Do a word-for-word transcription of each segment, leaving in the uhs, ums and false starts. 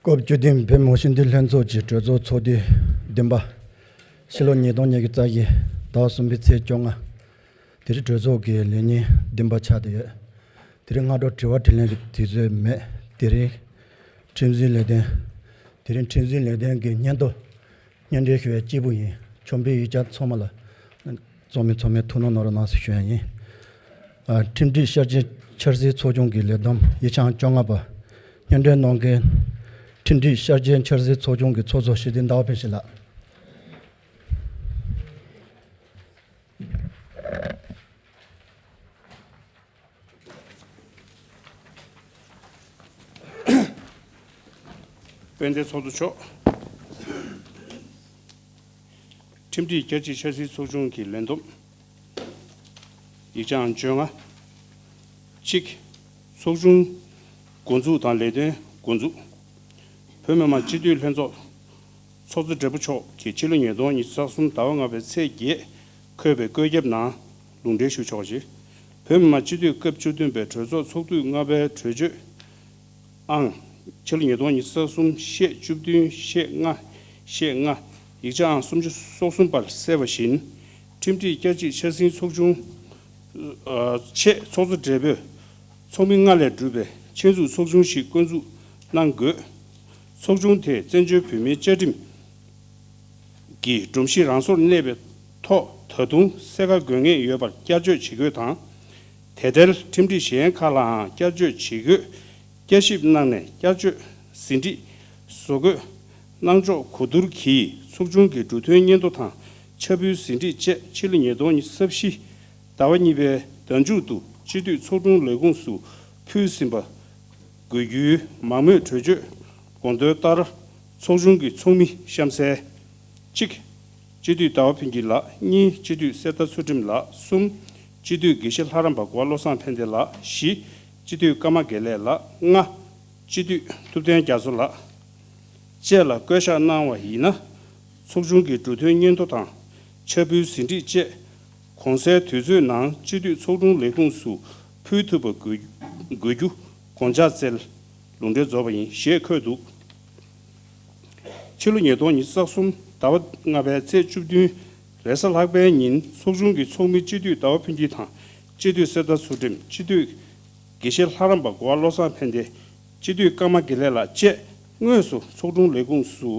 སྐབས་བཅུ་བདུན་བོད་མི་ཤེས་ལྡན་ལྷན་ཚོགས་ཀྱི་གྲོས་ཚོགས་ཚོགས་དུས་བདུན་པ། ཕྱི་ལོ་ཉིས་སྟོང་ཉི་ཤུ་རྩ་བཞི་ཟླ་བ་གསུམ་པའི་ཚེས་བཅོ་ལྔ། དེ་རིང་གྲོས་ཚོགས་ཀྱི་ལས་ཉིན་བདུན་པ་ཆགས་བསྡད་ཡོད། དེ་རིང་སྔ་དྲོ་དྲི་བ་དྲིས་ལན་གྱི་དུས་ཚོད་མེད། དེ་རིང་ཁྲིམས་འཛིན་ལས་དོན། དེ་རིང་ཁྲིམས་འཛིན་ལས་དོན་གྱི་སྙན་ཐོ་སྙན་སྒྲོན་ཞུ་བའི་སྐྱིད་པོ་ཡིན། ཆོམ་པའི་ཡིག་ཆ་ཚང་མ་ལ་ཚང་མས་ཚང་མས་ཐུགས་སྣང་གནང་རོགས་གནང་ཞེས་ཞུ་ཡ་ཡིན། ཨ། ཁྲིམས་སྒྲིག་ཤར་རྒྱས་འཆར་ཟིན་ཚོགས་ཆུང་གི་ལས་བསྡོམས་ཡིག་ཆ་བཅོ་ལྔ་པ། སྙན་སྒྲོན་གནང་མཁན་ཁྲིམས་སྒྲིག་ཤར་རྒྱས་འཆར་ཟིན་ཚོགས་ཆུང་གི་ཚོགས་གཙོ་ཞི་བདེ་ཟླ་བ་ཕུན་ཞིང་ལགས། དཔལ་ལྡན་ཚོགས་གཙོ་མཆོག་ཁྲིམས་སྒྲིག་བསྐྱར་ཞིབ་འཆར་ཟིན་ཚོགས་ཆུང་གི་ལས་བསྡོམས་ཡིག་ཆའང་བཅོ་ལྔ། གཅིག་ཚོགས་ཆུང་འགོ་འཛུགས་དང་ལས་དོན་འགོ་འཛུགས། བོད་མི་མང་སྤྱི་འཐུས་ལྷན་ཚོགས་ཚོགས་གཙོ་སྦྲེལ་པོ་མཆོག་གིས་ཕྱི་ལོ་ཉིས་སྟོང་ཉི་ཤུ་རྩ་གསུམ་ཟླ་བ་ལྔ་པའི་ཚེས་བརྒྱད་འཁོད་པའི་བཀོད་ཁྱབ་ནང་ལུང་འདྲེན་ཞུ་ཆོག་ཅིང་། བོད་མི་མང་སྤྱི་འཐུས་སྐབས་བཅུ་བདུན་པའི་གྲོས་ཚོགས་ཚོགས་དུས་ལྔ་པའི་གྲོས་ཆོད་ཨང་། ཕྱི་ལོ་ཉིས་སྟོང་ཉི་ཤུ་རྩ་གསུམ་ཤེས་བཅུ་བདུན་ཤེས་ལྔ་ཤེས་ལྔ། ཡིག་ཆ་ཨང་སུམ་ཅུ་སོ་གསུམ་པར་གསལ་བ་བཞིན། ཁྲིམས་སྒྲིག་བསྐྱར་ཞིབ་འཆར་ཟིན་ཚོགས་ཆུང་ཆེད་ཚོགས་གཙོ་སྦྲེལ་པོས་ཚོགས་མི་ལྔ་ལས་གྲུབ་པའི་ཆེད་འཛུགས་ཚོགས་ཆུང་ཞིག་བསྐོ་འཛུགས་གནང་དགོས། ཚོགས་ཆུང་དེས་བཙན་བྱོལ་བོད་མིའི་བཅའ་ཁྲིམས་ཀྱི་སྒྲོམ་གཞི་རང་སོར་གནས་པའི་ཐོག་ད་དུང་གསལ་ཁ་དགོས་ངེས་ཡོད་པར་བསྐྱར་བཅོས་བྱེད་དགོས་དང་། དེ་ལྟར་ཁྲིམས་སྒྲིག་གཞན་ཁག་ལའང་བསྐྱར་བཅོས་བྱེད་དགོས། བསྐྱར་ཞིབ་གནང་ནས་བསྐྱར་བཅོས་ཟིན་བྲིས་བཟོ་འགོད་གནང་ཕྱོགས་གོ་བསྡུར་གྱིས་ཚོགས་ཆུང་གི་འབྲུ་དོན་སྙན་ཐོ་དང་ཕྱག་ཕུལ་ཟིན་བྲིས་བཅས་ཕྱི་ལོ་ཉིས་སྟོང་ཉི་ཤུ་རྩ་བཞི་ཟླ་བ་གཉིས་པའི་ཟླ་མཇུག་ཏུ་སྤྱི་འཐུས་ཚོགས་དྲུང་ལས་ཁུངས་སུ་ཕུལ་ཟིན་པ། དགོས་རྒྱུའི་མང་མོས་གྲོས་ཆོད་དགོངས་དོན་ལྟར། ཚོགས་ཆུང་གི་ཚོགས་མི་གཤམ་གསལ། གཅིག་སྤྱི་འཐུས་ཟླ་བ་ཕུན་སྐྱིད་ལགས། གཉིས་སྤྱི་འཐུས་གསེར་རྟ་ཚུལ་ཁྲིམས་ལགས། གསུམ་སྤྱི་འཐུས་དགེ་བཤེས་ལྷ་རམས་པ་གོ་བ་བློ་བཟང་ཕན་བདེ་ལགས། བཞི་སྤྱི་འཐུས་ཀརྨ་དགེ་ལེགས་ལགས། ལྔ་སྤྱི་འཐུས་ཐུབ་བསྟན་རྒྱ་མཚོ་ལགས། བཅས་ལ་བསྐོ་གཞག་གནང་བ་ཡིན་ན། ཚོགས་ཆུང་གི་འབྲུ་དོན་སྙན་ཐོ་དང་ཕྱག་ཕུལ་ཟིན་བྲིས་བཅས་གོང་གསལ་དུས་ཚོད་ནང་སྤྱི་འཐུས་ཚོགས་དྲུང་ལས་ཁུངས་སུ་ཕུལ་ཐུབ་པ་དགོས་དགོས་རྒྱུ་དགོངས་འཇགས་བསྩལ། ལུང་འདྲེན་རྫོགས་པ་ཡིན་ཞེས་འཁོད་འདུག་ཕྱི་ལོ་ཉིས་སྟོང་ཉི་ཤུ་རྩ་གསུམ་ཟླ་བ་ལྔ་པའི་ཚེས་བཅུ་བདུན་རེས་གཟའ་ལྷག་པའི་ཉིན་ཚོགས་ཆུང་གི་ཚོགས་མི་སྤྱི་འཐུས་ཟླ་བ་ཕུན་སྐྱིད་དང་། སྤྱི་འཐུས་གསེར་རྟ་ཚུལ་ཁྲིམས། སྤྱི་འཐུས་དགེ་བཤེས་ལྷ་རམས་པ་གོ་བ་བློ་བཟང་ཕན་བདེ། སྤྱི་འཐུས་ཀརྨ་དགེ་ལེགས་ལགས་བཅས་དངོས་སུ་ཚོགས་དྲུང་ལས་ཁུངས་སུ་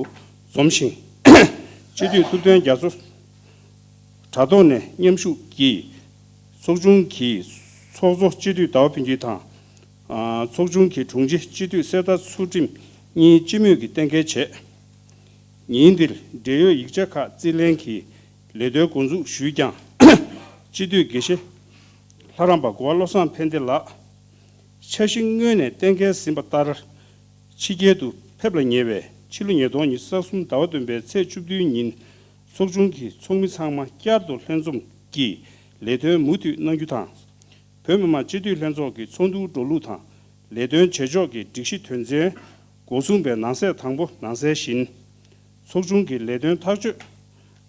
འཛོམས་ཤིང་། སྤྱི་འཐུས་ཐུབ་བསྟན་རྒྱ་མཚོ། དྲ་ཐོག་ནས་མཉམ་ཞུགས་ཀྱིས་ཚོགས་ཆུང་གི་ཚོགས་གཙོ་སྤྱི་འཐུས་ཟླ་བ་ཕུན་སྐྱིད་དང་། ཨ། ཚོགས་ཆུང་གི་དྲུང་ཆེ་སྤྱི་འཐུས་གསེར་རྟ་ཚུལ་ཁྲིམས་གཉིས་སྤྱི་མོས་ཀྱིས་གཏན་འཁེལ་བྱས། ཉིན་འདིར་འབྲེལ་ཡོད་ཡིག་ཆ་ཁག་རྩིས་ལེན་གྱིས་ལས་དོན་འགོ་འཛུགས་ཞུས་ཀྱང་། སྤྱི་འཐུས་དགེ་བཤེས་ལྷ་རམས་པ་གོ་བ་བློ་བཟང་ཕན་བདེ་ལགས། འཆར་གཞི་སྔོན་ནས་གཏན་འཁེལ་ཟིན་པ་ལྟར། ཕྱི་རྒྱལ་དུ་ཕེབས་ལ་ཉེ་བའི་ཕྱི་ལོ་ཉིས་སྟོང་ཉི་ཤུ་རྩ་གསུམ་ཟླ་བ་བདུན་པའི་ཚེས་བཅུ་བདུན་ཉིན་ཚོགས་ཆུང་གི་ཚོགས་མི་ཚང་མ་བསྐྱར་དུ་ལྷན་འཛོམས་ཀྱིས་ལས་དོན་མུ་མཐུད་གནང་རྒྱུ་དང་། བོད་མི་མང་སྤྱི་འཐུས་ལྷན་ཚོགས་ཀྱི་ཚོགས་འདུ་འགྲོ་ལུགས་དང་ལས་དོན་བྱེད་ཕྱོགས་ཀྱི་སྒྲིག་གཞི་དོན་ཚན་འགོ་བཟུང་པའི་ནང་གསེས་དང་པོ་ནང་གསལ་བཞིན། ཚོགས་ཆུང་གི་ལས་དོན་ཐག་གཅོད་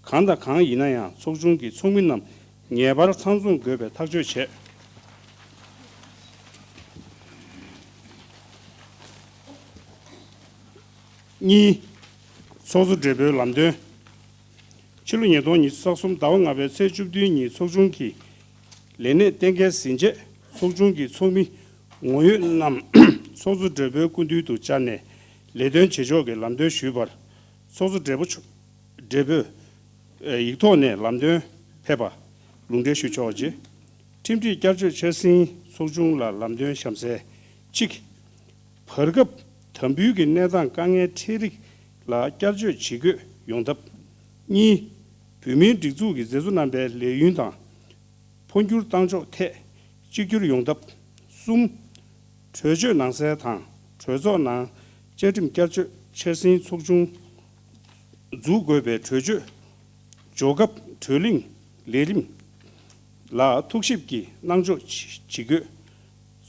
གང་དང་གང་ཡིན་ན་ཡང་ཚོགས་ཆུང་གི་ཚོགས་མི་རྣམས་ངེས་པར་ཚང་འཛོམས་དགོས་པའི་ཐག་གཅོད་བྱས། གཉིས། ཚོགས་གཙོ་སྦྲེལ་པོའི་ལམ་སྟོན། ཕྱི་ལོ་ཉིས་སྟོང་ཉི་ཤུ་རྩ་གསུམ་ཟླ་བ་ལྔ་པའི་ཚེས་བཅུ་བདུན་ཉིན་ཚོགས་ཆུང་གི་ལས་གནས་གཏན་འཁེལ་ཟིན་རྗེས་ཚོགས་ཆུང་གི་ཚོགས་མི་ངོ་ཡོད་རྣམས་ཚོགས་གཙོ་སྦྲེལ་པོའི་སྐུ་མདུན་དུ་བཅར་ནས་ལས་དོན་བྱེད་ཕྱོགས་ཀྱི་ལམ་སྟོན་ཞུས་པར། ཚོགས་གཙོ་སྦྲེལ་པོ་མཆོག་སྦྲེལ་པོས་ཡིག་ཐོག་ནས་ལམ་སྟོན་ཕེབས་པ་ལུང་འདྲེན་ཞུ་ཆོག་ཅིང་། ཁྲིམས་སྒྲིག་བསྐྱར་བཅོས་འཆར་ཟིན་ཚོགས་ཆུང་ལ་ལམ་སྟོན་གཤམ་གསལ། གཅིག་བར་སྐབས་དམ་འབུལ་གྱི་གནས་སྟངས་དཀའ་ངལ་འཕྲད་རིགས་ལ་བསྐྱར་བཅོས་བྱེད་དགོས་ཡོང་ཐབས། གཉིས། བོད་མིའི་སྒྲིག་འཛུགས་ཀྱི་མཛད་གཙོ་རྣམ་པའི་ལས་ཡུན་དང་། འཕོ་འགྱུར་བཏང་ཕྱོགས་ཐད་གཅིག་གྱུར་ཡོང་ཐབས། གསུམ། གྲོས་ཆོད་ནང་གསལ་དང་གྲོས་ཚོགས་ནང་བཅའ་ཁྲིམས་བསྐྱར་བཅོས་འཆར་ཟིན་ཚོགས་ཆུང་འཛུགས་དགོས་པའི་གྲོས་ཆོད་འཇོག་སྐབས་གྲོས་གླེང་ལས་རིམ་ལ་ཐུགས་ཞིབ་ཀྱིས་གནང་ཕྱོགས་ཇི་དགོས།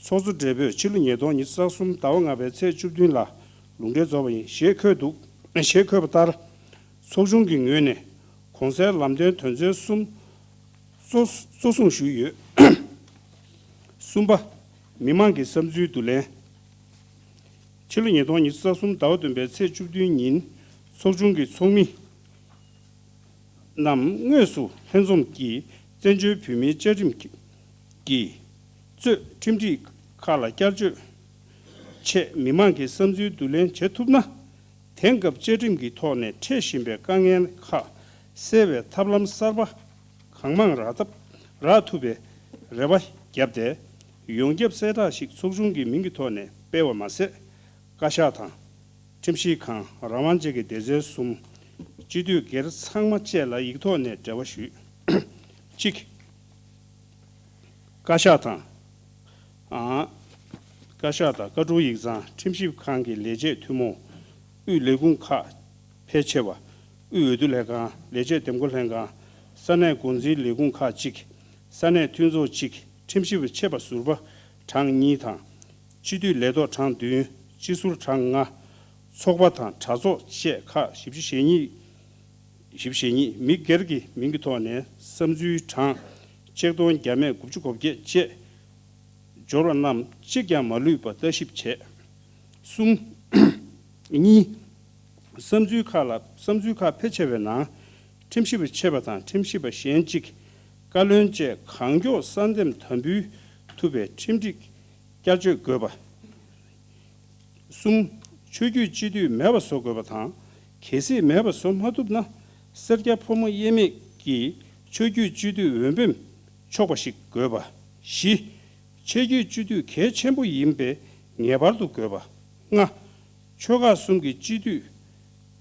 ཚོགས་གཙོ་སྦྲེལ་པོས་ཕྱི་ལོ་ཉིས་སྟོང་ཉི་ཤུ་རྩ་གསུམ་ཟླ་བ་ལྔ་པའི་ཚེས་བཅུ་བདུན་ལ་ལུང་འདྲེན་རྫོགས་པ་ཡིན་ཞེས་འཁོད་འདུག་ཞེས་འཁོད་པ་ལྟར། ཚོགས་ཆུང་གི་ངོས་ནས་གོང་གསལ་ལམ་སྟོན་དོན་ཚན་གསུམ་གཙོ་གཙོ་བཟུང་ཞུས་ཡོད། གསུམ་པ། མི་མང་གི་བསམ་ཚུལ་བསྡུ་ལེན། ཕྱི་ལོ་ཉིས་སྟོང་ཉི་ཤུ་རྩ་གསུམ་ཟླ་བ་བདུན་པའི་ཚེས་བཅུ་བདུན་ཉིན་ཚོགས་ཆུང་གི་ཚོགས་མི་རྣམས་དངོས་སུ་ལྷན་འཛོམས་ཀྱིས་བཙན་བྱོལ་བོད་མིའི་བཅའ་ཁྲིམས་ཀྱི་གཙོས་ཁྲིམས་སྒྲིག་ཁག་ལ་བསྐྱར་བཅོས་ཆེད་མི་མང་གི་བསམ་ཚུལ་བསྡུ་ལེན་བྱེད་ཐུབ་ན། དེང་སྐབས་བཅའ་ཁྲིམས་ཀྱི་ཐོག་ནས་འཕྲད་བཞིན་པའི་དཀའ་ངལ་ཁག་སེལ་བའི་ཐབས་ལམ་གསར་པ་གང་མང་རག་ཐབས་རག་ཐུབ་པའི་རེ་བ་བརྒྱབ་སྟེ། ཡོངས་ཁྱབ་གསལ་བསྒྲགས་ཤིག་ཚོགས་ཆུང་གི་མིང་གི་ཐོག་ནས་སྤེལ་བ་མ་ཟད། བཀའ་ཤག་དང་། ཁྲིམས་ཞིབ་ཁང་། རང་དབང་ཅན་གྱི་སྡེ་ཚན་གསུམ། སྤྱི་འཐུས་སྒེར་ཚང་མ་བཅས་ལ་ཡིག་ཐོག་ནས་འབྲེལ་བ་ཞུས། གཅིག་བཀའ་ཤག་དང་། ཨ། བཀའ་ཤག་དང་། བཀའ་དྲུང་ཡིག་ཚང་། ཁྲིམས་ཞིབ་ཁང་གི་ལས་བྱེད་ཐུན་མོང་། དབུས་ལས་ཁུངས་ཁག་ཕལ་ཆེ་བ། དབུས་འོས་བསྡུ་ལྷན་ཁང་། ལས་བྱེད་འདེམས་བསྐོ་ལྷན་ཁང་། ས་གནས་འགོ་འཛིན་ལས་ཁུངས་ཁག་གཅིག་ས་གནས་མཐུན་ཚོགས་གཅིག་ཁྲིམས་ཞིབ་པ་ཆེད་པ་ཟུར་པ་གྲངས་གཉིས་དང་། སྤྱི་འཐུས་ལས་ཐོག་གྲངས་བདུན། སྤྱི་ཟུར་གྲངས་ལྔ། ཚོགས་པ་དང་གྲྭ་ཚོགས་བཅས་ཁག་བཞི་བཅུ་ཞེ་གཉིས། བཞི་བཅུ་ཞེ་གཉིས། མི་སྒེར་གྱི་མིང་གི་ཐོག་ནས་བསམ་ཚུལ་གྲངས་ཆིག་སྟོང་བརྒྱ་མེད་དགུ་བཅུ་གོ་བརྒྱད་བཅས་འབྱོར་བ་རྣམས་གཅིག་ཀྱང་མ་ལུས་པ་ལྟ་ཞིབ་བྱས། གསུམ། གཉིས། བསམ་ཚུལ་ཁག་ལ། བསམ་ཚུལ་ཁག་ཕལ་ཆེ་བའི་ནང་ཁྲིམས་ཞིབ་པ་ཆེད་པ་དང་ཁྲིམས་ཞིབ་པ་གཞན་གཅིག་བཀའ་བློན་བཅས་གང་མགྱོགས་གསར་འདེམས་དམ་འབུལ་ཐུབ་པའི་ཁྲིམས་སྒྲིག་བསྐྱར་བཅོས་དགོས་པ། གསུམ། ཆོས་བརྒྱུད་སྤྱི་འཐུས་མེད་པ་བཟོ་དགོས་པ་དང་། གལ་སྲིད་མེད་པ་བཟོ་མ་ཐུབ་ན། སེར་སྐྱ་ཕོ་མོ་དབྱེར་མེད་ཀྱིས་ཆོས་བརྒྱུད་སྤྱི་འཐུས་འོས་འབེམ་ཆོག་པ་ཞིག་དགོས་པ། བཞི། ཆོས་བརྒྱུད་སྤྱི་འཐུས་གལ་ཆེན་པོ་ཡིན་པས་ངེས་པར་དུ་དགོས་པ། ལྔ། ཆོལ་ཁ་གསུམ་གྱི་སྤྱི་འཐུས་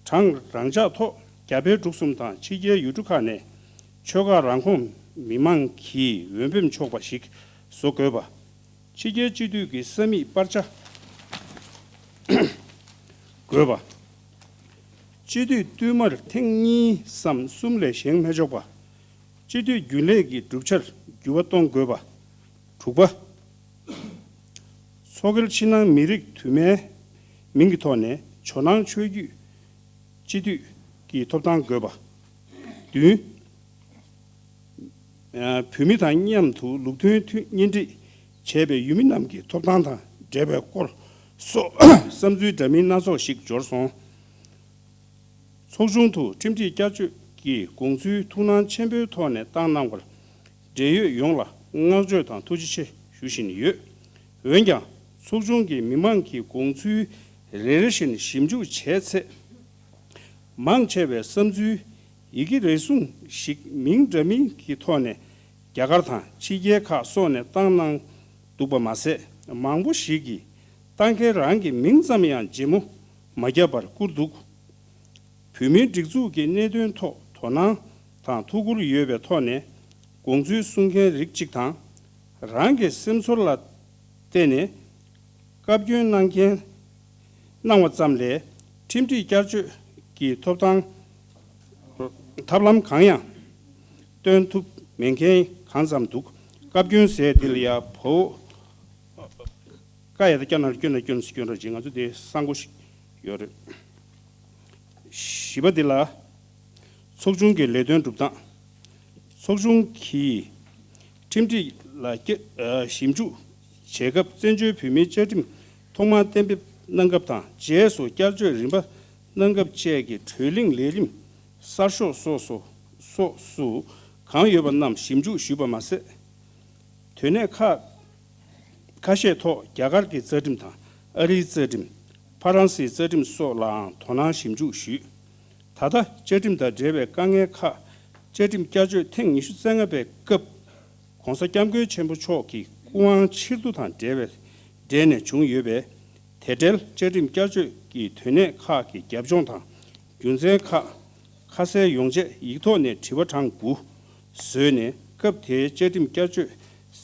གྲངས་རང་འཇགས་ཐོག་རྒྱ་བལ་འབྲུག་གསུམ་དང་ཕྱི་རྒྱལ་ཡུལ་གྲུ་ཁག་ནས་ཆོལ་ཁ་རང་ཁོངས་མི་མང་གིས་འོས་འབེམ་ཆོག་པ་ཞིག་བཟོ་དགོས་པ། ཕྱི་རྒྱལ་སྤྱི་འཐུས་ཀྱི་ས་མིག་སྤར་ཆ་དགོས་པ། སྤྱི་འཐུས་བསྟུད་མར་ཐེངས་གཉིས་སམ་གསུམ་ལས་བཞེངས་མི་ཆོག་པ། སྤྱི་འཐུས་རྒྱུན་ལས་ཀྱི་གྲུབ་ཆར་འགྱུར་བ་གཏོང་དགོས་པ། དྲུག་པ། མཚོ་ཁུལ་ཕྱི་ནང་མི་རིགས་དུ་མའི་མིང་གི་ཐོག་ནས་ཇོ་ནང་ཆོས་བརྒྱུད་སྤྱི་འཐུས་ཀྱི་ཐོབ་ཐང་དགོས་པ། བདུན། ཨ། བོད་མི་དང་མཉམ་དུ་ལུགས་མཐུན་མཐུན་གཉེན་སྒྲིག་བྱས་པའི་ཡུལ་མི་རྣམས་ཀྱི་ཐོབ་ཐང་དང་འབྲེལ་བའི་སྐོར་སོགས་བསམ་ཚུལ་འདྲ་མིན་སྣ་ཚོགས་ཤིག་འབྱོར་སོང་། ཚོགས་ཆུང་དུ་ཁྲིམས་སྒྲིག་བསྐྱར་བཅོས་ཀྱི་དགོངས་ཚུལ་ཐུགས་སྣང་ཆེན་པོའི་ཐོག་ནས་བཏང་གནང་བར། འབྲེལ་ཡོད་ཡོངས་ལ་བསྔགས་བརྗོད་དང་ཐུགས་རྗེ་ཆེ་ཞུ་བཞིན་ཡོད། འོན་ཀྱང་། ཚོགས་ཆུང་གིས་མི་མང་གི་དགོངས་ཚུལ་རེ་རེ་བཞིན་ཞིབ་འཇུག་བྱས་ཚེ། མང་ཆེ་བའི་བསམ་ཚུལ་ཡི་གེ་རེ་ཟུང་ཞིག་མིང་འདྲ་མིན་གྱི་ཐོག་ནས་རྒྱ་གར་དང་ཕྱི་རྒྱལ་ཁག་སོགས་ནས་བཏང་གནང་འདུག་པ་མ་ཟད། མང་པོ་ཞིག་གིས་བཏང་མཁན་རང་གི་མིང་ཙམ་ཡང་བརྗེ་མོ་མ་བརྒྱབ་པར་བསྐུར་འདུག། བོད་མིའི་སྒྲིག་འཛུགས་ཀྱི་གནད་དོན་ཐོག་དོ་སྣང་དང་ཐུགས་ཁུར་ཡོད་པའི་ཐོག་ནས་དགོངས་ཚུལ་གསུང་མཁན་རིགས་གཅིག་དང་། རང་གི་སེམས་ཚོར་ལ་བརྟེན་ནས་བཀའ་བཀྱོན་གནང་མཁན་གནང་བ་ཙམ་ལས་ཁྲིམས་སྒྲིག་བསྐྱར་བཅོས་ཀྱི་ཐོབ་ཐང་ཐབས་ལམ་གང་ཡང་སྟོན་ཐུབ་མེད་མཁན་གང་ཙམ་འདུག། བཀའ་བཀྱོན་ཟེར་འདི་ལ་ཡ་བོ། ཀ་ཡ་ད་སྐྱོན་ན་སྐྱོན་ན་སྐྱོན་ན་སྐྱོན་ར་ཅིག་ང་ཚོ་དེ་གསང་པོ་ཞིག་ཡོད་རེད། བཞི་པ་འདི་ལ། ཚོགས་ཆུང་གི་ལས་དོན་སྒྲུབ་སྟངས། ཚོགས་ཆུང་གིས་ཁྲིམས་སྒྲིག་ལ་སྐྱ- ཨ། ཞིབ་འཇུག་བྱེད་སྐབས་བཙན་བྱོལ་བོད་མིའི་བཅའ་ཁྲིམས་ཐོག་མར་གཏན་འབེབས་གནང་སྐབས་དང་རྗེས་སུ་བསྐྱར་བཅོས་རིམ་པ་གནང་སྐབས་བཅས་ཀྱི་གྲོས་གླེང་ལས་རིམ་གསར་ཤོག་སོགས་སུ་སོགས་སུ་གང་ཡོད་པ་རྣམས་ཞིབ་འཇུག་ཞུས་པ་མ་ཟད། དོན་གནད་ཁག་ཁ་ཤས་ཐོག་རྒྱ་གར་གྱི་རྩ་ཁྲིམས་དང་ཨ་རིའི་རྩ་ཁྲིམས། ཧྥ་རན་སིའི་རྩ་ཁྲིམས་སོགས་ལའང་དོ་སྣང་ཞིབ་འཇུག་ཞུས། ད་ལྟ་བཅའ་ཁྲིམས་དང་འབྲེལ་བའི་དཀའ་ངལ་ཁག་བཅའ་ཁྲིམས་བསྐྱར་བཅོས་ཐེངས་ཉི་ཤུ་རྩ་ལྔ་པའི་སྐབས་༸གོང་ས་༸སྐྱབས་མགོན་ཆེན་པོ་མཆོག་གི་སྐུ་དབང་ཕྱིར་བསྡུ་དང་འབྲེལ་བའི་འབྲེལ་ནས་བྱུང་ཡོད་པས། དེ་འབྲེལ་བཅའ་ཁྲིམས་བསྐྱར་བཅོས་ཀྱི་དོན་གནད་ཁག་གི་རྒྱབ་ལྗོངས་དང་རྒྱུ་མཚན་ཁག་ཁ་གསལ་ཡོང་ཆེད་ཡིག་ཐོག་ནས་དྲི་བ་གྲངས་དགུ་བཟོས་ནས། སྐབས་དེའི་བཅའ་ཁྲིམས་བསྐྱར་བཅོས་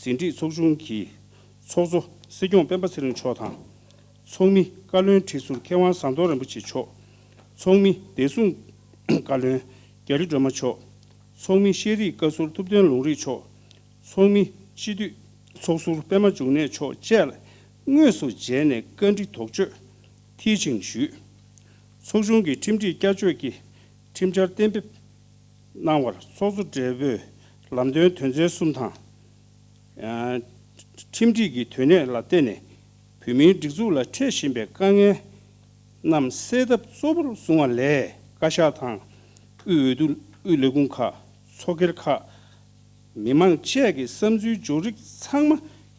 ཟིན་བྲིས་ཚོགས་ཆུང་གི་ཚོགས་གཙོ་སྲིད་སྐྱོང་སྤེན་པ་ཚེ་རིང་མཆོག་དང་། ཚོགས་མི་བཀའ་བློན་ཁྲི་ཟུར་མཁས་དབང་ཟམ་གདོང་རིན་པོ་ཆེ་མཆོག། ཚོགས་མི་བདེ་སྲུང་བཀའ་བློན་རྒྱ་རི་སྒྲོལ་མ་མཆོག། ཚོགས་མི་ཤེས་རིག་བཀའ་ཟུར་ཐུབ་བསྟན་ལུང་རིགས་མཆོག། ཚོགས་མི་སྤྱི་འཐུས་ཚོགས་ཟུར་པད་མ་འབྱུང་གནས་མཆོག་བཅས་ལ་དངོས་སུ་མཇལ་ནས་བཀའ་འདྲི་དོགས་གཅོད་མཐིལ་ཕྱིན་ཞུས། ཚོགས་ཆུང་གིས་ཁྲིམས་སྒྲིག་བསྐྱར་བཅོས་ཀྱི་ཁྲིམས་འཆར་གཏན་འབེབས་གནང་བར་ཚོགས་གཙོ་སྦྲེལ་པོས་ལམ་སྟོན་དོན་ཚན་གསུམ་དང་། ཨ། ཁྲིམས་སྒྲིག་གི་དོན་གནད་ལ་བརྟེན་ནས་ བོད་མིའི་སྒྲིག་འཛུགས་ལ་འཕྲད་བཞིན་པའི་དཀའ་ངལ་རྣམས་སེལ་ཐབས་གཙོ་བོར་བཟུང་བ་ལས། བཀའ་ཤག་དང་། དབུས་འོས་བསྡུ། དབུས་ལས་ཁུངས་ཁག་ཚོགས་སྒེར་ཁག་མི་མང་བཅས་ཀྱི་བསམ་ཚུལ་འབྱོར་རིགས་ཚང་མ་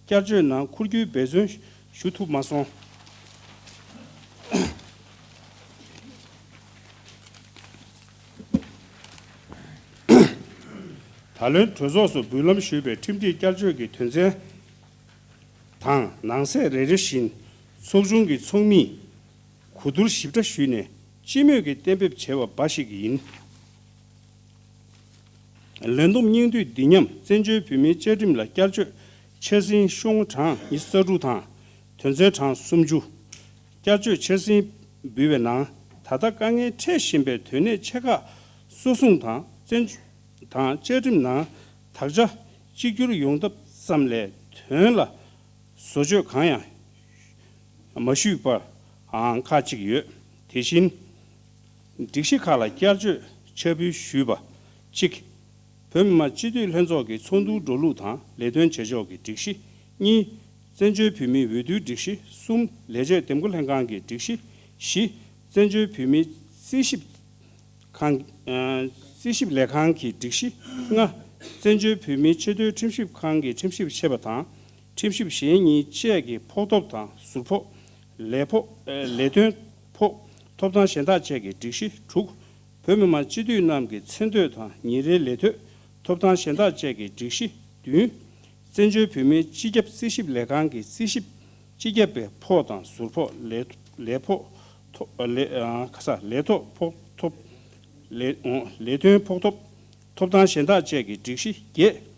བསྐྱར་བཅོས་ནང་འཁུར་རྒྱུའི་འབད་བརྩོན་ཞུ་ཐུབ་མ་སོང་། ད་ལོའི་གྲོས་ཚོགས་སུ་འབུལ་ལམ་ཞུས་པའི་ཁྲིམས་སྒྲིག་བསྐྱར་བཅོས་ཀྱི་དོན་ཚན་དང་ནང་གསེས་རེ་རེ་བཞིན་ཚོགས་ཆུང་གི་ཚོགས་མིས་གོ་བསྡུར་ཞིབ་ཕྲ་ཞུས་ནས་སྤྱི་མོས་ཀྱིས་གཏན་འབེབས་བྱས་པ་འབའ་ཞིག་ཡིན། ལས་བསྡོམས་སྙིང་བསྡུས་འདི་མཉམ་བཙན་བྱོལ་བོད་མིའི་བཅའ་ཁྲིམས་ལ་བསྐྱར་བཅོས་འཆར་ཟིན་ཤོག་ངོས་གྲངས་ཉི་ཤུ་རྩ་དྲུག་དང་དོན་ཚན་གྲངས་སུམ་ཅུ། བསྐྱར་བཅོས་འཆར་ཟིན་འབུལ་བའི་ནང་ད་ལྟ་དཀའ་ངལ་འཕྲད་བཞིན་པའི་དོན་གནད་ཆེ་ཁག་སོ་སྲུང་དང་བཙན་དང་བཅའ་ཁྲིམས་ནང་དག་ཆ་གཅིག་གྱུར་ཡོང་ཐབས་ཙམ་ལས་དོན་ལ་བཟོ་བཅོས་གང་ཡང་མ་ཞུས་པའང་ཁག་ཅིག་ཡོད། དེ་བཞིན། སྒྲིག་གཞི་ཁག་ལ་བསྐྱར་བཅོས་ཆ་འབུལ་ཞུས་པ། གཅིག་བོད་མི་མང་སྤྱི་འཐུས་ལྷན་ཚོགས་ཀྱི་ཚོགས་འདུ་འགྲོ་ལུགས་དང་ལས་དོན་བྱེད་ཕྱོགས་ཀྱི་སྒྲིག་གཞི། གཉིས། བཙན་བྱོལ་བོད་མིའི་འོས་བསྡུའི་སྒྲིག་གཞི། གསུམ། ལས་བྱེད་འདེམས་བསྐོ་ལྷན་ཁང་གི་སྒྲིག་གཞི། བཞི། བཙན་བྱོལ་བོད་མིའི་རྩིས་ཞིབ་ཁང་། ཨ། རྩིས་ཞིབ་ལས་ཁང་གི་སྒྲིག་གཞི། ལྔ། བཙན་བྱོལ་བོད་མིའི་ཆེས་མཐོའི་ཁྲིམས་ཞིབ་ཁང་གི་ཁྲིམས་ཞིབ་བྱས་པ་དང་། ཁྲིམས་ཞིབ་གཞན་གཉིས་བཅས་ཀྱི་ཕོགས་ཐོབ་དང་ཟུར་ཕོགས། ལས་ཕོགས། ཨ། ལས་དོན་ཕོགས། ཐོབ་ཐང་གཞན་དག་བཅས་ཀྱི་སྒྲིག་གཞི། དྲུག་བོད་མི་མང་སྤྱི་འཐུས་རྣམས་ཀྱི་མཚན་ཐོ་དང་ཉིན་རེའི་ལས་ཐོ། ཐོབ་ཐང་གཞན་དག་བཅས་ཀྱི་སྒྲིག་གཞི། བདུན། བཙན་བྱོལ་བོད་མིའི་སྤྱི་ཁྱབ་རྩིས་ཞིབ་ལས་ཁང་གི་རྩིས་ཞིབ་སྤྱི་ཁྱབ་པའི་ཕོགས་དང་ཟུར་ཕོགས། ལས་ལས་ཕོགས། ཐོ། ལས། ཨ། ཁ་ས། ལས་ཐོག་ཕོགས་ཐོབ། ལས། ལས་དོན་ཕོགས་ཐོབ། ཐོབ་ཐང་གཞན་དག་བཅས་ཀྱི་སྒྲིག་གཞི། བརྒྱད།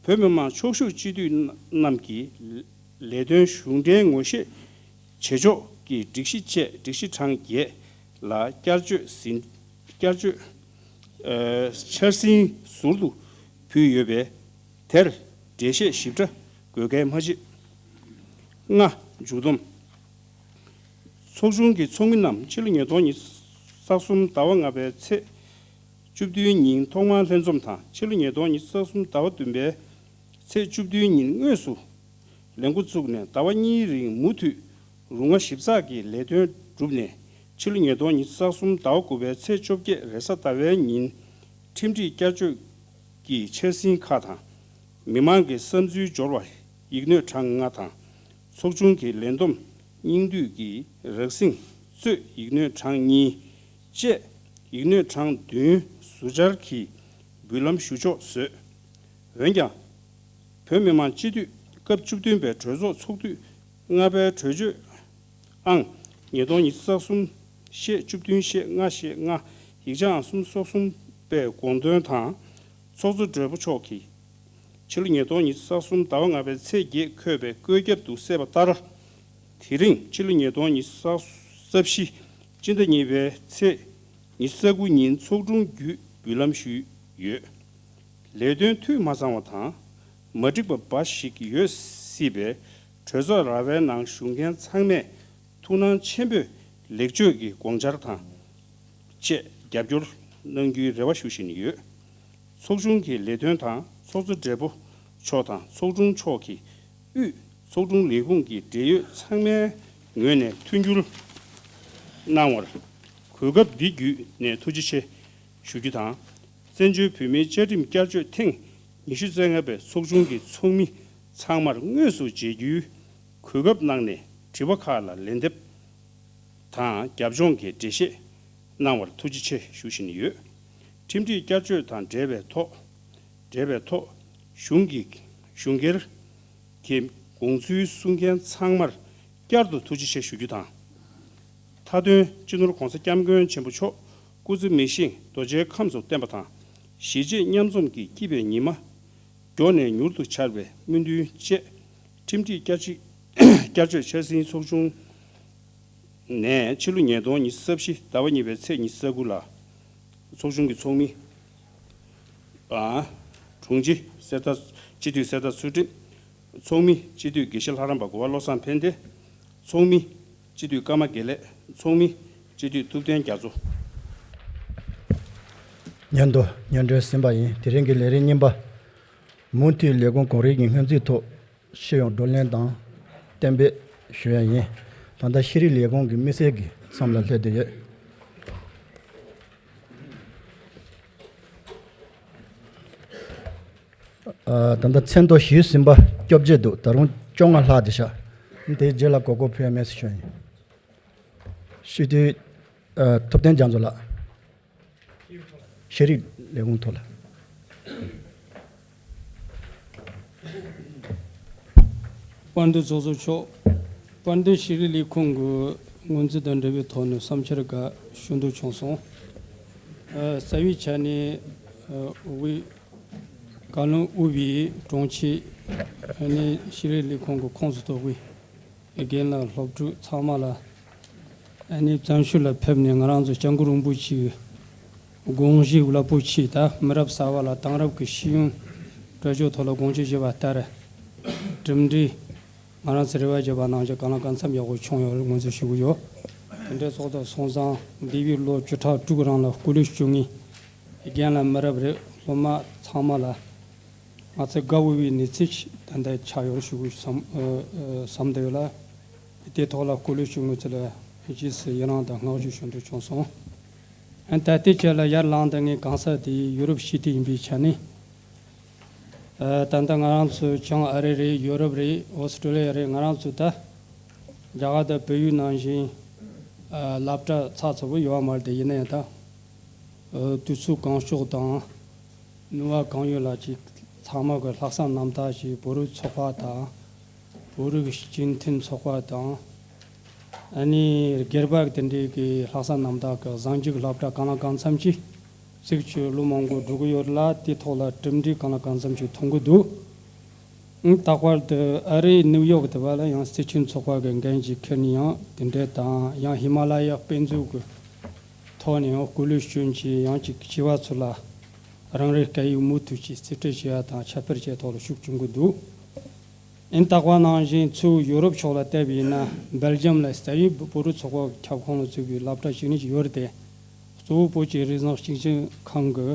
བོད་མི་མང་ཕྱོགས་བཞུགས་སྤྱི་འཐུས་རྣམས་ཀྱི་ལས་དོན་གཞུང་འབྲེལ་ངོ་ཤེས་བྱེད་ཕྱོགས་ཀྱི་སྒྲིག་གཞི་བཅས་སྒྲིག་གཞི་གྲངས་བརྒྱད་ལ་བསྐྱར་བཅོས་ཟིན། བསྐྱར་བཅོས། ཨ། འཆར་ཟིན་ཟུར་དུ་ཕུལ་ཡོད་པས། དེར་འགྲེལ་བཤད་ཞིབ་ཕྲ་དགོས་གལ་མ་མཆིས། ལྔ། མཇུག་བསྡོམས། ཚོགས་ཆུང་གི་ཚོགས་མི་རྣམས་ཕྱི་ལོ་ཉིས་སྟོང་ཉི་ཤུ་རྩ་གསུམ་ཟླ་བ་ལྔ་པའི་ཚེས་བཅུ་བདུན་ཉིན་ཐོག་མར་ལྷན་འཛོམས་དང་། ཕྱི་ལོ་ཉིས་སྟོང་ཉི་ཤུ་རྩ་གསུམ་ཟླ་བ་བདུན་པའི་ཚེས་བཅུ་བདུན་ཉིན་དངོས་སུ་ལས་འགོ་བཙུགས་ནས་ཟླ་བ་གཉིས་རིང་མུ་མཐུད་རུ་ང་ཞིབ་ཚགས་ཀྱིས་ལས་དོན་བསྒྲུབས་ནས། ཕྱི་ལོ་ཉིས་སྟོང་ཉི་ཤུ་རྩ་གསུམ་ཟླ་བ་དགུ་པའི་ཚེས་བཅོ་བརྒྱད་རེས་གཟའ་ཟླ་བའི་ཉིན་ཁྲིམས་སྒྲིག་བསྐྱར་བཅོས་ཀྱི་འཆར་ཟིན་ཁག་དང་། མི་མང་གི་བསམ་ཚུལ་འབྱོར་བ་ཡིག་སྣོད་གྲངས་ལྔ་དང་། ཚོགས་ཆུང་གི་ལས་བསྡོམས་སྙིང་བསྡུས་ཀྱི་རགས་ཟིན་གཙོས་ཡིག་སྣོད་གྲངས་གཉིས་བཅས་ཡིག་སྣོད་གྲངས་བདུན་ཟུར་བཅར་གྱིས་འབུལ་ལམ་ཞུ་ཆོག་བཟོས། འོན་ཀྱང་། བོད་མི་མང་སྤྱི་འཐུས་སྐབས་བཅུ་བདུན་པའི་གྲོས་ཚོགས་ཚོགས་དུས་ལྔ་པའི་གྲོས་ཆོད་ཨང་ཉིས་སྟོང་ཉི་ཤུ་རྩ་གསུམ་ཤེས་བཅུ་བདུན་ཤེས་ལྔ་ཤེས་ལྔ་ཡིག་ཆ་ཨང་གསུམ་སོ་གསུམ་པའི་དགོངས་དོན་དང་། ཚོགས་གཙོ་སྦྲེལ་པོ་མཆོག་གིས་ཕྱི་ལོ་ཉིས་སྟོང་ཉི་ཤུ་རྩ་གསུམ་ཟླ་བ་ལྔ་པའི་ཚེས་བརྒྱད་འཁོད་པའི་བཀོད་ཁྱབ་ཏུ་གསལ་བ་ལྟར། དེ་རིང་ཕྱི་ལོ་ཉིས་སྟོང་ཉི་ཤུ་རྩ་བཞི་སྤྱི་ཟླ་གཉིས་པའི་ཚེས་ཉི་ཤུ་རྩ་དགུ་ཉིན་ཚོགས་དྲུང་བརྒྱུད་འབུལ་ལམ་ཞུས་ཡོད། ལས་དོན་འཐུས་མ་ཚང་བ་དང་མ་འགྲིག་པ་འབའ་ཞིག་ཡོད་སྲིད་པས། གྲོས་ཚོགས་ར་བའི་ནང་བཞུགས་མཁན་ཚང་མས་ཐུགས་སྣང་ཆེན་པོས་ལེགས་བཅོས་ཀྱི་དགོངས་འཆར་དང་བཅས་རྒྱབ་སྐྱོར་གནང་རྒྱུའི་རེ་བ་ཞུ་བཞིན་ཡོད། ཚོགས་ཆུང་གི་ལས་དོན་དང་ཚོགས་གཙོ་སྦྲེལ་པོ་མཆོག་དང་ཚོགས་དྲུང་མཆོག་གིས་དབུས་ཚོགས་དྲུང་ལས་ཁུངས་ཀྱི་འབྲེལ་ཡོད་ཚང་མའི་ངོས་ནས་མཐུན་འགྱུར་གནང་བར་གོ་སྐབས་འདི་བརྒྱུད་ནས་ཐུགས་རྗེ་ཆེ་ཞུ་རྒྱུ་དང་། བཙན་བྱོལ་བོད་མིའི་བཅའ་ཁྲིམས་བསྐྱར་བཅོས་ཐེངས་ཉི་ཤུ་རྩ་ལྔ་པའི་ཚོགས་ཆུང་གི་ཚོགས་མི་ཚང་མར་དངོས་སུ་མཇལ་རྒྱུའི་གོ་སྐབས་གནང་ནས་དྲི་བ་ཁག་ལ་ལན་འདེབས་དང་རྒྱབ་ལྗོངས་ཀྱི་འགྲེལ་བཤད་གནང་བར་ཐུགས་རྗེ་ཆེ་ཞུ་བཞིན་ཡོད། ཁྲིམས་སྒྲིག་བསྐྱར་བཅོས་དང་འབྲེལ་བའི་ཐོག་འབྲེལ་བའི་ཐོག་གཞུང་གི་གཞུང་སྒེར་གྱི་དགོངས་ཚུལ་གསུང་མཁན་ཚང་མར་བསྐྱར་དུ་ཐུགས་རྗེ་ཆེ་ཞུ་རྒྱུ་དང་། མཐའ་དོན་སྤྱི་ནོར་༸གོང་ས་༸སྐྱབས་མགོན་ཆེན་པོ་མཆོག་སྐུ་ཚེ་མི་ཤིང་རྡོ་རྗེའི་ཁམས་སུ་བརྟན་པ་དང་། གཞིས་བྱེས་མཉམ་འཛོམས་ཀྱི་སྐྱིད་པའི་ཉི་མ་མགྱོགས་ནས་མྱུར་དུ་འཆར་བའི་སྨོན་འདུན་བཅས། ཁྲིམས་སྒྲིག་བསྐྱར་ཅིག་བསྐྱར་བཅོས་འཆར་ཟིན་ཚོགས་ཆུང་ནས་ཕྱི་ལོ་ཉིས་སྟོང་ཉི་ཤུ་རྩ་བཞི་ཟླ་བ་གཉིས་པའི་ཚེས་ཉི་ཤུ་རྩ་དགུ་ལ་ཚོགས་ཆུང་གི་ཚོགས་མི། ཨ། དྲུང་ཆེ་གསེར་རྟ། སྤྱི་འཐུས་གསེར་རྟ་ཚུལ་ཁྲིམས། ཚོགས་མི་སྤྱི་འཐུས་དགེ་བཤེས་ལྷ་རམས་པ་གོ་བ་བློ་བཟང་ཕན་བདེ། ཚོགས་མི་སྤྱི་འཐུས་ཀརྨ་དགེ་ལེགས། ཚོགས་མི་སྤྱི་འཐུས་ཐུབ་བསྟན་རྒྱ་མཚོ། སྙན་ཐོ་སྙན་སྒྲོན་ཟིན་པ་ཡིན། དེ་རིང་གི་ལས་རིམ་གཉིས་པ། མུ་མཐུད་ལས་ཁུངས་གོང་རིམ་གྱི་སྔོན་རྩིས་ཐོག་ཤེས་ཡོན་བགྲོ་གླེང་དང་གཏན་འབེབས། ཞུ་ཡ་ཡིན། ད་ལྟ་ཤེས་རིག་ལས་ཁུངས་ཀྱི་དམིགས་བསལ་གྱི་མཚམས་ལ་སླེབས་བསྡད་ཡོད། ཨ། ད་ལྟ་མཚན་ཐོ་གཞི་ཟིན་པ་སྐྱོབ་བྱེད་འདུག་ད་རུང་བཅོ་ལྔ་ལྷག་བསྡད་ཤག་དེའི་རྗེས་ལ་གོ་སྐབས་ཕུལ་ཡ་མེད་ཟེར་ཞུ་ཡ་ཡིན། སྤྱི་འཐུས། ཨ། ཐུབ་བསྟན་རྒྱ་མཚོ་ལགས། ཤེས་རིག་ལས་ཁུངས་ཐོག་ལ། དཔལ་ལྡན་ཚོགས་གཙོ་མཆོག་དཔལ་ལྡན་ཤེས་རིག་ལས་ཁུངས་ཀྱི་སྔོན་རྩིས་དང་འབྲེལ་བའི་ཐོག་ནས་བསམ་འཆར་འགའ་ཞུ་འདོད་བྱུང་སོང་། ཨ། རྩ་བའི་ཆ་ནས། ཨ། དབུས། བཀའ་བློན་དབུས་པའི་དྲུང་ཆེ། ཨ་ནི་ཤེས་རིག་ལས་ཁུངས་ཀྱི་ཁོངས་སུ་གཏོགས་པའི་རྒན་ལགས་སློབ་ཕྲུག་ཚང་མ་ལ། ཨ་ནི་བཙན་བྱོལ་ལ་ཕེབས་ནས་ང་རང་ཚོ་སྐྱབས་མགོན་རིན་པོ་ཆེའི་དགོངས་གཞི་རླབས་པོ་ཆེ་དང་མི་རབས་གསར་པ་ལ་དེང་རབས་ཀྱི་ཤེས་ཡོན་སྤྲོད་རྒྱུའི་ཐོག་ལ་དགོངས་གཞི་བཞེས་པ་ལྟར། གྲུབ་འབྲས་ང་རང་ཚོས་རེ་བ་བརྒྱབ་པ་ནང་བཞིན་གང་ལ་གང་འཚམ་ཡག་པོ་བྱུང་ཡོད་པར་ངོས་འཛིན་ཞུ་གི་ཡོད། དེ་འདྲའི་ཚོགས་འདུ་སོང་ཙང་འདས་པའི་ལོ་བཅུ་ཕྲག་དྲུག་རིང་ལ་སྐུ་ལས་བསྐྱོན་མཁན་རྒན་ལགས་མི་རབས་རེད། སློབ་མ་ཚང་མ་ལ་ང་ཚོ་དགའ་འོས་པའི་གནས་ཚུལ་ཞིག་ད་ལྟ་ཆགས་ཡོད་རེད་ཞུ་དགོས་བསམ་ཨ་ཨ་བསམ་བསྡད་ཡོད་ལ། དེ་ཐོག་ལ་སྐུ་ལས་བསྐྱོན་མཁན་ཚོ་ལ་རྗེས་སུ་ཡི་རང་དང་བསྔགས་བརྗོད་ཞུ་འདོད་བྱུང་སོང་། ཨ། ད་ལྟའི་ཆ་ལ་ཡར་ལངས་བསྡད་མཁན་གང་ཟག་དེ་ཡུ་རོབ་སྤྱི་འཐུས་ཡིན་པའི་ཆ་ནས། ཨ། ད་ལྟ་ང་རང་ཚོ་བྱང་ཨ་རི་རེད། ཡོ་རོབ་རེད། ཨོ་སི་ཀྲོ་ལི་ཡ་རེད། ང་རང་ཚོ་ད་རྒྱ་གར་དང་བལ་ཡུལ་ནང་བཞིན་ཨ་སློབ་གྲྭ་ཚགས་ཚུད་པོ་ཡོད་པ་མ་རེད་དེ། ཡིན་ན་ཡང་ད་ཨ་དུས་ཚོད་གང་ལྕོགས་དང་ནུས་པ་གང་ཡོད་ལ་ཅིག་ཚང་མ་གི་ལྷག་བསམ་རྣམ་དག་ཅིག་བོད་རིགས་ཚོགས་པ་དང་། བོད་རིགས་སྤྱི་མཐུན་ཚོགས་པ་དང་། ཨ་ནི་སྒེར་པ་དེ་འདྲའི་གི་ལྷག་བསམ་རྣམ་དག་གི་གཟའ་མཇུག་སློབ་གྲྭ་གང་ལ་གང་འཚམ་ཅིག་གཙུག་ཆུ་ལོ་མང་པོ་འགྲོ་གི་ཡོད་ལ། དེའི་ཐོག་ལ་གྲུབ་འབྲས་གང་ལ་གང་འཚམ་ཅིག་ཐོན་གི་འདུག་ཨང་། རྟག་པར་དུ་ཨ་རིའི་ནིའུ་ཡོག་དེ་བ་ལ་ཡང་སྲིད་སྐྱོང་ཚོགས་པ་གི་འགན་ཅིག་འཁྱེར་ནས་ཡང་དེ་འདྲ་དང་། ཡང་ཧི་མ་ལ་ཡ་དཔེ་མཛོད་ཀྱི་ཐོག་ནས་ཡང་སྐུ་ལས་བསྐྱོན་གྱི་ཡང་ཅིག་བྱིས་པ་ཚོ་ལ་རང་རེའི་སྐད་ཡིག་མུ་མཐུད་ཀྱིས་རྩིས་སྤྲོད་བྱེད་ཡ་དང་ཁྱབ་སྤེལ་བྱེད་ཐོག་ལ་ཤུགས་བསྐྱོན་གི་འདུག་ཨིན། རྟག་པ་ནང་བཞིན་ཚུར་ཡོ་རོབ་ཕྱོགས་ལ་བལྟས་པ་ཡིན་ན། སྦེལ་ཇམ་ལ་རྩ་བའི་བོད་རིགས་ཚོགས་པ་ཁྱབ་ཁོངས་ལ་ཚུད་པའི་སློབ་གྲྭ་བཅུ་གཉིས་ཅིག་ཡོད་རེད་དེ། གཙོ་བོ་བོད་ཀྱི་རིག་གཞུང་གཅེས་འཛིན་ཁང་གི་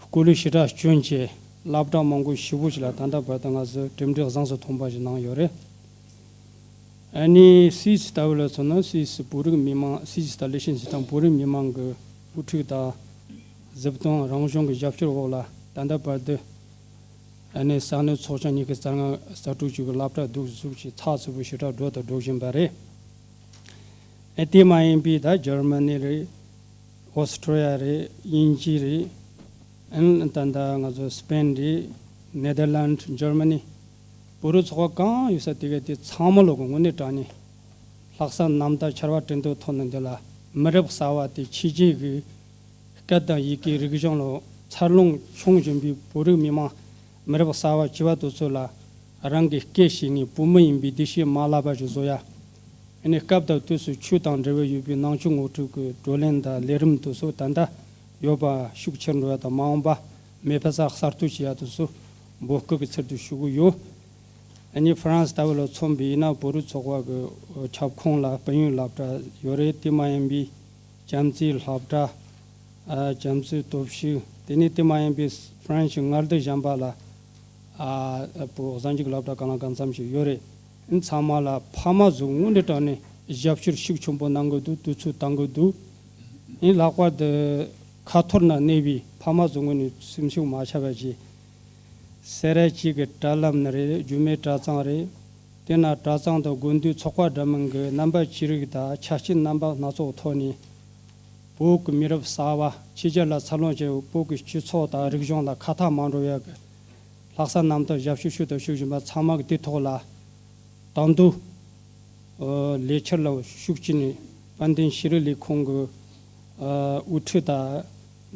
སྐུ་ལས་ཞེ་དྲག་བསྐྱོན་བྱས་སློབ་གྲྭ་མང་པོ་ཞེ་པོ་ཞིག་ལ་ད་ལྟ་བར་དུ་ང་ཚོས་གྲུབ་འབྲས་གཟེངས་སུ་ཐོན་པ་ཞིག་གནང་ཡོད་རེད། ཨ་ནི་སུད་སི་ལྟ་བུ་ལ་མཚོན་ན། སུད་སི་བོད་རིགས་མི་མང་། སུད་སི་ད་ལི་ཤན་སི་ཐང་བོད་རིགས་མི་མང་གི་དབུ་ཁྲིད་དང་། གཟིགས་སྟོན་རང་གཞུང་གི་རྒྱབ་སྐྱོར་འོག་ལ་ད་ལྟ་བར་དུ་ཨ་ནི་ས་གནས་ཚོགས་ཆུང་ཉི་ཤུ་རྩ་ལྔ་ས་ཁུལ་གཅིག་གི་སློབ་གྲྭ་འདུག་སེ་ཅིག་ཚགས་ཚུད་པོ་ཞེ་དྲག་འགྲོ་དང་འགྲོ་བཞིན་པ་རེད། ཨ། དེ་མ་ཡིན་པའི་ད་འཇར་མ་ནི་རེད། ཨོ་སི་ཀྲོ་ལི་ཡ་རེད། དབྱིན་ཇི་རེད། ཨ་ནི་ད་ལྟ་ང་ཚོ་སི་པེན་རེད། ནེ་དར་ལན་ཌི། འཇར་མ་ནི། བོད་རིགས་ཚོགས་པ་གང་ཡོད་ས་དེ་ག་དེ་ཚང་མ་ལོག་གི་དངོས་གནས་དྲང་གནས་ལྷག་བསམ་རྣམ་དག་ཕྱར་བ་གྲུ་འདེགས་ཐོག་ནས་འདི་ལ་མི་རབས་གསར་པ་དེ་ཕྱི་རྒྱལ་གྱི་སྐད་དང་ཡི་གེ་རིག་གཞུང་ལ་འཚར་ལོངས་བྱུང་བཞིན་པའི་བོད་རིགས་མི་མང་མི་རབས་གསར་པ་བྱིས་པ་དེ་ཚོ་ལ་རང་གི་སྐད་ཤེས་མཁན། བོད་མི་ཡིན་པའི་འདུ་ཤེས་མ་བརླག་པ་ཞིག་བཟོ་ཡ། ཨ་ནི་སྐབས་དང་དུས་སུ་ཆོས་དང་འབྲེལ་བ་ཡོད་པའི་ནང་ཆོས་ངོ་སྤྲོད་ཀྱི་བགྲོ་གླེང་དང་ལས་རིམ་དེ་ཚོ་ད་ལྟ་ཡོད་པ་ཤུགས་ཆེར་འགྲོ་ཡ་དང་། མ་འོངས་པ་མེད་པ་སར་གསར་གཏོད་བྱེད་ཡ་དེ་ཚོ་འབོད་སྐུལ་གྱི་ཚུལ་དུ་ཞུ་གི་ཡོད། ཨ་ནི་ཧྥ་རན་སི་ལྟ་བུ་ལ་མཚོན་པ་ཡིན་ན། བོད་རིགས་ཚོགས་པ་གི་ཁྱབ་ཁོངས་ལ་དཔལ་ཡོན་སློབ་གྲྭ་ཡོད་རེད། དེ་མ་ཡིན་པའི་བྱམས་བརྩེའི་སློབ་གྲྭ། ཨ། བྱམས་བརྩེའི་སྟོབས་ཤུགས། དེ་ནས་དེ་མ་ཡིན་པའི་ཧྥ་རན་སིའི་མངའ་སྡེ་གཞན་པ་ལ། ཨ། བོད་གཟའ་མཇུག་སློབ་གྲྭ་གང་ལ་གང་འཚམ་ཞིག་ཡོད་རེད། ཨ་ནི་ཚང་མ་ལ་ཕ་མ་ཚོས་དངོས་གནས་དྲང་གནས་རྒྱབ་སྐྱོར་ཤུགས་ཆེན་པོ་གནང་གི་འདུག་དུས་ཚོད་བཏང་གི་འདུག་ཨ་ནི་ལྷག་པར་དུ་ཁ་ཐོར་ན་གནས་པའི་ཕ་མ་ཚོ་ངོས་ནས་སེམས་ཤུགས་མ་ཆག་པ་བྱས། སེ་ར་བྱེས་ཀྱི་དྲ་ལམ་ནས་རེད། རྒྱུད་སྨད་གྲྭ་ཚང་རེད། དེ་ན་གྲྭ་ཚང་དང་དགོན་སྡེའི་ཚོགས་པ་འདྲ་མིན་གྱི་རྣམ་པ་ཅི་རིགས་དང་ཆ་རྐྱེན་རྣམ་པ་སྣ་ཚོགས་ཐོག་ནས། བོད་ཀྱི་མི་རབས་གསར་པ་ཕྱི་རྒྱལ་ལ་འཚར་ལོངས་བྱས། བོད་ཀྱི་སྤྱི་ཚོགས་དང་རིག་གཞུང་ལ་ཁ་ཐག་མ་འགྲོ་བའི་ལྷག་བསམ་རྣམ་དག་རྒྱབ་སྐྱོར་ཞུ་དང་ཞུ་བཞིན་པ་ཚང་མ་གི་དེ་ཐོག་ལ། དང་དུ། ཨ། ལས་འཆར་ལ་ཤུགས་བསྐྱེད་ནས་དཔལ་ལྡན་ཤེས་རིག་ལས་ཁུངས་ཀྱི། ཨ། དབུ་ཁྲིད་དང་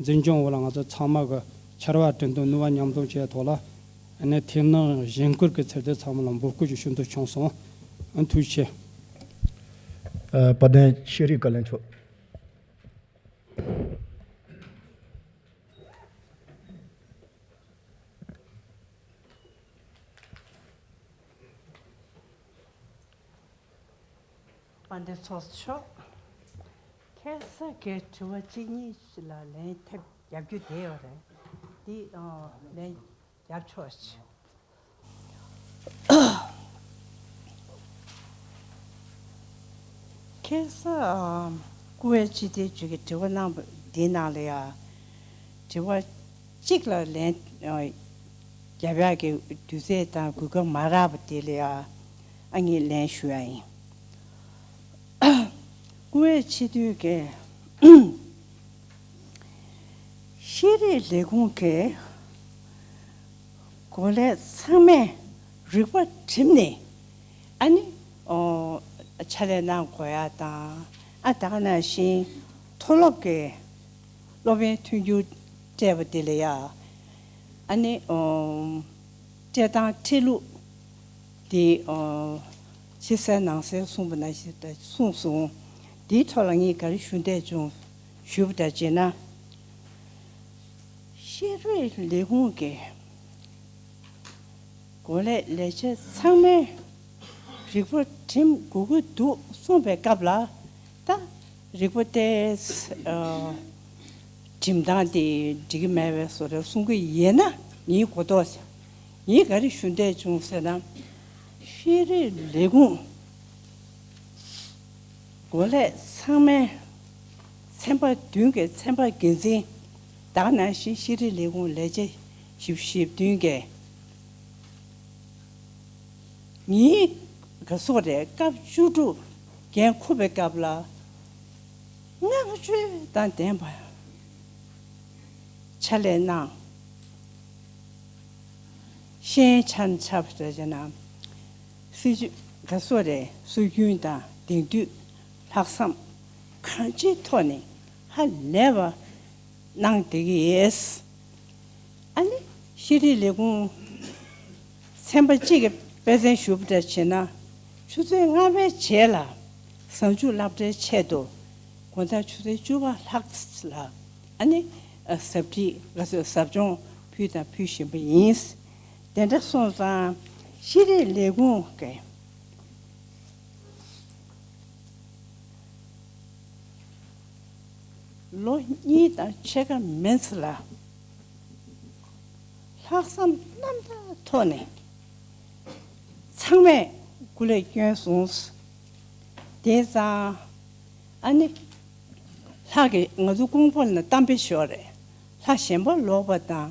འཛིན་སྐྱོང་འོག་ལ་ང་ཚོ་ཚང་མ་གི་ཕྱར་བ་གྲུ་འདེགས་ནུས་པ་མཉམ་སྡོམ་བྱས་ཐོག་ལ། ཨ་ནི་དེ་ནང་གཞན་སྐུལ་གྱི་ཚུལ་དུ་ཚང་མ་ལ་འབོད་སྐུལ་ཞིག་ཞུ་འདོད་བྱུང་སོང་། ཨ། ཐུགས་རྗེ་ཆེ། ཨ། དཔལ་ལྡན་ཤེས་རིག་བཀའ་བློན་མཆོག་དཔལ་ལྡན་ཚོགས་གཙོ་མཆོག་ཁ་སང་གི་དྲི་བ་གཅིག་གཉིས་ཤིག་ལ་ལན་ཐེབས་རྒྱབ་རྒྱུ་དེ་ཡོད་རེད། འདི་ཨ་ལན་རྒྱབ་ཆོག་ཅིག་ཁ་སང་། ཨ། སྐུ་ངོ་སྤྱི་འཐུས་ཚོས་ཀྱི་དྲི་བ་གནང་བ་འདིའི་ནང་ལ་ཡ། དྲི་བ་གཅིག་ལ་ལན། ཨ། རྒྱབ་ཡག་གི་དུས་ཚོད་དང་གོ་སྐབས་མ་རག་པ་དེ་ལ་ཡ། ཨ། ངས་ལན་ཞུ་ཡ་ཡིན། སྐུ་ངོ་སྤྱི་འཐུས་ཀྱིས། ཤེས་རིག་ལས་ཁུངས་ཀྱི་གོ་ལས་ཚང་མས་རིག་པ་བསྒྲིམས་ནས། ཨ་ནི། ཨོ། ཕྱག་ལས་གནང་དགོས་ཡ་དང་། ཨ། ད་ག་ནང་བཞིན་མཐོ་སློབ་ཀྱི་སློབ་ཡོན་མཐུན་འགྱུར་སྤྲད་པ་དེ་ལ་ཡ། ཨ་ནི། ཨོ། སྤྲད་སྟངས་ཁྲིད་ལུགས་དེ། ཨོ། ཕྱི་གསལ་ནང་གསལ་གསུངས་པ་ནང་བཞིན་གསུངས་སོང་། དེའི་ཐོག་ལ་ངས་ག་རེ་ཞུ་འདོད་བྱུང་ཞུས་པ་འདྲ་བྱས་ན། ཤེས་རིག་ལས་ཁུངས་ཀྱི་གོ་ལའི་ལས་བྱེད་ཚང་མས་རིག་པ་བསྒྲིམ་དགོས་ཀྱི་འདུག་གསུངས་པའི་སྐབས་ལ། ད་རིག་པ་དེ། ཨ། བསྒྲིམ་སྟངས་དེ་འགྲིག་གི་མེད་པའི་བཟོ་འདྲ་གསུང་གི་ཡོད་ན། ངའི་གོ་རྟོགས། ངས་ག་རེ་ཞུ་འདོད་བྱུང་ཟེར་ན། ཤེས་རིག་ལས་ཁུངས་གོ་ལའི་ཚང་མའི་ཚན་པ་བདུན་གྱི་ཚན་པ་འགན་འཛིན། ད་ག་ནང་བཞིན་ཤེས་རིག་ལས་ཁུངས་ལས་བྱེད་བཞི་བཅུ་ཞེ་བདུན་གྱིས། ངའི་ག་སོགས་རེད། སྐབས་བཅུ་དྲུག་འགན་འཁུར་བའི་སྐབས་ལ། བསྔགས་བརྗོད་དང་ལྡན་པ་ཕྱག་ལས་གནང་། ཤེས་ཡོན་ཆ་ཆ་བ་ཟེར་ན། སྲིད་ཇུས་ག་སོགས་རེད། སྲོལ་རྒྱུན་དང་དེང་དུས་ལྷག་བསམ་གང་ཅིའི་ཐོག་ནས་ཧ་ལས་པ་གནང་བསྡད་ཀྱི་ཡོད། ཨ་ནི་ཤེས་རིག་ལས་ཁུངས་ཚན་པ་གཅིག་གིས་དཔེ་མཚོན་ཞུ་བ་འདྲ་བྱས་ན། ཆུ་ཚོད་ལྔ་པའི་རྗེས་ལ་གཟའ་མཇུག་སློབ་གྲྭའི་ཆེད་དུ་དགོང་དག་ཆུ་ཚོད་བཅུ་པ་ལྷག་ཙམ་ལ། ཨ་ནི། ཨ། ཟབ་ཁྲིད། ཟབ་སྦྱོང་ཕུལ་དང་ཕུལ་བཞིན་པ་ཡིན། དེ་འདྲ་སོང་ཙང་ཤེས་རིག་ལས་ཁུངས་ཀྱི་ལོ་གཉིས་དང་ཕྱེད་ཀ་མིན་ཙམ་ལ། ལྷག་བསམ་རྣམ་དག་ཐོག་ནས་ཚང་མས་སྐུ་ལས་བསྐྱོན་སོང་། དེང་སང་ཨ་ནི་ལྷ་གི། ང་ཚོ་ཀོང་པོ་ལ་གཏམ་དཔེ་ཤོད་རེད། ལྷ་ཞེན་པ་ལོག་པ་དང་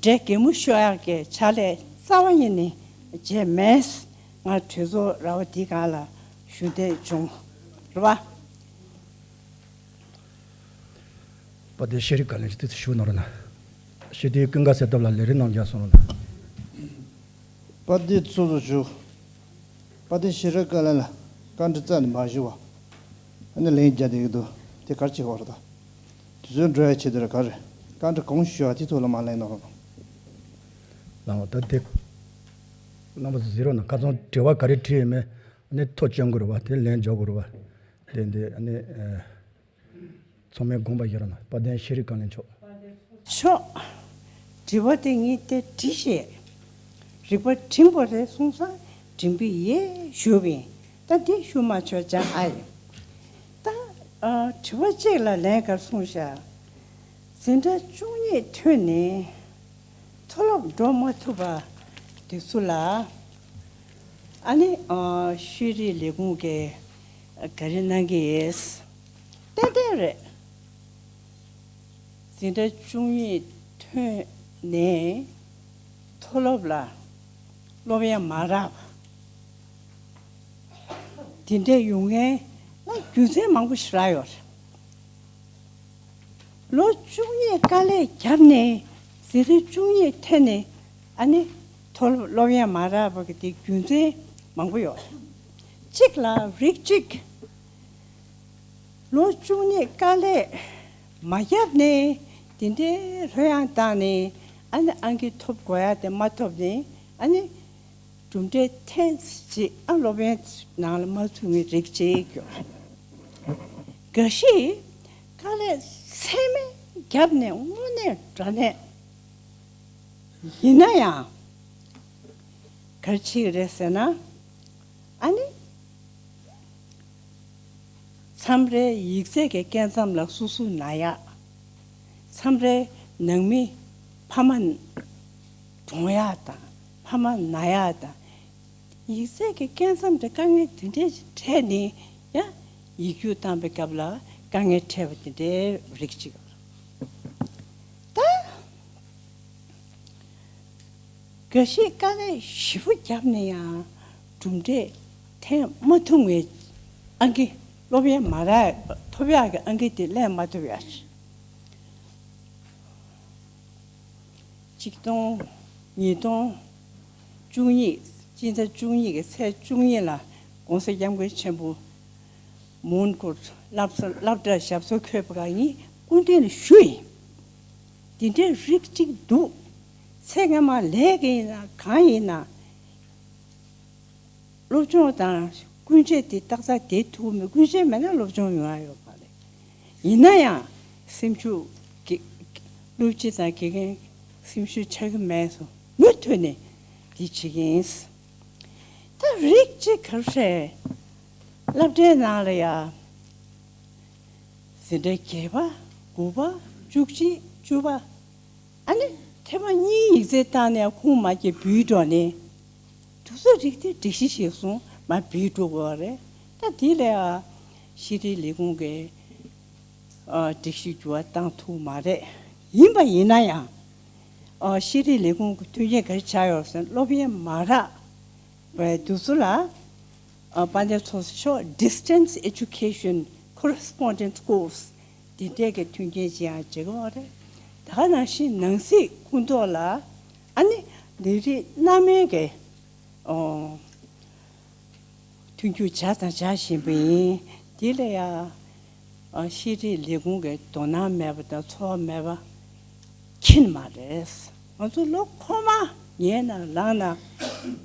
འདྲེ་གད་མོ་ཤོར་ཡག་གི་ཕྱག་ལས་རྩ་བ་ཉིད་ནས་བྱས་མེད། ང་གྲོས་ཚོགས་ར་བ་འདི་སྒང་ལ་ཞུ་འདོད་བྱུང་། རེད་པ། དཔལ་ལྡན་ཤེས་རིག་བཀའ་བློན་ཞིག་ཏུ་ཞུ་གནང་རོགས་གནང་། ཞི་བདེའི་ཀུན་དགའ་གསལ་སྟོབས་ལགས་ལས་རིམ་གནང་རྒྱུ་སོང་རོགས་གནང་། དཔལ་ལྡན་ཚོགས་གཙོ་མཆོག་དཔལ་ལྡན་ཤེས་རིག་བཀའ་བློན་ལ་བཀའ་འདྲི་རྩ་ནས་མ་ཞུ་བ། ཨ་ནི་ལན་རྒྱག་བསྡད་ཀྱི་འདུག་དེ་ག་རེ་བྱེད་དགོས་རེད་ད། དུས་ཚོད་འགྲོ་ཡ་ཆེད་དུ་རེད། ག་རེ་བཀའ་འདྲི་གང་ཞུ་བ་དེ་ཐོག་ལ་མ་ལན་གནང་རོགས་གནང་། ལགས་འོ། ད་དེ་རྣམ་པ་ཚོ་གཟིགས་རོགས་གནང་། ཁ་སང་དྲི་བ་ག་རེ་དྲིས་ཡོད་མེད་ཨ་ནི་ཐོ་བཅོ་དགོས་རེད་པ། དེ་ལན་རྒྱག་དགོས་རེད་པ། དེ་འདི་ཨ་ནི། ཨ། ཚང་མས་དགོངས་པ་བཞེས་རོགས་གནང་། དཔལ་ལྡན་ཤེས་རིག་བཀའ་བློན་མཆོག་མཆོག་དྲི་བ་དེ་ངས་དེ་དྲིས་ཤག་རིག་པ་བསྒྲིམས་པ་རེད་གསུངས་ཙང་བསྒྲིམས་ཀྱི་ཡོད་ཞུས་པ་ཡིན། ད་འདི་ཞུ་མ་ཆོག་ཅང་ཨ་ཡིན། ད། ཨ། དྲི་བ་གཅིག་ལ་ལན་ག་རེ་གསུངས་ཤག་འཛིན་གྲྭ་བཅུ་གཉིས་ཐོན་ནས་མཐོ་སློབ་འགྲོ་མ་ཐུབ་པ་དེ་ཚོ་ལ། ཨ་ནི། ཨ། ཤེས་རིག་ལས་ཁུངས་ཀྱིས་ག་རེ་གནང་གི་ཡོད། ཏན་ཏན་རེད། འཛིན་གྲྭ་བཅུ་གཉིས་ཐོན་ནས་མཐོ་སློབ་ལ་སློབ་ཡོན་མ་རག་པ་དེ་འདྲ་ཡོང་མཁན་ང་རྒྱུ་མཚན་མང་པོ་ཞིག་རག་ཡོད་རེད། ལོ་བཅུ་གཉིས་དཀའ་ལས་བརྒྱབ་ནས་འཛིན་གྲྭ་བཅུ་གཉིས་ཐོན་ནས་ཨ་ནི་མཐོ་སློབ་སློབ་ཡོན་མ་རག་པ་གི་དེ་རྒྱུ་མཚན་མང་པོ་ཡོད་རེད། གཅིག་ལ་རིགས་གཅིག་ལོ་བཅུ་གཉིས་དཀའ་ལས་མ་བརྒྱབ་ནས་དེ་འདྲའི་ལྷོད་ཡངས་བཏང་ནས་ཨ་ནི་ཨང་ཀི་ཐོབ་དགོས་ཡ་དེ་མ་ཐོབ་ནས་ཨ་ནི་གྲུབ་འབྲས་ཐེངས་གཅིག་ཨ་སློབ་ཡོན་ནང་ལ་མ་ཚུད་མཁན་རིགས་གཅིག་ཡོད་རེད། འགའ་ཞིག་དཀའ་ལས་ཚད་མེད་བརྒྱབ་ནས་དངོས་གནས་དྲང་གནས་ཡིན་ན་ཡང་ག་རེ་བྱེད་ཀྱི་རེད་ཟེར་ན། ཨ་ནི། མཚམས་རེ་ཡིག་ཚད་ཀྱི་སྐད་མཚམས་ལ་སོ་སོ་ན་ཡག་མཚམས་རེ་ནང་མི་ཕ་མ་གྲོངས་ཡག་དང་ཕ་མ་ན་ཡག་དང་། ཡིག་ཚད་ཀྱི་སྐད་མཚམས་དེ་དཀའ་ངལ་དེ་འདྲས་ཞིག་འཕྲད་ནས་ ཡང་ཡིག་རྒྱུགས་བཏང་པའི་སྐབས་ལ་དཀའ་ངལ་འཕྲད་པ་དེ་འདྲའི་རིགས་གཅིག་ད། འགའ་ཞིག་དཀའ་ལས་ཞེ་པོ་བརྒྱབ་ནས་ཡང་གྲུབ་འབྲས་འཐེན་མ་ཐུབ་ངེས་ཨང་ཀི་སློབ་ཡོན་མ་རག་ཐོབ་ཡག་གི་ཨང་ཀི་དེ་ལེན་མ་ཐུབ་ཡག་ཆིག་སྟོང་ཉིས་སྟོང་བཅུ་གཉིས་སྤྱི་ཟླ་བཅུ་གཉིས་ཀྱི་ཚེས་བཅུ་གཉིས་ལ་༸གོང་ས་༸སྐྱབས་མགོན་ཆེན་པོ་མོན་གྷོར་སློབ་གསོ་སློབ་གྲྭར་ཞབས་སོར་འཁོད་པ་གང་ཡིན་སྐུ་མདུན་ལ་ཞུ་ཡིན། འདི་འདྲའི་རིགས་གཅིག་འདུག་ཚེ་སྔ་མ་ལས་ཀ་ཡིན་ན་གང་ཡིན་ན། སློབ་སྦྱོང་དང་ཀུན་སྤྱོད་དེ་ཏག་ཏག་བསྡད་ཐུབ་མེད། ཀུན་སྤྱོད་མེད་ན་སློབ་སྦྱོང་ཡོང་ཡ་ཡོད་མ་རེད། ཡིན་ན་ཡང་སེམས་ཤུགས་ཀྱི་སློབ་སྤྱི་དང་དགེ་རྒན་སེམས་ཤུགས་ཆག་གི་མེད་སོང་མུ་མཐུད་ནས་འདི་བྱེད་ཀྱི་ཡིན། ད་རིགས་གཅིག་ག་རེ་རེད། སློབ་གྲྭའི་ནང་ལ་ཡ་འཛིན་གྲྭ་བརྒྱད་པ་དགུ་པ་བཅུ་གཅིག་བཅུ་པ། ཨ་ནི་ཐེངས་མ་གཉིས་ཡིག་ཚད་བཏང་ནས་ཁུངས་མ་སྐྱེལ་བུད་འགྲོ་ནས། དུ་སུ་རིགས་དེ་སྒྲིག་གཞི་ཞིག་སོང་མ་བུད་འགྲོ་དགོས་པ་རེད། ད་དེ་ལས་ཨ་ཤེས་རིག་ལས་ཁུངས་ཀྱི་ཨ་སྒྲིག་གཞི་འགྱུར་བ་བཏང་ཐུབ་མ་རེད། ཡིན་པ་ཡིན་ན་ཡང་ཨ་ཤེས་རིག་ལས་ཁུངས་ཀྱི་མཐུན་རྐྱེན་ག་རེ་ཆགས་ཡོད་ཟེར་ན་སློབ་ཡོན་མ་རག་པའི་དུ་སུ་ལ་ཨ་དཔལ་ལྡན་ཚོགས་གཙོ་མཆོག་Distance Education Correspondence Course འདི་འདྲས་ཀྱི་མཐུན་རྐྱེན་ཅིག་ཡང་བྱེད་ཀྱི་ཡོད་རེད། ད་ག་ནང་བཞིན་ནང་སྲིད་ཁུངས་ཐོག་ལ་ཨ་ནི་ལས་རིགས་སྣ་མིན་གྱི་ཨོ་མཐུན་འགྱུར་བྱས་དང་བྱ་བཞིན་པ་ཡིན། འདི་ལ་ཡང་ཨ་ཤེས་རིག་ལས་ཁུངས་ཀྱི་དོ་སྣང་མེད་པ་དང་ཚོར་བ་མེད་པ་ཁྱིམ་མ་རེད། ང་ཚོ་ལོ་འཁོར་མ་ཉལ་ན་ལངས་ན་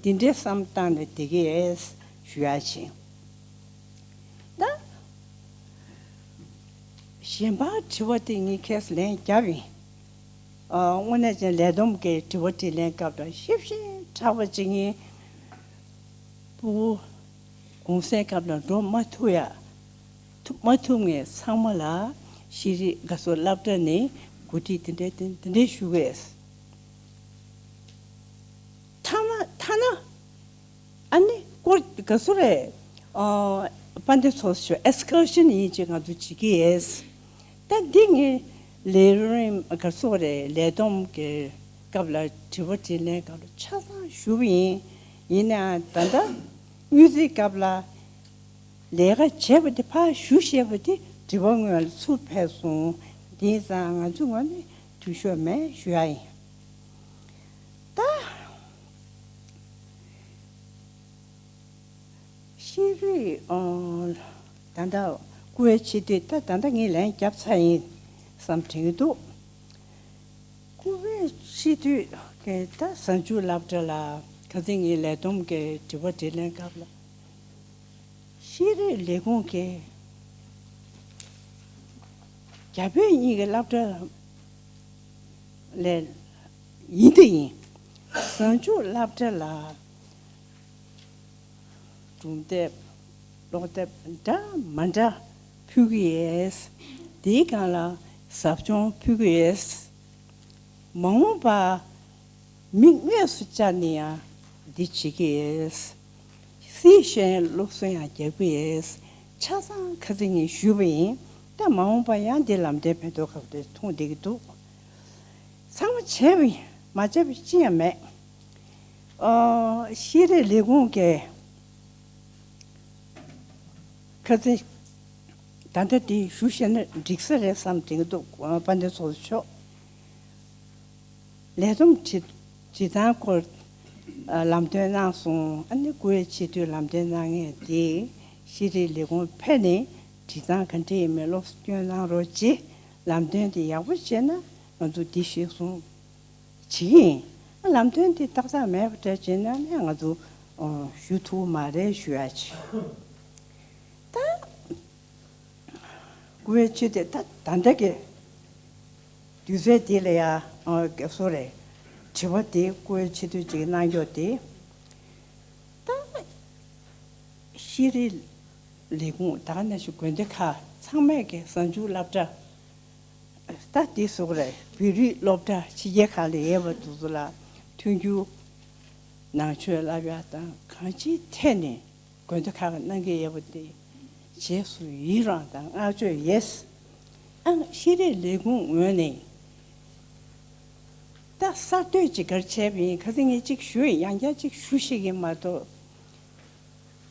འདི་འདྲའི་བསམ་བཏང་ནས་བསྡད་ཀྱི་ཡོད་ཞུ་ཡ་བྱིན། ད་གཞན་པ་དྲི་བ་དེ་ངས་ཁས་ལེན་བརྒྱབ་ཡིན། ཨ་དངོས་གནས་ཀྱང་ལས་བསྡོམས་ཀྱི་དྲི་བ་དྲིས་ལན་སྐབས་དང་ཤེས་བཞིན་དྲག་པ་ཅིག་ཡིན། ཕྲུ་གུ་གུང་སེང་སྐབས་ལ་འགྲོ་མ་ཐུབ་ཡ། ཐུབ་མ་ཐུབ་ངས་ཚང་མ་ལ་ཤེས་རིག་དགའ་ཚོར་སློབ་གྲྭ་ནས་གོ་སྒྲིག་དེ་འདྲའི་དེ་དེ་འདྲའི་ཞུ་གས། ཐ་མ་ཐ་ན་ཨ་ནི་སྐོར་དགའ་ཚོར་རེད། ཨ་དཔལ་ལྡན་ཚོགས་གཙོ་ཨེགས་ཀར་ཤན་ཡིན་ཅེས་ང་ཚོ་བྱེད་ཀྱི་ཡོད། ད་འདི་ངས་ལས་རིམ་དགའ་ཚོར་རེད། ལས་བསྡོམས་ཀྱི་སྐབས་ལ་དྲི་བ་དྲིས་ལན་སྐབས་ལ་ཆ་ཚང་ཞུ་བ་ཡིན། ཡིན་ནའང་ད་ལྟ་དངུལ་རྩིས་སྐབས་ལ་ལས་ཀ་བྱས་པ་དེ་ཕར་ཞུ་ཤེས་པ་དེ་དྲི་བ་སྔོན་ལ་ཚུར་ཕེབས་སོང་། དེང་སང་ང་ཚོ་ངོས་ནས་འཐུས་ཤོར་མེད་ཞུ་ཡ་ཡིན། ད་ཤེས་རིག་ཨང་ད་ལྟ་བཀུར་འོས་སྤྱི་འཐུས་ད་ད་ལྟ་ངས་ལན་བརྒྱབ་ཚར་ཡིན་བསམ་དྲན་གྱི་འདུག་བཀུར་འོས་སྤྱི་འཐུས་ཀྱི་ད་གཟའ་མཇུག་སློབ་གྲྭ་ལ་ཁ་སང་ངའི་ལས་བསྡོམས་ཀྱི་དྲི་བ་དྲིས་ལན་སྐབས་ལ་ཤེས་རིག་ལས་ཁུངས་ཀྱི་རྒྱ་བོད་གཉིས་ཀྱི་སློབ་གྲྭ་ལས་ཡིན་དུ་ཡིན། གཟའ་མཇུག་སློབ་གྲྭ་ལ་སྒྲུང་དེབ་ཀློག་དེབ་འདྲ་མ་འདྲ་ཕུལ་གྱི་ཡོད། དེའི་སྒང་ལ་ཟབ་སྦྱོང་ཕུལ་གྱི་ཡོད། མ་འོངས་པ་མིག་དངོས་སུ་བཅར་ནས་ཡང་འདི་བྱེད་ཀྱི་ཡོད། སི་ཤེས་སློབ་གསོ་ཡང་རྒྱག་གི་ཡོད། ཆ་ཚང་ཁ་སང་ངས་ཞུས་པ་ཡིན། ད་མ་འོངས་པ་ཡང་འདི་ལམ་སྟོན་ཕན་ཐོགས་ཁག་དེ་མཐོང་བསྡད་ཀྱི་འདུག་ཚང་མ་བྱས་པ་ཡིན། མ་བྱས་པ་ཅི་ཡང་མེད། ཨ་ཤེས་རིག་ལས་ཁུངས་ཀྱི་ཁ་སང་ད་ལྟ་འདི་ཞུ་ཤེས་ན་འགྲིག་ས་རེད་བསམ་དྲན་གྱི་འདུག་དཔལ་ལྡན་ཚོགས་གཙོ་མཆོག་ལས་བསྡོམས་བྲིས་བྲིས་ཐང་སྐོར་ཨ་ལམ་སྟོན་གནང་སོང་། ཨ་ནི་བཀུར་འོས་སྤྱི་འཐུས་ལམ་སྟོན་གནང་མཁན་དེ་ཤེས་རིག་ལས་ཁུངས་ཕེབས་ནས་བྲིས་ཐང་ག་འདྲ་ཡིན་མིན་སློབ་གསོ་སྐྱོན་གནང་རོགས་གྱིས། ལམ་སྟོན་དེ་ཡག་པོ་བྱས་ན་ང་ཚོ་འདི་གཞིར་བཟུང་བྱེད་ཀྱི་ཡིན། ཨ་ལམ་སྟོན་དེ་ཏག་ཏག་མེད་པ་འདྲ་བྱས་ན་ནི་ང་ཚོ་ཨོ་ཞུ་ཐུབ་མ་རེད་ཞུ་ཡ་བྱེད། ད་བཀུར་འོས་སྤྱི་འཐུས་དེ་ད་ད་ལྟ་གི་དུས་ཚོད་འདི་ལ་ཡ་ཨ་སོ་རེད། དྲི་བ་དེ་བཀུར་འོས་སྤྱི་འཐུས་ཅིག་གནང་རྒྱུ་དེ་ད་ཤེས་རིག་ལས་ཁུངས་ད་ག་ནང་བཞིན་དགོན་སྡེ་ཁག་ཚང་མས་ཀྱི་གཟའ་མཇུག་སློབ་གྲྭ་ད་དེ་སོ་རེད། བོད་རིགས་སློབ་གྲྭ་ཕྱི་རྒྱལ་ཁག་ལ་ཡོད་པ་དེ་ཚོ་ལ་མཐུན་འགྱུར་ནང་ཆོས་བསླབ་ཡ་དང་གང་ཅིའི་ཐད་ནས། དགོན་སྡེ་ཁག་གི་གནང་གི་ཡོད་པ་དེ་ རྗེས་སུ་ཡི་རང་དང་བསྔགས་བརྗོད་ཡོད། ཨ་ཤེས་རིག་ལས་ཁུངས་ངོས་ནས་ད་གསར་གཏོད་ཅིག་ག་རེ་བྱས་པ་ཡིན། ཁ་སང་ངས་ཅིག་ཞུས་ཡིན། ཡང་བསྐྱར་ཅིག་ཞུ་ཤེས་ཀྱི་མ་གཏོགས།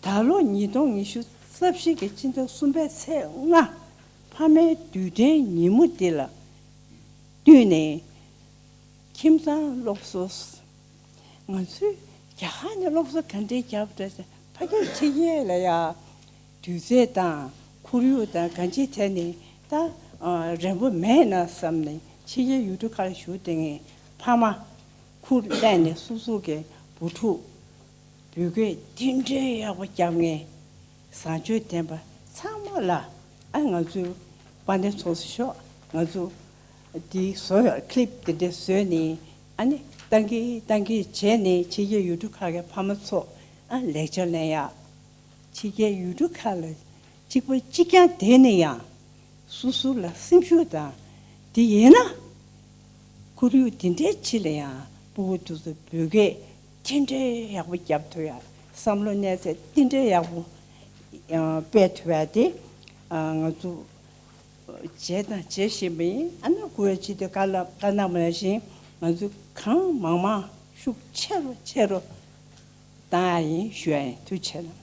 ད་ལོ་ཉིས་སྟོང་ཉི་ཤུ་རྩ་བཞི་གི་སྤྱི་ཟླ་གསུམ་པའི་ཚེས་ལྔ། ཕ་མའི་དུས་དྲན་ཉིན་མོ་འདི་ལ་བསྟུན་ནས། ཁྱིམ་ཚང་སློབ་གསོ། ང་ཚོས་རྒྱ་གར་ནས་སློབ་གསོ་ག་འདྲས་བརྒྱབ་འདྲ་ཟེར། ཕ་གིར་ཕྱི་རྒྱལ་ལ་ཡ་དུས་ཚོད་དང་ཁོར་ཡུག་དང་གང་ཅིའི་ཐད་ནས་ད་རན་པོ་མེད་ན་བསམ་ནས་ཕྱི་རྒྱལ་ཡུལ་གྲུ་ཁག་ལ་བཞུགས་བསྡད་མཁན་ཕ་མ་ཁུར་བསླངས་ནས་སོ་སོ་གི་བུ་ཕྲུག་བོད་སྐད་འདི་འདྲའི་ཡག་པོ་རྒྱབ་མཁན་བཟང་སྤྱོད་ལྡན་པ་ཚང་མ་ལ། ཨ་ང་ཚོའི་དཔལ་ལྡན་ཚོགས་གཙོ་མཆོག་ང་ཚོ་འདི་བཟོ་ཡག་ཀི་ལིབ་འདི་འདྲ་བཟོས་ནས། ཨ་ནི་བཏང་གི་བཏང་གི་བྱས་ནས་ཕྱི་རྒྱལ་ཡུལ་གྲུ་ཁག་གི་ཕ་མ་ཚོ་ཨ་ལེགས་ཆ་ལེན་ཡག་ཕྱི་རྒྱལ་ཡུལ་གྲུ་ཁག་ལ་གཅིག་པ་གཅིག་རྐྱང་བསྡད་ནས་ཡང་སོ་སོ་ལ་སེམས་ཤུགས་དང་། དེ་ཡིན་ན་ཁོར་ཡུག་དེ་འདྲའི་ཕྱི་ལ་ཡང་སྤུ་གུ་དེ་ཚོ་བོད་སྐད་དེ་འདྲའི་ཡག་པོ་རྒྱབ་ཐུབ་ཡག་བསམ་བློ་གནས་ཚད་དེ་འདྲའི་ཡག་པོ་ཡང་སྤེལ་ཐུབ་ཡག་དེ་ང་ཚོ་བྱས་དང་བྱེད་བཞིན་པ་ཡིན། ཨ་ནི་སྐུ་ངོ་སྤྱི་འཐུས་བཀའ་སློབ་བཀའ་གནང་བ་ནང་བཞིན་ང་ཚོ་གང་མང་མང་ཤུགས་ཆེ་རུ་ཆེ་རུ་བཏང་ཡག་ཡིན་ཞུ་ཡག་ཡིན། ཐུགས་རྗེ་ཆེ་གནང་།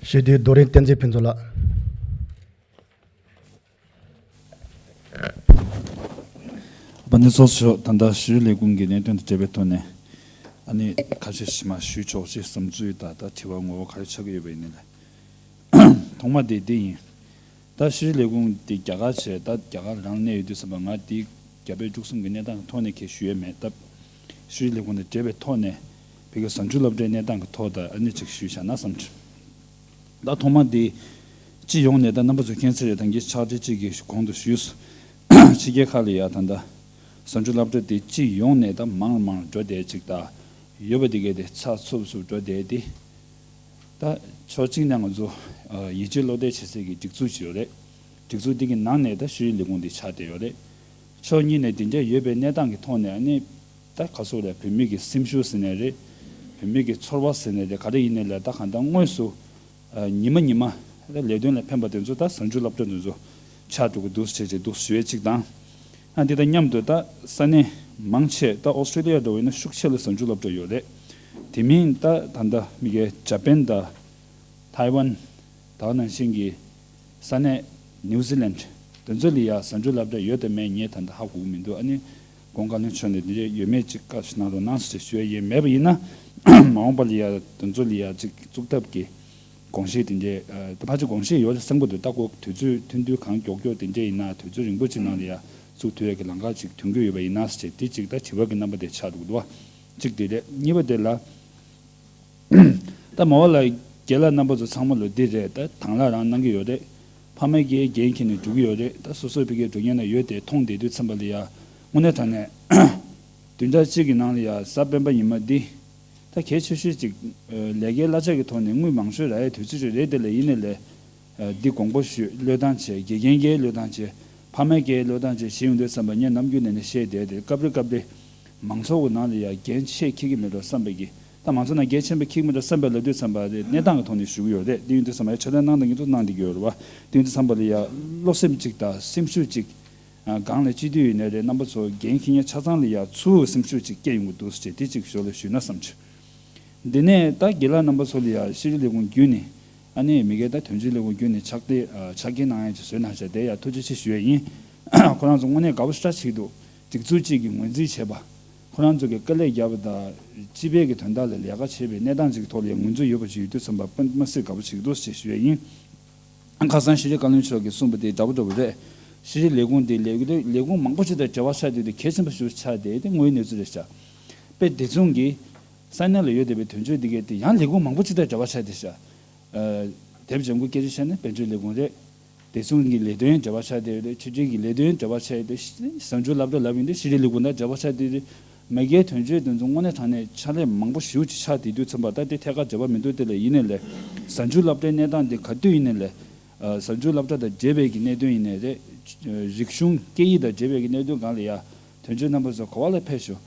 ཞུ་དེ་རྡོ་རིང་བསྟན་འཛིན་ཕུན་ཚོགས་ལགས། དཔལ་ལྡན་ཚོགས་གཙོ་མཆོག་ད་ལྟ་ཤེས་རིག་ལས་ཁུངས་ཀྱི་གནད་དོན་དང་འབྲེལ་བའི་ཐོག་ནས་ཨ་ནི་ཁ་ཤས་ཤིག་མར་ཞུས་ཆོག་ཅེས་བསམ་ཚུལ་དང་། ད་དྲི་བ་ངོ་བོ་ག་རེ་ཆགས་ཀྱི་ཡོད་པ་ཡིན་ནའི་ལས། ཐོག་མ་དེ་འདི་ཡིན། ད་ཤེས་རིག་ལས་ཁུངས་དེ་རྒྱ་གར་བྱས། ད་རྒྱ་གར་རང་གནས་ཡོད་དུས་ཙམ་པ་ང་དེའི་རྒྱ་བལ་འབྲུག་གསུམ་གྱི་གནས་སྟངས་ཐོག་ནས་གང་ཞུ་ཡས་མེད་སྟབས། ཤེས་རིག་ལས་ཁུངས་དང་འབྲེལ་བའི་ཐོག་ནས་བོད་ཀྱི་གཟའ་མཇུག་སློབ་གྲྭའི་གནས་སྟངས་ཀྱི་ཐོག་ད་ཨ་ནི་ཅིག་ཞུས་བཞག་ན་བསམ་བྱུང་། ད་ཐོག་མ་དེ་སྤྱི་ཡོངས་ནས་ད་རྣམ་པ་ཚོ་མཁྱེན་གསལ་རེད། ད་གིན་ཕྱག་དེབ་གཅིག་གི་གོང་དུ་ཞུས་སོང་། ཕྱི་རྒྱལ་ཁག་ལ་ཡ་ད་ལྟ་གཟའ་མཇུག་སློབ་གྲྭ་དེ་སྤྱི་ཡོངས་ནས་ད་མང་རུ་མང་རུ་འགྲོ་བསྡད་ཅིག་ད་ཡོད་པ་དེ་གས་དེ་ཚགས་ཚུད་ཚུད་འགྲོ་བསྡད་དེ། ད་ཕྱོགས་གཅིག་ནས་ང་ཚོ་ཡིད་ཆེས་བློ་གཏད་བྱེད་སའི་གི་སྒྲིག་འཛུགས་ཅིག་ཡོད་རེད། སྒྲིག་འཛུགས་འདི་གི་ནང་ནས་ད་ཤེས་རིག་ལས་ཁུངས་འདི་ཆགས་བསྡད་ཡོད་རེད། ཕྱོགས་གཉིས་ནས་དེ་འདྲ་ཡོད་པའི་གནས་སྟངས་ཀྱི་ཐོག་ནས་ཨ་ནི་ད་ག་ཚོད་རེད། བོད་མི་གི་སེམས་ཤུགས་ཟེར་ནའི་རེད། བོད་མི་གི་ཚོར་བ་ཟེར་ནའི་རེད། ག་རེ་ཡིན་ནའི་ལས་ད་གང་ལྟར་དངོས་སུ་ཉི་མ་ཉི་མ་ད་ལས་དོན་ལ་ཕན་པ་དེ་ཚོ་ད་གཟའ་མཇུག་སློབ་གྲྭ་དེ་ཚོ་ཆགས་འགྲོ་གི་འདུག་ཟེར་བྱས་འདུག་ཞུ་ཡས་གཅིག་དང་། ཨ་འདི་དང་མཉམ་དུ་ད་ས་གནས་མང་ཆེ་ད་ཨོ་སི་ཀྲི་ལི་ཡ་འདྲ་བོ་ཡིན་ན་ཤུགས་ཆེ་ལ་གཟའ་མཇུག་སློབ་གྲྭ་ཡོད་རེད། དེ་མིན་ད་ད་ལྟ་མི་གའི་ཇ་པན་དང་ཐའེ་ཝན། ད་ག་ནང་བཞིན་གྱི་ས་གནས་ནིའུ་ཛི་ལན་དེ་ཚོ་ལ་ཡ་གཟའ་མཇུག་སློབ་གྲྭ་ཡོད་དམ་མེད་ངས་ད་ལྟ་ཧ་གོ་གི་མི་འདུག་ཨ་ནི་གོང་བཀའ་བློན་མཆོག་ནས་འདི་འདྲ་ཡོད་མེད་ཅིག་བཀའ་ཞིག་གནང་རོགས་གནང་ཟེར་ཞུ་ཡ་ཡིན། མེད་པ་ཡིན་ན་མ་འོངས་པ་ལ་ཡ་དེ་ཚོ་ལ་ཡ་ཅིག་བཙུགས་ཐབས་ཀྱི་དགོངས་གཞི་དེ་འདྲའི་ད་ཕལ་ཆེར་དགོངས་གཞི་ཡོད་རེད་བསམ་གྱི་འདུག་ད་ཁོ་དུས་ཚོད་ཐུང་ཐུང་གང་མགྱོགས་མགྱོགས་དེ་འདྲ་ཡིན་ན་དུས་ཚོད་རིང་པོ་ཅིག་ནང་ལ་ཡ་བཙུགས་ཐུབ་ཡ་གི་ལམ་ཁ་ཅིག་མཐུན་གྱི་ཡོད་པ་ཡིན་ན་ཟེར་དེ་ཅིག་ད་དྲི་བ་གི་རྣམ་པ་དེ་ཆགས་འདུག་འདུག་བ། གཅིག་དེ་རེད། གཉིས་པ་དེ་ལ། ད་མ་འོངས་ལ་རྒན་ལགས་རྣམ་པ་ཚོ་ཚང་མ་ལོ་འདི་རེད། ད་དང་བླངས་རང་གནང་གི་ཡོད་རེད། ཕ་མ་གིས་འགན་འཁྱེར་ནས་འགྲོ་གི་ཡོད་རེད། ད་སོ་སོའི་ཕ་གིར་འགྲོ་མཁན་ན་ཡོད་དེ་མཐོང་བསྡད་དུས་ཙམ་པ་ལ་ཡ་དངོས་གནས་དྲང་གནས་བདུན་ཕྲག་གཅིག་གི་ནང་ལ་ཡ་གཟའ་སྤེན་པ་ཉི་མ་འདི་ད་གལ་ཆེ་ཤོས་ཅིག་ལས་ཀའི་གླ་ཆ་གི་ཐོག་ནས་དངུལ་མང་ཤོས་རག་ཡའི་དུས་ཚོད་ཅིག་རེད། དེ་ལ་ཡིན་ནའི་ལས། འདི་དགོངས་པ་ཞུས། བློས་བཏང་བྱས། དགེ་རྒན་གྱིས་བློས་བཏང་བྱས། ཕ་མ་གིས་བློས་བཏང་བྱས་བྱེད་ཡོང་དུས་ཙམ་པ་ངས་ནམ་རྒྱུན་ནས་ནས་བཤད་བསྡད་དེ། སྐབས་རེ་སྐབས་རེ་མང་ཚོགས་ཀྱི་ནང་ལ་ཡ་འགན་ཆེ་འཁྱེར་གྱི་མེད་འགྲོ་བསམ་པའི་གི། ད་མང་ཚོགས་ནང་འགན་ཆེན་པོ་འཁྱེར་གྱི་མེད་འགྲོ་བསམ་པའི་ལབ་དུས་ཙམ་པ་རེད། གནས་སྟངས་ཀྱི་ཐོག་ནས་ཞུ་གི་ཡོད་རེད། འདི་ཡིན་དུས་ཙམ་པ་ཡ་ཆ་ཚང་གནང་དང་གི་ཚོ་གནང་བསྡད་ཀྱི་ཡོད་རེད་བ། འདི་ཡིན་དུས་ཙམ་པ་ལ་ཡ་བློ་སེམས་གཅིག་དང་སེམས་ཤུགས་གཅིག་སྒང་ལ་སྐྱིད་སྡུག་ཡིན་ནའི་རེད། རྣམ་པ་ཚོ་འགན་འཁྱེར་མཁན་ཆ་ཚང་ལ་ཡ་ཚུར་སེམས་ཤུགས་གཅིག་སྐྱེ་ཡོང་གི་འདུག་ཟེར་དེ་གཅིག་ཞོར་ལ་ཞུས་ན་བསམ་བྱུང་། འདི་ནས་ད་རྒན་ལགས་རྣམ་པ་ཚོ་ལ་ཡ་ཤེས་རིག་ལས་ཁུངས་བརྒྱུད་ནས། ཨ་ནི་མི་སྒེར་ད་དོན་གཅོད་ལས་ཁུངས་བརྒྱུད་ནས་ཕྱག་དེབ་ཕྱག་འཁྱེར་གནང་ཡ་ཅིག་བཟོས་གནང་བྱས་དེ་ཡ་ཐུགས་རྗེ་ཆེ་ཞུ་ཡ་ཡིན། ཁོ་རང་ཚོ་དངོས་གནས་དགའ་པོ་ཞེ་དྲག་བྱེད་ཀྱི་འདུག་སྒྲིག་འཛུགས་གཅིག་གིས་ངོས་འཛིན་བྱས་པ། ཁོ་རང་ཚོ་གིས་དཀའ་ལས་བརྒྱབ་པ་དང་སྤྱི་པའི་གི་དོན་དག་ལ་ལས་ཀ་བྱེད་པའི་གནས་སྟངས་ཅིག་གི་ཐོག་ལ་ཡ་ངོས་འཛིན་ཡོད་པ་ཞིག་ཡོད་དུས་ཙམ་པ་དཔེ་མ་སྲིད་དགའ་པོ་བྱེད་ཀྱི་འདུག་ཅེས་ཞུ་ཡ་ཡིན། ཁ་སང་ཤེས་རིག་བཀའ་བློན་མཆོག་གིས་གསུངས་པ་དེ་འདྲ་པོ་འདྲ་པོ་རེད། ཤེས་རིག་ལས་ཁུངས་དེ་ལས་ལས་ཁུངས་མང་པོ་ཅིག་དང་འབྲེལ་བ་ཆགས་བསྡད་དེ་གལ་ཆེན་པོ་ཞིག་ཆགས་བསྡད་དེ་དངོས་ཡོད་གནས་ཚུལ་རེད་ཤག་དཔེ་དེ་མཚུངས་ཀྱི་ས་གནས་ལ་ཡོད་བསྡད་པའི་དོན་གཅོད་འདི་གས་དེ་ཡང་ལས་ཁུངས་མང་པོ་ཅིག་དང་འབྲེལ་བ་ཆགས་བསྡད་ཤག་དེབ་ལྗང་ཁུ་སྐད་ཆ་བཤད་ན་དཔལ་འབྱོར་ལས་ཁུངས་རེད། དེ་མཚུངས་ཀྱི་ལས་དོན་འབྲེལ་བ་ཆགས་བསྡད་ཡོད་རེད། ཆོས་སྒྲིག་གི་ལས་དོན་འབྲེལ་བ་ཆགས་ཡོད་རེད། གཟའ་མཇུག་སློབ་གྲྭ་ལབ་ཡིན་དུས་ཤེས་རིག་ལས་ཁུངས་དང་འབྲེལ་བ་ཆགས་བསྡད་ཡོད་རེད། མ་གིའི་དོན་གཅོད་དེ་ཚོ་དངོས་གནས་དྲང་གནས་ཕྱག་ལས་མང་པོ་ཞེ་པོ་ཅིག་ཆགས་བསྡད་དུས་ཙམ་པ་ད་དེ་ཐད་ཀར་འབྲེལ་བ་མི་འདུག་དེ་ལས་ཡིན་ནའི་ལས། གཟའ་མཇུག་སློབ་གྲྭའི་གནས་སྟངས་དེ་ག་དུས་ཡིན་ནའི་ལས། གཟའ་མཇུག་སློབ་གྲྭ་དང་འབྲེལ་བའི་གི་གནད་དོན་ཡིན་ནའི་རེད། རིག་གཞུང་སྐད་ཡིག་དང་འབྲེལ་བའི་གི་གནད་དོན་སྒང་ལ་ཡ། དོན་གཅོད་རྣམ་པ་ཚོ་ག་བ་ལ་ཕེབས་ཤོག་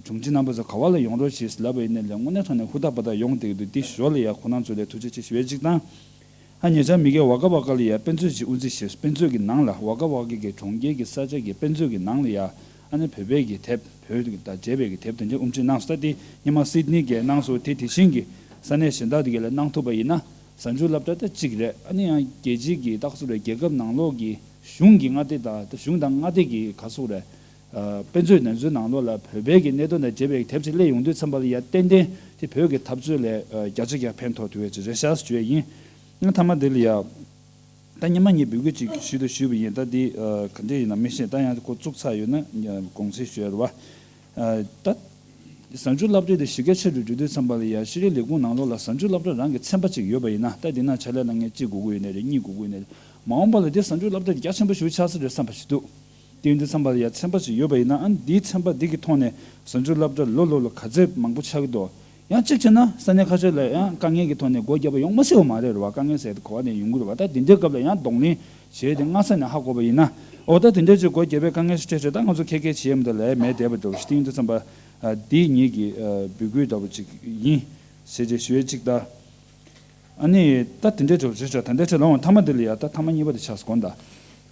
དྲུང་ཆེ་རྣམ་པ་ཚོ་ག་བ་ལ་ཡོང་རོགས་བྱེད་ལབ་པ་ཡིན་ནའི་ལས་དངོས་གནས་དྲང་གནས་ཧུར་ཐག་པ་ཐག་ཡོང་བསྡད་ཀྱི་འདུག་འདི་ཞོར་ལ་ཡ་ཁོ་རང་ཚོ་ལ་ཐུགས་རྗེ་ཆེ་ཞུ་ཡ་གཅིག་དང་། ཨ་ཉེ་ཆར་མི་སྒེར་ཝ་ཀ་ཝ་ཀ་ལ་ཡ་དཔེ་མཛོད་ཅིག་དབུ་འཛུགས་བྱས། དཔེ་མཛོད་ཀྱི་ནང་ལ་ཝ་ཀ་ཝ་ཀ་གི་གྲོང་ཁྱེར་གྱི་ས་ཆ་གི་དཔེ་མཛོད་ཀྱི་ནང་ལ་ཡ་ཨ་ནི་བོད་པའི་གི་དེབ་བོད་དང་མཇལ་བའི་གི་དེབ་དེ་འདྲ་དབུ་འཛུགས་གནང་སོང་། ད་དེ་སྔོན་མ་སིད་ནི་གིས་གནང་སོང་། དེ་དེ་བཞིན་གྱི་ས་གནས་གཞན་དག་དེ་ག་ལ་གནང་ཐུབ་པ་ཡིན་ན་གཟའ་མཇུག་སློབ་གྲྭ་ད་གཅིག་རེད། ཨ་ནི་ཡང་རྒྱལ་སྤྱི་གི་ཏག་སུ་རེད། རྒྱལ་ཁབ་ནང་ལོགས་ཀྱི་གཞུང་གི་མངའ་སྡེ་དང་ད་གཞུང་དང་མངའ་སྡེ་གི་ག་སུ་རེད། དཔེ་མཛོད་ནང་ཚོའི་ནང་ལོགས་ལ་བོད་པའི་གི་གནད་དོན་དང་འབྲེལ་བའི་དེབ་ཅིག་སླེབས་ཡོང་དུས་ཙམ་པ་ལ་ཡ་ཏན་ཏན་དེ་བོད་ཀྱི་འཐབ་རྩོད་ལ་བརྒྱ་ཆ་བརྒྱ་ཕན་ཐོགས་ཐུབ་ཡས་ཅིག་རེད་ཤག་ཞུ་ཡས་ཡིན། ང་མཐའ་མ་དེ་ལ་ཡ་ད་སྔོན་མ་ངས་འབོད་སྐུལ་ཅིག་ཞུས་དང་ཞུས་པ་ཡིན། ད་དེ་ག་འདྲས་ཡིན་ན་མི་ཤེས། ད་ཡང་ཁོ་བཙུགས་ཚར་ཡོད་ན་དགོངས་སེལ་ཞུ་ཡ་རེད་བ། ད་གཟའ་མཇུག་སློབ་གྲྭ་དེ་གཞི་རྒྱ་ཆེ་རུ་འགྲོ་དུས་ཙམ་པ་ལ་ཡ་ཤེས་རིག་ལས་ཁུངས་ནང་ལོགས་ལ་གཟའ་མཇུག་སློབ་གྲྭ་རང་གི་ཚན་པ་ཅིག་ཡོད་པ་ཡིན་ན། ད་དེ་ན་ཕྱག་ལས་གནང་མཁན་གཅིག་དགོས་ཀྱི་ཡོད་ནའི་རེད། གཉིས་དགོས་ཀྱི་ཡོད་ནའི་རེད། མ་འོངས་པ་ལ་དེ་གཟའ་མཇུག་སློབ་གྲྭ་དེ་རྒྱ་ཆེན་པོ་ཞིག་ཆགས་ས་རེད་བསམ་པ་ཞིག་འདུག་དེ་ཡིན་དུས་ཙམ་པ་ལ་ཡ་ཚན་པ་ཞིག་ཡོད་པ་ཡིན་ན། ཨ་ནི་དེའི་ཚན་པ་འདི་གི་ཐོག་ནས་གཟའ་མཇུག་སློབ་གྲྭ་ལོ་ལོ་ལ་ག་ཚད་མང་པོ་ཆགས་ཀྱི་འདུག་ཡང་གཅིག་བྱས་ན་ས་གནས་ཁ་ཤས་ལ་ཡང་དཀའ་ངལ་གྱི་ཐོག་ནས་སྒོ་བརྒྱབ་པ་ཡོང་མ་སྲིད་པ་མ་རེད་རེད་བ། དཀའ་ངལ་ཟེར་དེ་ག་བ་ནས་ཡོང་གི་རེད་བ། ད་དེ་འདྲའི་སྐབས་ལ་ཡང་གདོང་ལེན་བྱས་ཏེ་སྔ་ས་ནས་ཧ་གོ་བ་ཡིན་ན། འོ་ད་དེ་འདྲའི་ཅིག་སྒོ་བརྒྱབ་པའི་དཀའ་ངལ་ཞིག་འཕྲད་བྱས། ད་ང་ཚོ་ཁེ་ཁེ་བྱེད་ཡ་མི་འདུག་ལས་མེད་བསྡད་པ་འདྲ་བོ་ཞིག་དེ་ཡིན་དུས་ཙམ་པ་འདི་ངེད་ཀྱི་འབོད་སྐུལ་འདྲ་བོ་ཅིག་ཡིན་ཟེར་ཅིག་ཞུ་ཡས་གཅིག་ད། ཨ་ནི་ད་དེ་འདྲའི་གྲོགས་བྱེད་ཆོག་ད་ལྟའི་ཆེད་ལ་འོང་། མཐའ་མ་དེ་ལ་ཡ་ད་མཐའ་མ་གཉིས་པ་དེ་ཆགས་སོང་ད།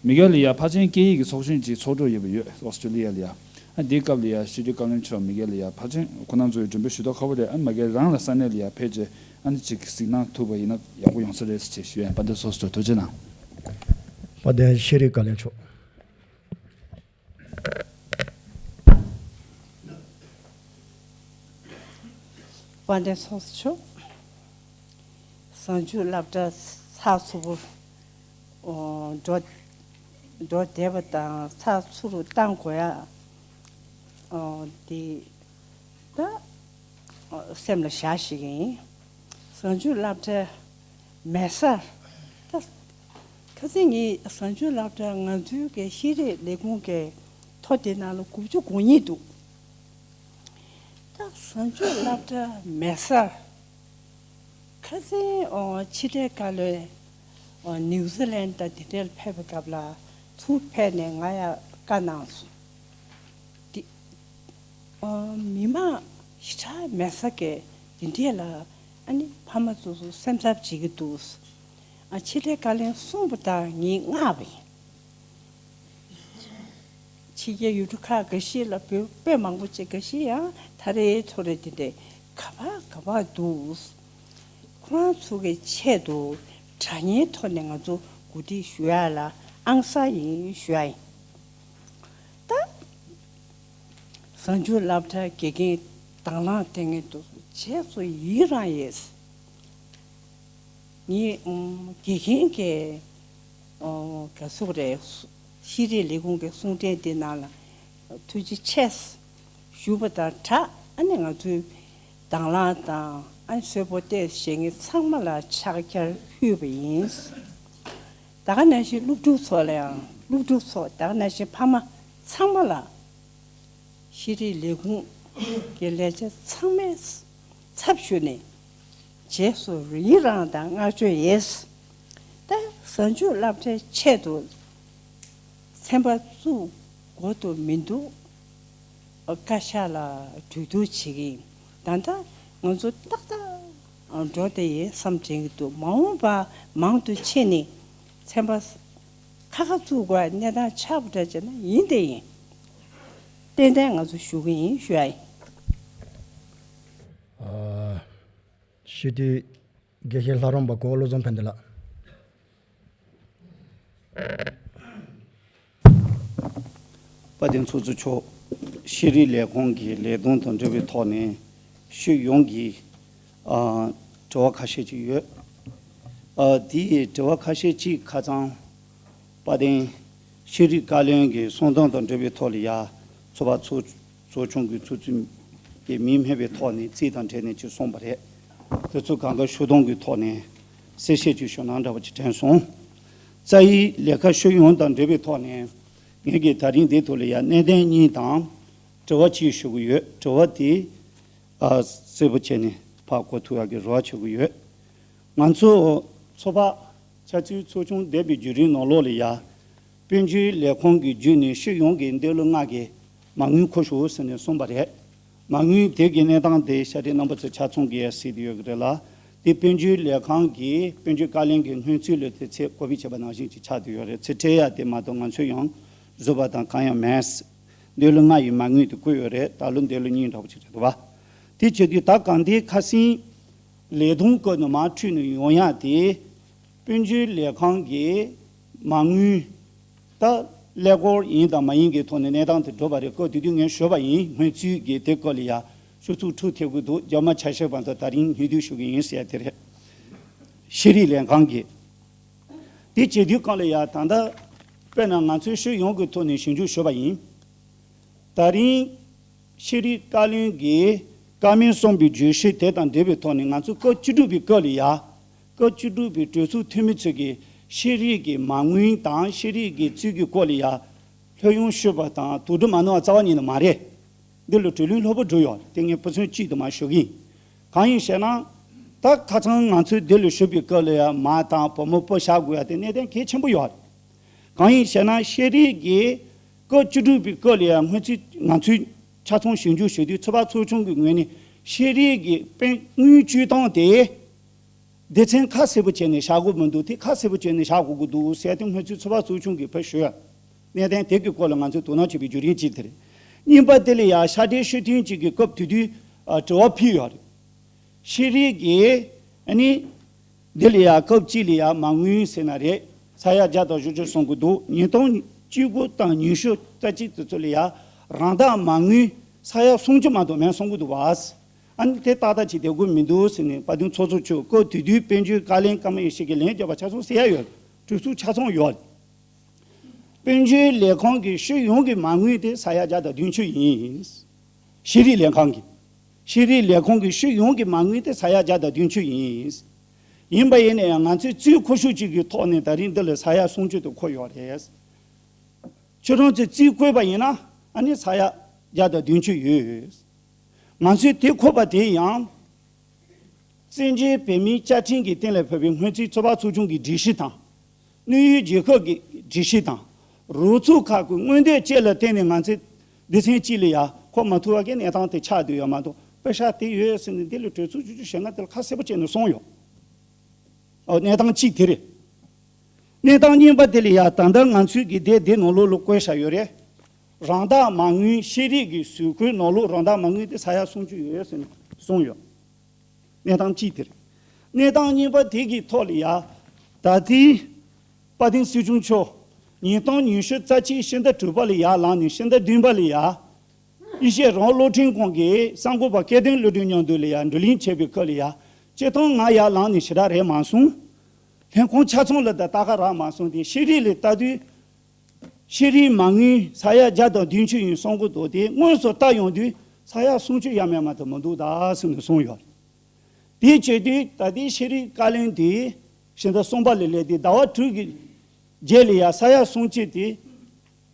མི་སྒེར་ལ་ཡ་ཕལ་ཆེར་སྐད་ཡིག་གི་ཚོགས་ཆེན་ཅིག་ཚོགས་འགྲོ་ཡོད་པ་ཡོད་ཨོ་སི་ཀྲི་ལི་ཡ་ལ་ཡ། ཨ་འདིའི་སྐབས་ལ་ཡ་ཤེས་རིག་བཀའ་བློན་མཆོག་མི་སྒེར་ལ་ཡ་ཕལ་ཆེར་ཁོ་རང་ཚོའི་མགྲོན་འབོད་ཞུ་མདོག་ཁ་པོ་རེད། ཨ་མི་སྒེར་རང་ལ་ས་གནས་ལ་ཡ་ཕེབས་རྗེས་ཨ་ནི་ཅིག་གཟིགས་གནང་ཐུབ་པ་ཡིན་ན་ཡག་པོ་ཡོང་ས་རེད་ཟེར་ཞུ་ཡ་ཡིན། དཔལ་ལྡན་ཚོགས་གཙོ་ཐུགས་རྗེ་གནང་། དཔལ་ལྡན་ཤེས་རིག་བཀའ་བློན་མཆོག་དཔལ་ལྡན་ཚོགས་གཙོ་མཆོག་གཟའ་མཇུག་སློབ་གྲྭ་ཚགས་ཚུད་པོ་འགྲོ་འགྲོ་བསྡད་པ་དང་ཚགས་ཚུད་རུ་བཏང་དགོས་ཡ་འདི་ད་སེམས་ལ་བཞག་ཤེས་ཀྱི་ཡིན། གཟའ་མཇུག་སློབ་གྲྭ་མེད་སར་ད་ཁ་སང་ངས་གཟའ་མཇུག་སློབ་གྲྭ་ང་ཚོའི་གི་ཤེས་རིག་ལས་ཁུངས་ཀྱི་ཐོ་དེ་ནང་ལ་དགུ་བཅུ་གོ་གཉིས་འདུག་ད་གཟའ་མཇུག་སློབ་གྲྭ་མེད་སར་ཁ་སང་ཨོ་ཕྱི་དྲིལ་བཀའ་བློན་ཨོ་ནིའུ་ཛི་ལན་དང་དེ་འདྲ་ལ་ཕེབས་པའི་སྐབས་ལ་ཚུར་ཕེབས་ནས་ང་ཡ་བཀའ་གནང་སོང་། དེ་ཨོ་མི་མང་ཞེ་དྲག་མེད་ས་གི་དེ་འདྲ་ལ་ཨ་ནི་ཕ་མ་ཚོ་སེམས་འཚབ་བྱེད་ཀྱི་འདུག་ཨ་ཕྱི་དྲིལ་བཀའ་བློན་གསུངས་པ་དང་ངས་མངགས་པ་ཡིན། ཕྱི་རྒྱལ་ཡུལ་གྲུ་ཁག་འགའ་ཤས་ལ་བོད་དཔེ་མང་པོ་ཅིག་འགའ་ཤས་ཡང་ཐ་རེ་ཐོ་རེ་དེ་འདྲས་ག་པར་ག་པར་འདུག་ཁོ་རང་ཚོ་གི་ཆེད་དུ་དྲ་བརྙན་ཐོག་ནས་ང་ཚོ་གོ་སྒྲིག་ཞུ་ཡ་ལ་ཨང་གསར་ཡིན་ཞུ་ཡ་ཡིན། ད་གཟའ་མཇུག་སློབ་གྲྭའི་དགེ་རྒན་དང་བླངས་བསྟེན་མཁན་དུ་རྗེས་སུ་ཡི་རང་ཡོད། ངས་ཨུམ་དགེ་རྒན་གྱི་ཨོ་ག་ཟེར་རེད། ཤེས་རིག་ལས་ཁུངས་ཀྱི་གསུང་འཕྲིན་འདི་ནང་ལ་ཐུགས་རྗེ་ཆེ་ཞུ་བ་དང་སྦྲགས། ཨ་ནི་ང་ཚོའི་དང་བླངས་དང་ཨ་ནི་གསོལ་པོ་བཏབ་བཞེས་མཁན་ཚང་མ་ལ་ཕྱག་འཁྱེར་ཕུལ་བ་ཡིན། ད་ག་ནང་བཞིན་སློབ་ཕྲུག་ཚོ་ལ་ཡང་སློབ་ཕྲུག་ཚོ་ད་ག་ནང་བཞིན་ཕ་མ་ཚང་མ་ལ་ཤེས་རིག་ལས་ཁུངས་ཀྱི་ལས་བྱེད་ཚང་མའི་ཚབ་ཞུས་ནས་རྗེས་སུ་ཡི་རང་དང་བསྔགས་བརྗོད་ཡོད། ད་གཟའ་མཇུག་སློབ་གྲྭའི་ཆེད་དུ་ཚན་པ་བཙུགས་དགོས་དོན་མི་འདུག་བཀའ་ཤག་ལ་གྲོས་བསྡུར་བྱེད་ཀྱི་ཡིན། ད་ལྟ་ང་ཚོ་ཏག་ཏག་འགྲོ་བསྡད་ཡོད་བསམ་དྲན་གྱི་འདུག་མ་འོངས་པ་མང་དུ་ཕྱིན་ནས་ཚན་པ་ཁ་ཁ་བཙུགས་དགོས་གནས་སྟངས་ཆགས་པ་འདྲ་བྱས་ན་ཡིན་དེ་ཡིན། ཏན་ཏན་ང་ཚོ་ཞུ་གི་ཡིན་ཞུ་ཡ་ཡིན། ཨ། སྤྱི་འཐུས་དགེ་བཤེས་ལྷ་རམས་པ་གོ་བློ་བཟང་ཕན་བདེ་ལགས། དཔལ་ལྡན་ཚོགས་གཙོ་མཆོག་ཤེས་རིག་ལས་ཁུངས་ཀྱི་ལས་དོན་དང་འབྲེལ་བའི་ཐོག་ནས་ཤོད་ཡོང་གི་ཨ་དྲི་བ་ཁ་ཤས་ཅིག་ཡོད། ཨ་དེའི་དྲི་བ་ཁ་ཤས་ཅིག་ཁ་ཚང་དཔལ་ལྡན་ཤེས་རིག་བཀའ་བློན་གྱི་གསུང་སྟངས་དང་འབྲེལ་བའི་ཐོག་ལ་ཡ་ཚོགས་པ་ཚོགས་ཚོགས་ཆུང་གི་ཚོགས་གཙོས་ཀྱི་མིང་སྨོས་པའི་ཐོག་ནས་རྩིས་དང་འབྲེལ་ནས་ཅིག་གསུངས་པ་རེད། དེ་ཚོ་གང་ག་ཤོད་སྟངས་ཀྱི་ཐོག་ནས་གསལ་བཤད་ཅིག་ཞུ་གནང་འདྲ་བ་ཅིག་དྲན་སོང་། རྩ་ཡི་ལས་ཀ་ཤོད་ཡོང་དང་འབྲེལ་བའི་ཐོག་ནས་ངེད་ཀྱིས་ད་རིང་འདི་ཐོག་ལ་ཡ་གནད་དོན་གཉིས་དང་དྲི་བ་གཅིག་ཞུ་གི་ཡོད། དྲི་བ་དེ་ཨ་གསལ་པོ་བྱས་ནས་ཕར་གོ་ཐུབ་ཡག་གི་རེ་བ་བྱེད་ཀྱི་ཡོད། ང་ཚོ་ཚོགས་པ་ཆབ་སྲིད་ཚོགས་ཆུང་འདས་པའི་བརྒྱུད་རིམ་ནང་ལོགས་ལ་ཡ་དཔལ་འབྱོར་ལས་ཁུངས་ཀྱི་བརྒྱུད་ནས་ཤོད་ཡོང་གི་འདོད་བློ་ལྔ་གི་མ་དངུལ་མཁོ་ཤོས་ཟེར་ནས་གསུངས་པ་རེད། མ་དངུལ་དེ་གི་གནས་སྟངས་དེ་ཤ་རིགས་རྣམ་པ་ཚོ་ཆ་ཚང་གིས་གཟིགས་ཡོད་ཀྱི་རེད་ལ། དེ་དཔལ་འབྱོར་ལས་ཁང་གིས་དཔལ་འབྱོར་བཀའ་བློན་གྱི་སྔོན་ཚུད་ལ་དེ་ཚེ་གོ་སྦས་བྱས་པ་ནང་བཞིན་ཅིག་ཆགས་བསྡད་ཡོད་རེད། ཚེ་ཁྲལ་ཡ་དེ་མ་གཏོགས་ང་ཚོས་ཡང་བཟོས་པ་དང་གང་ཡང་མེད། འདི་ལོ་ལྔ་ཡི་མ་དངུལ་དེ་བཀོད་ཡོད་རེད། ད་ལོ་འདི་ལོ་གཉིས་འདྲ་པོ་ཅིག་རེད་འདུག་བ། དེ་བྱེད་དུས་ད་གང་དེ་ཁ་སང་ལས་དོན་སྐབས་ནས་མར་འཁྲུལ་ནས་ཡོང་ཡ་དེ། དཔལ་འབྱོར་ལས་ཁང་གི་མ་དངུལ་ད་ཀླད་ཀོར་ཡིན་དང་མ་ཡིན་གྱི་ཐོག་ནས་གནས་སྟངས་དེ་འགྲོ་བ་རེད། སྐབས་དེ་དུས་ངས་ཞུས་པ་ཡིན། སྔོན་ཚུད་ཀྱི་དེ་སྐབས་ལ་ཡ་ཤོག་ཚུགས་འཁྲུག་ཐེབས་ཀྱི་འདུག་རྒྱ་མ་ཆ་ཤས་བར་དུ་ད་རིང་སྙིང་བསྡུས་ཞུ་གི་ཡིན་ཟེར་ཡ་དེ་རེད། ཤེས་རིག་ལས་ཁང་གིས་དེ་བྱེད་དུས་སྒང་ལ་ཡ་ད་ལྟ་དཔེར་ན་ང་ཚོའི་ཤེས་ཡོན་གྱི་ཐོག་ནས་ཞིབ་འཇུག་ཞུས་པ་ཡིན། ད་རིང་ཤེས་རིག་བཀའ་བློན་གྱིས་བཀའ་མོལ་གསུངས་པའི་བརྗོད་གཞི་དེ་དང་འབྲེལ་བའི་ཐོག་ནས་ང་ཚོ་སྐབས་བཅུ་དྲུག་པའི་སྐབས་ལ་ཡ། སྐབས་བཅུ་དྲུག་པའི་གྲོས་ཚོགས་འཐུས་མི་ཚོས་ཀྱིས་ཤེས་རིག་གི་མ་དངུལ་དང་ཤེས་རིག་གི་ཚུལ་གྱི་སྐོར་ལ་ཡ། ལྷོད་ཡངས་ཞུས་པ་དང་དོ་སྒྲུབ་མ་གནང་བ་རྩ་བ་ཉིད་ནས་མ་རེད། འདི་ལ་གྲོས་གླེང་ལྷུག་པོ་བསྒྲུབས་ཡོད། དེ་ངས་སྤུ་མཚོན་གཅིག་ཏུ་མ་ཞུ་གི་ཡིན། གང་ཡིན་ཞེ་ན། ད་ཁ་སང་ང་ཚོས་འདི་ལ་ཞུས་པའི་སྐབས་ལ་ཡ་མ་དང་བུ་མོ་སྤུ་བཞག་དགོས་ཡ་དེ་གནད་དོན་གལ་ཆེན་པོ་ཡོད་རེད། གང་ཡིན་ཞེ་ན་ཤེས་རིག་གི་སྐབས་བཅུ་དྲུག་པའི་སྐབས་ལ་ཡང་སྔོན་ཚུད་ང་ཚོའི་ཆ་ཚང་ཞིབ་འཇུག་ཞུ་དུས་ཚོད་དཔག་ཚོགས་ཆུང་གི་ངོས་ནས་ཤེས་རིག་གི་དཔེ་དངུལ་སྤྱོད་སྟངས་དེ་སྡེ་ཚན་ཁ་གསལ་པོ་བྱས་ནས་བཞག་དགོས་མི་འདུག་དེ་ཁ་གསལ་པོ་བྱས་ནས་བཞག་དགོས་ཀྱི་འདུག་ཟེར་དེ་སྔོན་ཚུད་ཚོད་དཔག་ཚོགས་ཆུང་གིས་ཕར་ཞུས། གནད་དོན་དེ་གི་སྐོར་ལ་ང་ཚོས་དོ་སྣང་བྱེད་པའི་བརྒྱུད་རིམ་གཅིག་དེ་རེད། གཉིས་པ་དེ་ལ་ཡང་ཤ་ཁྲའི་ཤུགས་ཐོན་གཅིག་གི་སྐབས་དེ་དུས་ཨ་དྲི་བ་ཕུལ་ཡོད་རེད། ཤེས་རིག་གི་ཨ་ནི། འདི་ལ་ཡ་སྐབས་གཅིག་ལ་ཡ་མ་དངུལ་ཟེར་ན་རེད། ས་ཡ་བརྒྱ་དང་བཞི་བཅུ་གསུང་གི་འདུག་ཉིས་སྟོང་བཅུ་དགུ་དང་ཉི་ཤུ་རྩ་གཅིག་དེ་ཚོ་ལ་ཡ་རང་བདག་མ་དངུལ་ས་ཡ་སུམ་ཅུ་མ་གཏོགས་མེད་གསུང་གི་འདུག་བ། ཨ་ནི་དེ་ཏག་ཏག་ཅིག་བསྡད་དགོས་མི་འདུག་ཟེར་ནས་དཔལ་ལྡན་ཚོགས་གཙོ་མཆོག་སྐབས་དེ་དུས་དཔལ་འབྱོར་བཀའ་བློན་ཀརྨ་ཡེ་ཤེས་ཀྱིས་ལན་བརྒྱབ་པ་ཆ་ཚང་གསལ་ཡ་ཡོད། གྲོས་ཚོགས་ཆ་ཚང་ཡོད། དཔལ་འབྱོར་ལས་ཁང་གི་ཤེས་ཡོན་གྱི་མ་དངུལ་དེ་ས་ཡ་བརྒྱ་དང་བདུན་ཅུ་ཡིན། ཤེས་རིག་ལས་ཁང་གི། ཤེས་རིག་ལས་ཁང་གི་ཤེས་ཡོན་གྱི་མ་དངུལ་དེ་ས་ཡ་བརྒྱ་དང་བདུན་ཅུ་ཡིན། ཡིན་པ་ཡིན་ན་ཡང་ང་ཚོས་རྩིས་མཁོ་ཤོས་གཅིག་གི་ཐོག་ནས་ད་རིང་འདི་ལ་ས་ཡ་སུམ་ཅུ་དེ་མཁོ་ཡོད་རེད། ཁྱོད་རང་ཚོས་རྩིས་བཀོད་པ་ཡིན་ན་ཨ་ནི་ས་ཡ་བརྒྱ་དང་བདུན་ཅུ་ཡོད། ང་ཚོས་དེ་མཁོ་བ་དེ་ཡང་། བཙན་བྱོལ་བོད་མིའི་བཅའ་ཁྲིམས་ཀྱིས་གཏན་ལ་ཕབ་པའི་སྔོན་རྩིས་ཚོད་དཔག་ཚོགས་ཆུང་གི་སྒྲིག་གཞི་དང་། དངོས་ཡོད་རྒྱལ་ཁབ་ཀྱི་སྒྲིག་གཞི་དང་། རོགས་ཚོགས་ཁག་གི་མངོན་འདོད་བཅས་ལ་བརྟེན་ནས་ང་ཚོས་སྡེ་ཚན་གཅིག་ལ་ཡ་མཁོ་མ་ཐུབ་པ་གི་གནས་སྟངས་དེ་ཆགས་བསྡད་ཡོད་མ་གཏོགས་པེ་ཤག་དེ་ཡོད་ཟེར་ནས་འདི་ལ་གྲོས་ཚོགས་བཅུ་བཅུ་ཞེ་ལྔ་དེ་ལ་ཁ་གསལ་པོ་བྱས་ནས་གསུངས་ཡོད། ཨོ་གནས་སྟངས་གཅིག་དེ་རེད། གནས་སྟངས་གཉིས་པ་དེ་ལ་ཡ་ད་ལྟ་ང་ཚོས་ཀྱི་དེ་དེ་ནང་ལོགས་ལ་བཀོད་བཞག་ཡོད་རེད། རང་བདག་མ་དངུལ་ཤེས་རིག་གི་ཟུར་བཀོད་ནང་ལོགས་རང་བདག་མ་དངུལ་དེ་ས་ཡ་སུམ་ཅུ་ཡོད་ཟེར་ནས་གསུངས་ཡོད། གནས་སྟངས་གཅིག་དེ་རེད། གནས་སྟངས་གཉིས་པ་དེ་གི་ཐོག་ལ་ཡ། ད་ལྟའི་དཔལ་ལྡན་སྲིད་སྐྱོང་མཆོག་ཉིས་སྟོང་ཉི་ཤུ་རྩ་གཅིག་ཕྱི་ཟླ་དྲུག་པ་ལ་ཡར་ལངས་ནས་ཕྱི་ཟླ་བདུན་པ་ལ་ཡ། ཡེ་ཤེས་རང་དབང་རླུང་འཕྲིན་ཁང་གི་གསར་འགོད་པ་སྐལ་ལྡན་བློ་གྲོས་མཉམ་དུ་ལ་ཡ་བགྲོ་གླེང་བྱས་པའི་སྐབས་ལ་ཡ། སྤྱིར་བཏང་ང་ཡར་ལངས་ནས་ཞེ་དྲག་རེད་མ་སོང་། ལྷན་ཁང་ཆ་ཚང་ལ་ད་ལྟ་ག་རག་མ་སོང་སྟེ་ཤེས་རིག་ལ་ལྟ་དུས། ཤེས་རིག་མ་དངུལ་ས་ཡ་བརྒྱ་དང་བདུན་ཅུ་ཡིན་གསུང་གི་འདུག་དེ་དངོས་སུ་ལྟ་ཡོང་དུས་ས་ཡ་སུམ་ཅུ་ཡས་མས་མ་གཏོགས་མི་འདུག་ད་གསུངས་ནས་གསུངས་ཡོད། དེ་བྱས་དུས་ད་ལྟའི་ཤེས་རིག་བཀའ་བློན་དེ་ཕྱི་ཟླ་གསུམ་པ་ལ་སླེབས་ཏེ་ཟླ་བ་དྲུག་གི་རྗེས་ལ་ཡ་ས་ཡ་སུམ་ཅུ་དེ་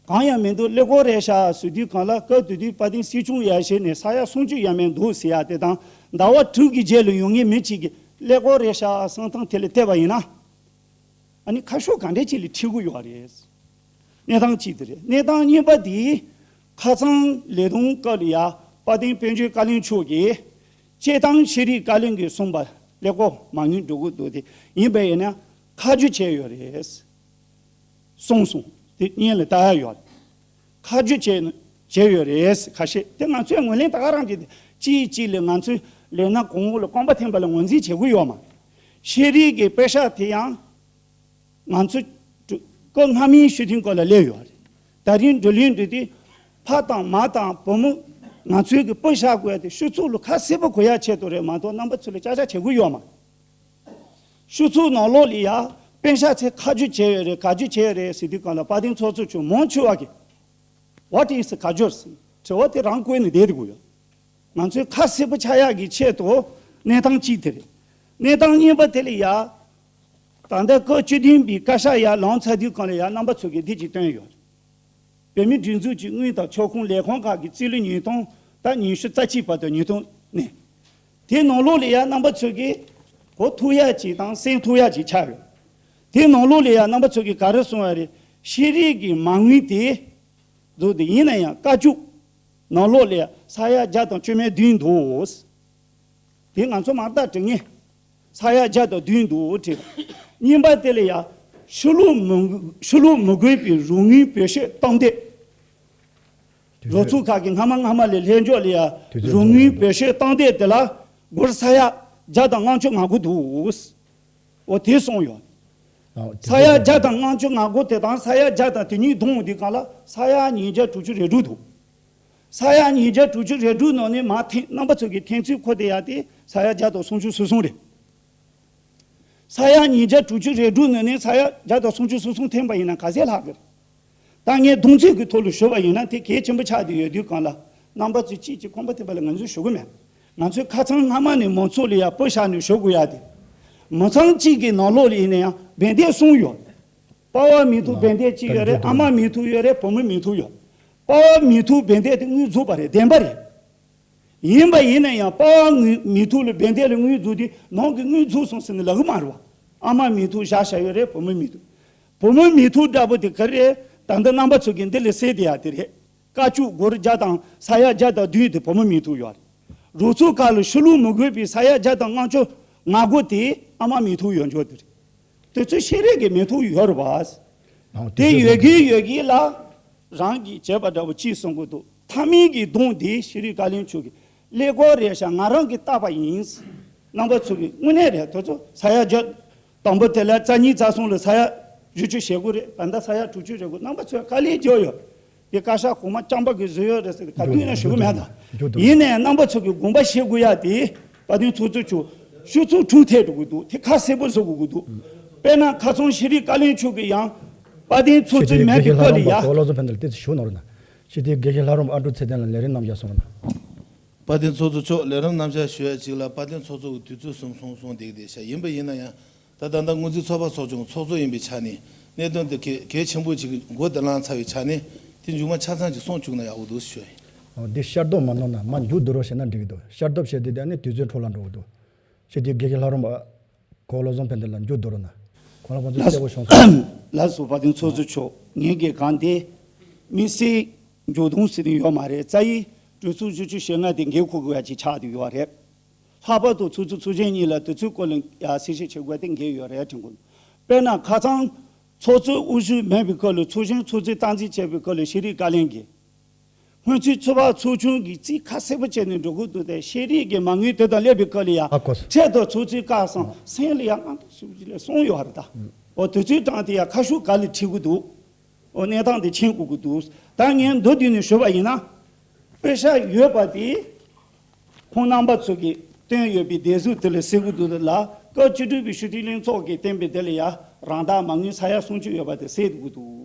གང་ཡང་མི་འདུག་ཀླད་ཀོར་རེད་ཤག་ཟེར་དུས་གང་ལ་སྐབས་དེ་དུས་དཔལ་ལྡན་སྲིད་སྐྱོང་ཡར་བཞེངས་ནས་ས་ཡ་སུམ་ཅུ་ཡས་མས་འདུག་ཟེར་ཡ་དེ་དང་ཟླ་བ་དྲུག་གི་རྗེས་ལ་ཡོང་མཁན་མི་གཅིག་གིས་ཀླད་ཀོར་རེད་ཤག་བསམ་སྟངས་དེ་ལ་བལྟས་པ་ཡིན་ན། ཨ་ནི་ཁ་ཕྱོགས་ག་འདྲས་ཅིག་ལ་ཁྲིད་ཀྱི་ཡོད་རེད། གནས་སྟངས་གཅིག་དེ་རེད། གནས་སྟངས་གཉིས་པ་དེ་ཁ་སང་ལས་དོན་སྐབས་ལ་ཡ་དཔལ་ལྡན་དཔལ་འབྱོར་བཀའ་བློན་མཆོག་གིས་སྤྱིར་བཏང་ཤེས་རིག་བཀའ་བློན་གྱིས་གསུངས་པ་ཀླད་ཀོར་མ་དངུལ་འགྲོ་གི་འདུག་དེ་ཡིན་པ་ཡིན་ན་ཁ་རྒྱུ་བྱས་ཡོད་རེད། གསུངས་སོང་། དེ་སྙན་ལ་ལྟ་ཡ་ཡོད། ཁ་རྒྱུ་བྱས་ནས་བྱས་ཡོད་རེད་ཁ་ཤས་དེ་ང་ཚོས་ངོས་ལེན་ད་ག་རང་བྱས་ཏེ་གཅིག་གཅིག་ལ་ང་ཚོས་ལས་སྣ་གང་བོ་ལ་རྐང་པ་འཐེན་པ་ལ་ངོས་འཛིན་བྱེད་ཀྱི་ཡོད་མ་རེད། ཤེས་རིག་གི་པེ་ཤག་དེ་ཡང་ང་ཚོ་སྐབས་སྔ་མའི་ཤུགས་ཐོན་སྐོར་ལ་སླེབས་ཡོད་རེད། ད་རིང་བགྲོ་གླེང་འགྲོ་དུས་ཕ་དང་མ་དང་བུ་མོ་ང་ཚོའི་གི་པེ་ཤག་དགོས་ཏེ་ཤོག་ཚོགས་ལ་ཁ་གསལ་པོ་གོ་ཡ་ཆེད་དུ་རེད་མ་གཏོགས་རྣམ་པ་ཚོ་ལ་ཅག་ཅག་བྱེད་དགོས་ཡོད་མ་རེད། ཤོག་ཚོགས་ནང་ལོགས་ལ་ཡ་པེ་ཤག་ཚེ་ཁ་རྒྱུ་བྱས་ཡོད་རེད་ག་རྒྱུ་བྱས་ཡོད་རེད་ཟེར་དུས་གང་ལ་དཔལ་ལྡན་ཚོགས་གཙོ་མཆོག་མང་ཆེ་བ་གིས། What is ག་རྒྱུ་ཟེར་དྲི་བ་དེ་རང་བཀོད་ནས་བསྡད་དགོས་ཡོད། ང་ཚོས་ཁ་གསལ་པོ་ཆགས་ཡག་གི་ཆེད་དུ་གནས་སྟངས་གཅིག་དེ་རེད། གནས་སྟངས་གཉིས་པ་དེ་ལ་ཡ། ད་ལྟ་སྐབས་བཅུ་བདུན་པའི་བཀའ་ཤག་ཡར་ལངས་ཚར་དུས་གང་ལ་ཡ་རྣམ་པ་ཚོ་གིས་འདི་གཅིག་བཏོན་ཡོད། བོད་མིའི་སྒྲིག་འཛུགས་ཀྱི་དངུལ་དང་ཁྱབ་ཁོངས་ལས་ཁུངས་ཁག་གི་རྩིས་ལོ་ཉིས་སྟོང་དང་ཉི་ཤུ་རྩ་གཅིག་བར་དུ་ཉིས་སྟོང་ནས། དེའི་ནང་ལོགས་ལ་ཡ་རྣམ་པ་ཚོ་གིས་གོ་ཐུབ་ཡ་ཅིག་དང་གསན་ཐུབ་ཡ་ཅིག་ཆགས་ཡོད། དེའི་ནང་ལོགས་ལ་ཡ་རྣམ་པ་ཚོ་གིས་ག་རེ་གསུངས་ཡ་རེད། ཤེས་རིག་གི་མ་དངུལ་དེ་འདུག་དེ་ཡིན་ན་ཡང་བཀའ་བཅུ་ནང་ལོགས་ལ་ཡ་ས་ཡ་བརྒྱ་དང་བཅུ་མེད་བདུན་འདུག་དེ་ང་ཚོ་མར་ལྟ་དྲི་ངེས། ས་ཡ་བརྒྱ་དང་བདུན་འདུག་བྲིས། གཉིས་པ་དེ་ལ་ཡ། ཕྱི་ལོགས་མི་ཕྱི་ལོགས་མི་དགོས་པའི་རོགས་དངུལ་བེད་སྤྱོད་སྟངས་འདི། རོགས་ཚོགས་ཁག་གིས་སྔ་མ་སྔ་མ་ལས་ལྷད་འཇོག་ལ་ཡ། དུས་ཚོད་རོགས་དངུལ་འཇོག་བེད་སྤྱོད་སྟངས་འདི་དེ་ལ། སྒོར་ས་ཡ་བརྒྱ་དང་ལྔ་བཅུ་ང་དགུ་འདུག་འོ་དེ་གསུངས་ཡོད། ཨོ་དེ་ས་ཡ་བརྒྱ་དང་ལྔ་བཅུ་ང་དགུ་དེ་དང་ས་ཡ་བརྒྱ་དང་དེ་གཉིས་བསྡོམས་དེ་གང་ལ་ས་ཡ་ཉིས་བརྒྱ་དྲུག་ཅུ་རེ་དྲུག་འདུག་ས་ཡ་ཉིས་བརྒྱ་དྲུག་ཅུ་རེ་དྲུག་ནང་ནས་མར་འཐེན་རྣམ་པ་ཚོ་གིས་འཐེན་ཚུལ་ཁོ་དེ་ཡ་དེ་ས་ཡ་བརྒྱ་དང་སུམ་ཅུ་སོ་གསུམ་རེད། ས་ཡ་ཉིས་བརྒྱ་དྲུག་ཅུ་རེ་དྲུག་ནང་ནས་ས་ཡ་བརྒྱ་དང་སུམ་ཅུ་སོ་གསུམ་འཐེན་པ་ཡིན་ན་ག་ཚད་ལྷག་གི་རེད། ད་ངས་བསྡོམས་ཚིག་གི་ཐོག་ལ་ཞུ་བ་ཡིན་ན་དེ་གལ་ཆེན་པོ་ཆགས་བསྡད་ཡོད་དུས་གང་ལ་རྣམ་པ་ཚོས་གཅིག་གཅིག་ཁོམ་པ་ཐེབས་པ་ལ་ང་ཚོས་ཞུ་གི་མེད། ང་ཚོས་ཁ་ཚང་སྔ་མ་ནས་མང་ཚོགས་ལ་ཡ་སྤུ་བཞག་ནས་ཞུ་དགོས་ཡ་དེ། མི་ཚང་གཅིག་གི་ནང་ལོགས་ལ་ཡིན་ན་ཡང་བན་དེ་གསུམ་ཡོད། པ་ཝ་མི་ཐུབ་བན་དེ་གཅིག་ཡོད་རེད། ཨ་མ་མི་ཐུབ་ཡོད་རེད། བུ་མོ་མི་ཐུབ་ཡོད། པ་ཝ་མི་ཐུབ་བན་དེ་དེ་དངུལ་རྫོགས་པ་རེད། བདེན་པ་རེད། ཡིན་པ་ཡིན་ན་ཡང་པ་ཝ་མི་ཐུབ་ལ་བན་དེ་ལ་དངུལ་རྫོགས་དུས་ནང་གི་དངུལ་རྫོགས་སོང་ཟེར་ནས་ལབ་གི་མ་རེད་བ། ཨ་མ་མི་ཐུབ་བཞག་བཞག་ཡོད་རེད། བུ་མོ་མི་ཐུབ། བུ་མོ་མི་ཐུབ་འདྲ་པོ་དེ་ག་རེ་རེད། ད་ལྟ་རྣམ་པ་ཚོ་གིས་འདི་ལ་གསལ་བསྡད་ཡ་དེ་རེད། བཀའ་བཅུ་སྒོར་བརྒྱ་དང་ས་ཡ་བརྒྱ་དང་བདུན་དེ་བུ་མོ་མི་ཐུབ་ཡོད་རེད། རོགས་ཚོགས་ཁག་ལ་ཕྱི་ལོགས་མི་དགོས་པའི་ས་ཡ་བརྒྱ་དང་ལྔ་བཅུ་ང་དགུ་དེ་ཨ་མ་མི་ཐུབ་ཡོད་འཇོག་དེ་རེད། དེ་ཚོ་ཤེས་རིག་གི་མི་ཐུབ་ཡོད་རེད་བ། ཨང་དེ་དེ་ཚོ་ཡོད་གི་ཡོད་གི་ལ། རང་གིས་བྱས་པ་འདྲ་པོ་ཅིག་གསུང་གི་འདུག་མཐའ་མའི་གི་གདོང་དེ་ཤེས་རིག་བཀའ་བློན་མཆོག་གི་ཀླད་ཀོར་རེད་ཤག་ང་རང་གིས་བཏགས་པ་ཡིན། རྣམ་པ་ཚོ་གི་དངོས་གནས་རེད། དེ་ཚོ་ས་ཡ་བརྒྱ། དང་པོ་དེ་ལ་རྩ་གཉིས་རྩ་གསུམ་ལ་ས་ཡ་བཞི་བཅུ་ཞེ་དགུ་རེད། ད་ལྟ་ས་ཡ་དྲུག་ཅུ་རེད་གོ། རྣམ་པ་ཚོས་དཀའ་ལས་རྒྱག་ཡོད། དེ་བཀའ་ཤག་གོང་མ་རྐྱང་པ་གིས་བཟོས་ཡོད་རེད་ཟེར་ཏེ་ག་དུས་ན་ཞུ་གི་མེད་ད། ཡིན་ནའི་རྣམ་པ་ཚོ་གིས་དགོངས་པ་བཞེས་དགོས་ཡ་དེ་དཔལ་ལྡན་ཚོགས་གཙོ་མཆོག་ཤོག་ཚོགས་དྲུག་ཐེབས་འགྲོ་གི་འདུག་དེ་ཁ་གསལ་པོ་བཟོ་དགོས་ཀྱི་འདུག་དཔེར་ན་ཁ་སང་ཤེས་རིག་བཀའ་བློན་མཆོག་གིས་ཡང་དཔལ་ལྡན་ཚོགས་གཙོའི་མེད་པའི་སྐོར་ལ་ཡ། གོ་བློ་བཟང་ཕན་ཚུན་ལ་ཏོག་ཙམ་ཞུ་ནོར་ན། ཞི་བདེའི་དགེ་བཤེས་ལྷ་རམས་ཨ་འབྲུག་ཚེ་བརྟན་ལ་ལས་རིམ་རྣམ་གཞག་གསུངས་ན། དཔལ་ལྡན་ཚོགས་གཙོ་མཆོག་ལས་རིམ་རྣམ་གཞག་ཞུ་ཡ་གཅིག་ལ་དཔལ་ལྡན་ཚོགས་གཙོ་གི་དུས་ཚོད་གསུམ་སོང་སོང་བསྡད་ཀྱི་བསྡད་ཤག་ཡིན་པ་ཡིན་ན་ཡང་། ད་ད་ལྟ་སྔོན་རྩིས་ཚོགས་པ་ཚོགས་ཆུང་ཚོགས་གཙོ་ཡིན་པའི་ཆ་ནས་གནད་དོན་འདི་གལ་གལ་ཆེན་པོ་ཅིག་གི་འགོ་འདི་བླངས་ཚར་བའི་ཆ་ནས་དེ་མཇུག་མ་ཆ་ཚང་ཅིག་གསུངས་བཅུག་ན་ཡག་པོ་འདུག་ཞུ་ཡ་ཡིན། འདི་ཤར་སྟོབས་མ་གནང་ན་མ་མཇུག་བསྡུ་རོགས་བྱས་ན་འགྲིག་གི་འདུག་ཤར་སྟོབས་བྱས་དེ་དེ་ནི་དུས་ཚོད་འཕྲོ་བརླག་འགྲོ་གི་འདུག་ཞི་བདེའི་དགེ་བཤེས་ལྷ་རམས་ཨ་གོ་བློ་བཟང་ཕན་ཚུན་ལ་མཇུག་བསྡུ་རོགས་གནང་། གོ་ལ་ཁོང་ཚོ་གསལ་པོ་བྱུང་སོང་། ལགས་སོ། དཔལ་ལྡན་ཚོགས་གཙོ་མཆོག་ངེད་ཀྱི་གང་དེ་དམིགས་བསལ་མཇུག་སྡོམ་ཟེར་ནས་ཡོད་མ་རེད། རྩ་ཡི་གྲོས་ཚོགས་བཅུ་བཅུ་ཞེ་ལྔ་དེ་འགན་འཁུར་དགོས་པ་ཅིག་ཆགས་བསྡད་ཡོད་རེད། ལྷག་པར་དུ་ཚོགས་གཙོ་ཚོགས་གཞོན་གཉིས་ལ་དུས་ཚོད་སྐོར་ལ་ཡ་གསལ་བཤད་བྱེད་དགོས་དེ་འགན་ཡོད་རེད་དྲན་གོ། དཔེར་ན་ཁ་སང་ཚོགས་གཙོ་དབུ་བཞུགས་མེད་པའི་སྐབས་ལ་ཚོགས་གཞོན་ཚོགས་གཙོས་སྟངས་འཛིན་བྱས་པའི་སྐབས་ལ་ཤེས་རིག་བཀའ་བློན་གྱིས། སྔོན་རྩིས་ཚོགས་པ་ཚོགས་ཆུང་གི་རྩིས་ཁ་གསལ་པོ་བྱས་ནས་འགྲོ་དགོས་འདུག་སྟེ་ཤེས་རིག་གི་མ་དངུལ་དེ་དང་སླེབས་པའི་སྐབས་ལ་ཡ། ཨ་ཁོ། འཕྲལ་དུ་ཚོགས་གཙོས་བཀའ་གསུངས་སེམས་ལ་ཡ་ཨང་དང་ཤུགས་ཀྱིས་ལས་གསུངས་ཡོད་རེད་ད། འོ་དུས་ཚོད་གྲངས་དེ་ཡ་ཁ་ཤུགས་ག་ལ་ཁྲིད་དགོས་འདུག་འོ་གནས་སྟངས་དེ་མཁྱེན་དགོས་ཀྱི་འདུག་ད་ངས་མདོར་བསྡུས་ནས་ཞུས་པ་ཡིན་ན། དཔེ་ཆ་ཡོད་པ་དེ། ཁོང་རྣམ་པ་ཚོ་གིས་བཏོན་ཡོད་པའི་བདེ་སྲུང་དེ་ལ་གཟིགས་དགོས་འདུག་ལ་སྐབས་བཅུ་དྲུག་པའི་ཕྱི་དྲིལ་བློན་ཚོགས་ཀྱིས་བཏོན་པའི་དེ་ལ་ཡ་རང་བདག་མ་དངུལ་ས་ཡ་སུམ་ཅུ་ཡོད་པ་དེ་གཟིགས་དགོས་འདུག་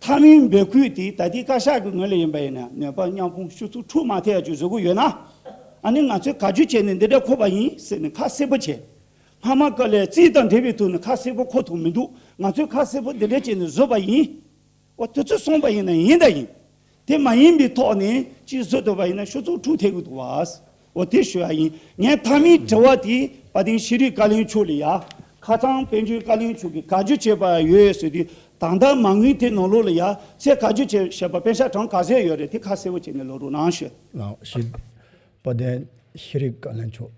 མཐའ་མའི་འབོད་སྐུལ་དེ་ད་ལྟའི་བཀའ་ཤག་གི་ངོས་ལ་ཡིན་པ་ཡིན་ན་ནུས་པ་མཉམ་སྤུངས་ཤོག་ཚོགས་དྲུག་མ་ཐེ་ཡ་ཅིག་བཟོ་གི་ཡོད་ན། ཨ་ནི་ང་ཚོས་བཀའ་བརྒྱུད་བྱས་ནས་འདི་འདྲ་འཁོར་བ་ཡིན་ཟེར་ནས་ཁ་གསལ་པོ་བྱས། སྔ་མ་ག་ལས་རྩིས་དང་འབྲེལ་བའི་ཐོག་ནས་ཁ་གསལ་པོ་འཁོར་ཐུབ་མི་འདུག་ང་ཚོས་ཁ་གསལ་པོ་འདི་འདྲ་བྱས་ནས་བཟོས་པ་ཡིན། འོ་དེ་ཚོ་གསུངས་པ་ཡིན་ན་ཡིན་ད་ཡིན། དེ་མ་ཡིན་པའི་ཐོག་ནས་ཅིག་བཟོ་ཐུབ་པ་ཡིན་ན་ཤོག་ཚོགས་དྲུག་ཐེབས་ཀྱི་འདུག་བ། འོ་དེ་ཞུ་ཡ་ཡིན། ངས་མཐའ་མའི་དྲི་བ་དེ་དཔལ་ལྡན་ཤེས་རིག་བཀའ་བློན་མཆོག་ལ་ཡ། ཁ་སང་དཔལ་འབྱོར་བཀའ་བློན་མཆོག་གིས་བཀའ་བརྒྱུད་བྱས་པ་ཡོད་ཟེར་དུས་ད་ལྟ་མ་དངུལ་དེ་ནང་ལོགས་ལ་ཡ་ཚད་བཀའ་བརྒྱུད་བྱས་བྱས་པ་པེ་ཤ་གྲངས་ག་ཚད་ཡོད་རེད་དེ་ཁ་གསལ་པོ་བྱས་ནས་ལོ་རུ་གནང་ཞུ། ལགས་ཤིག་དཔལ་ལྡན་ཤེས་རིག་བཀའ་བློན་མཆོག་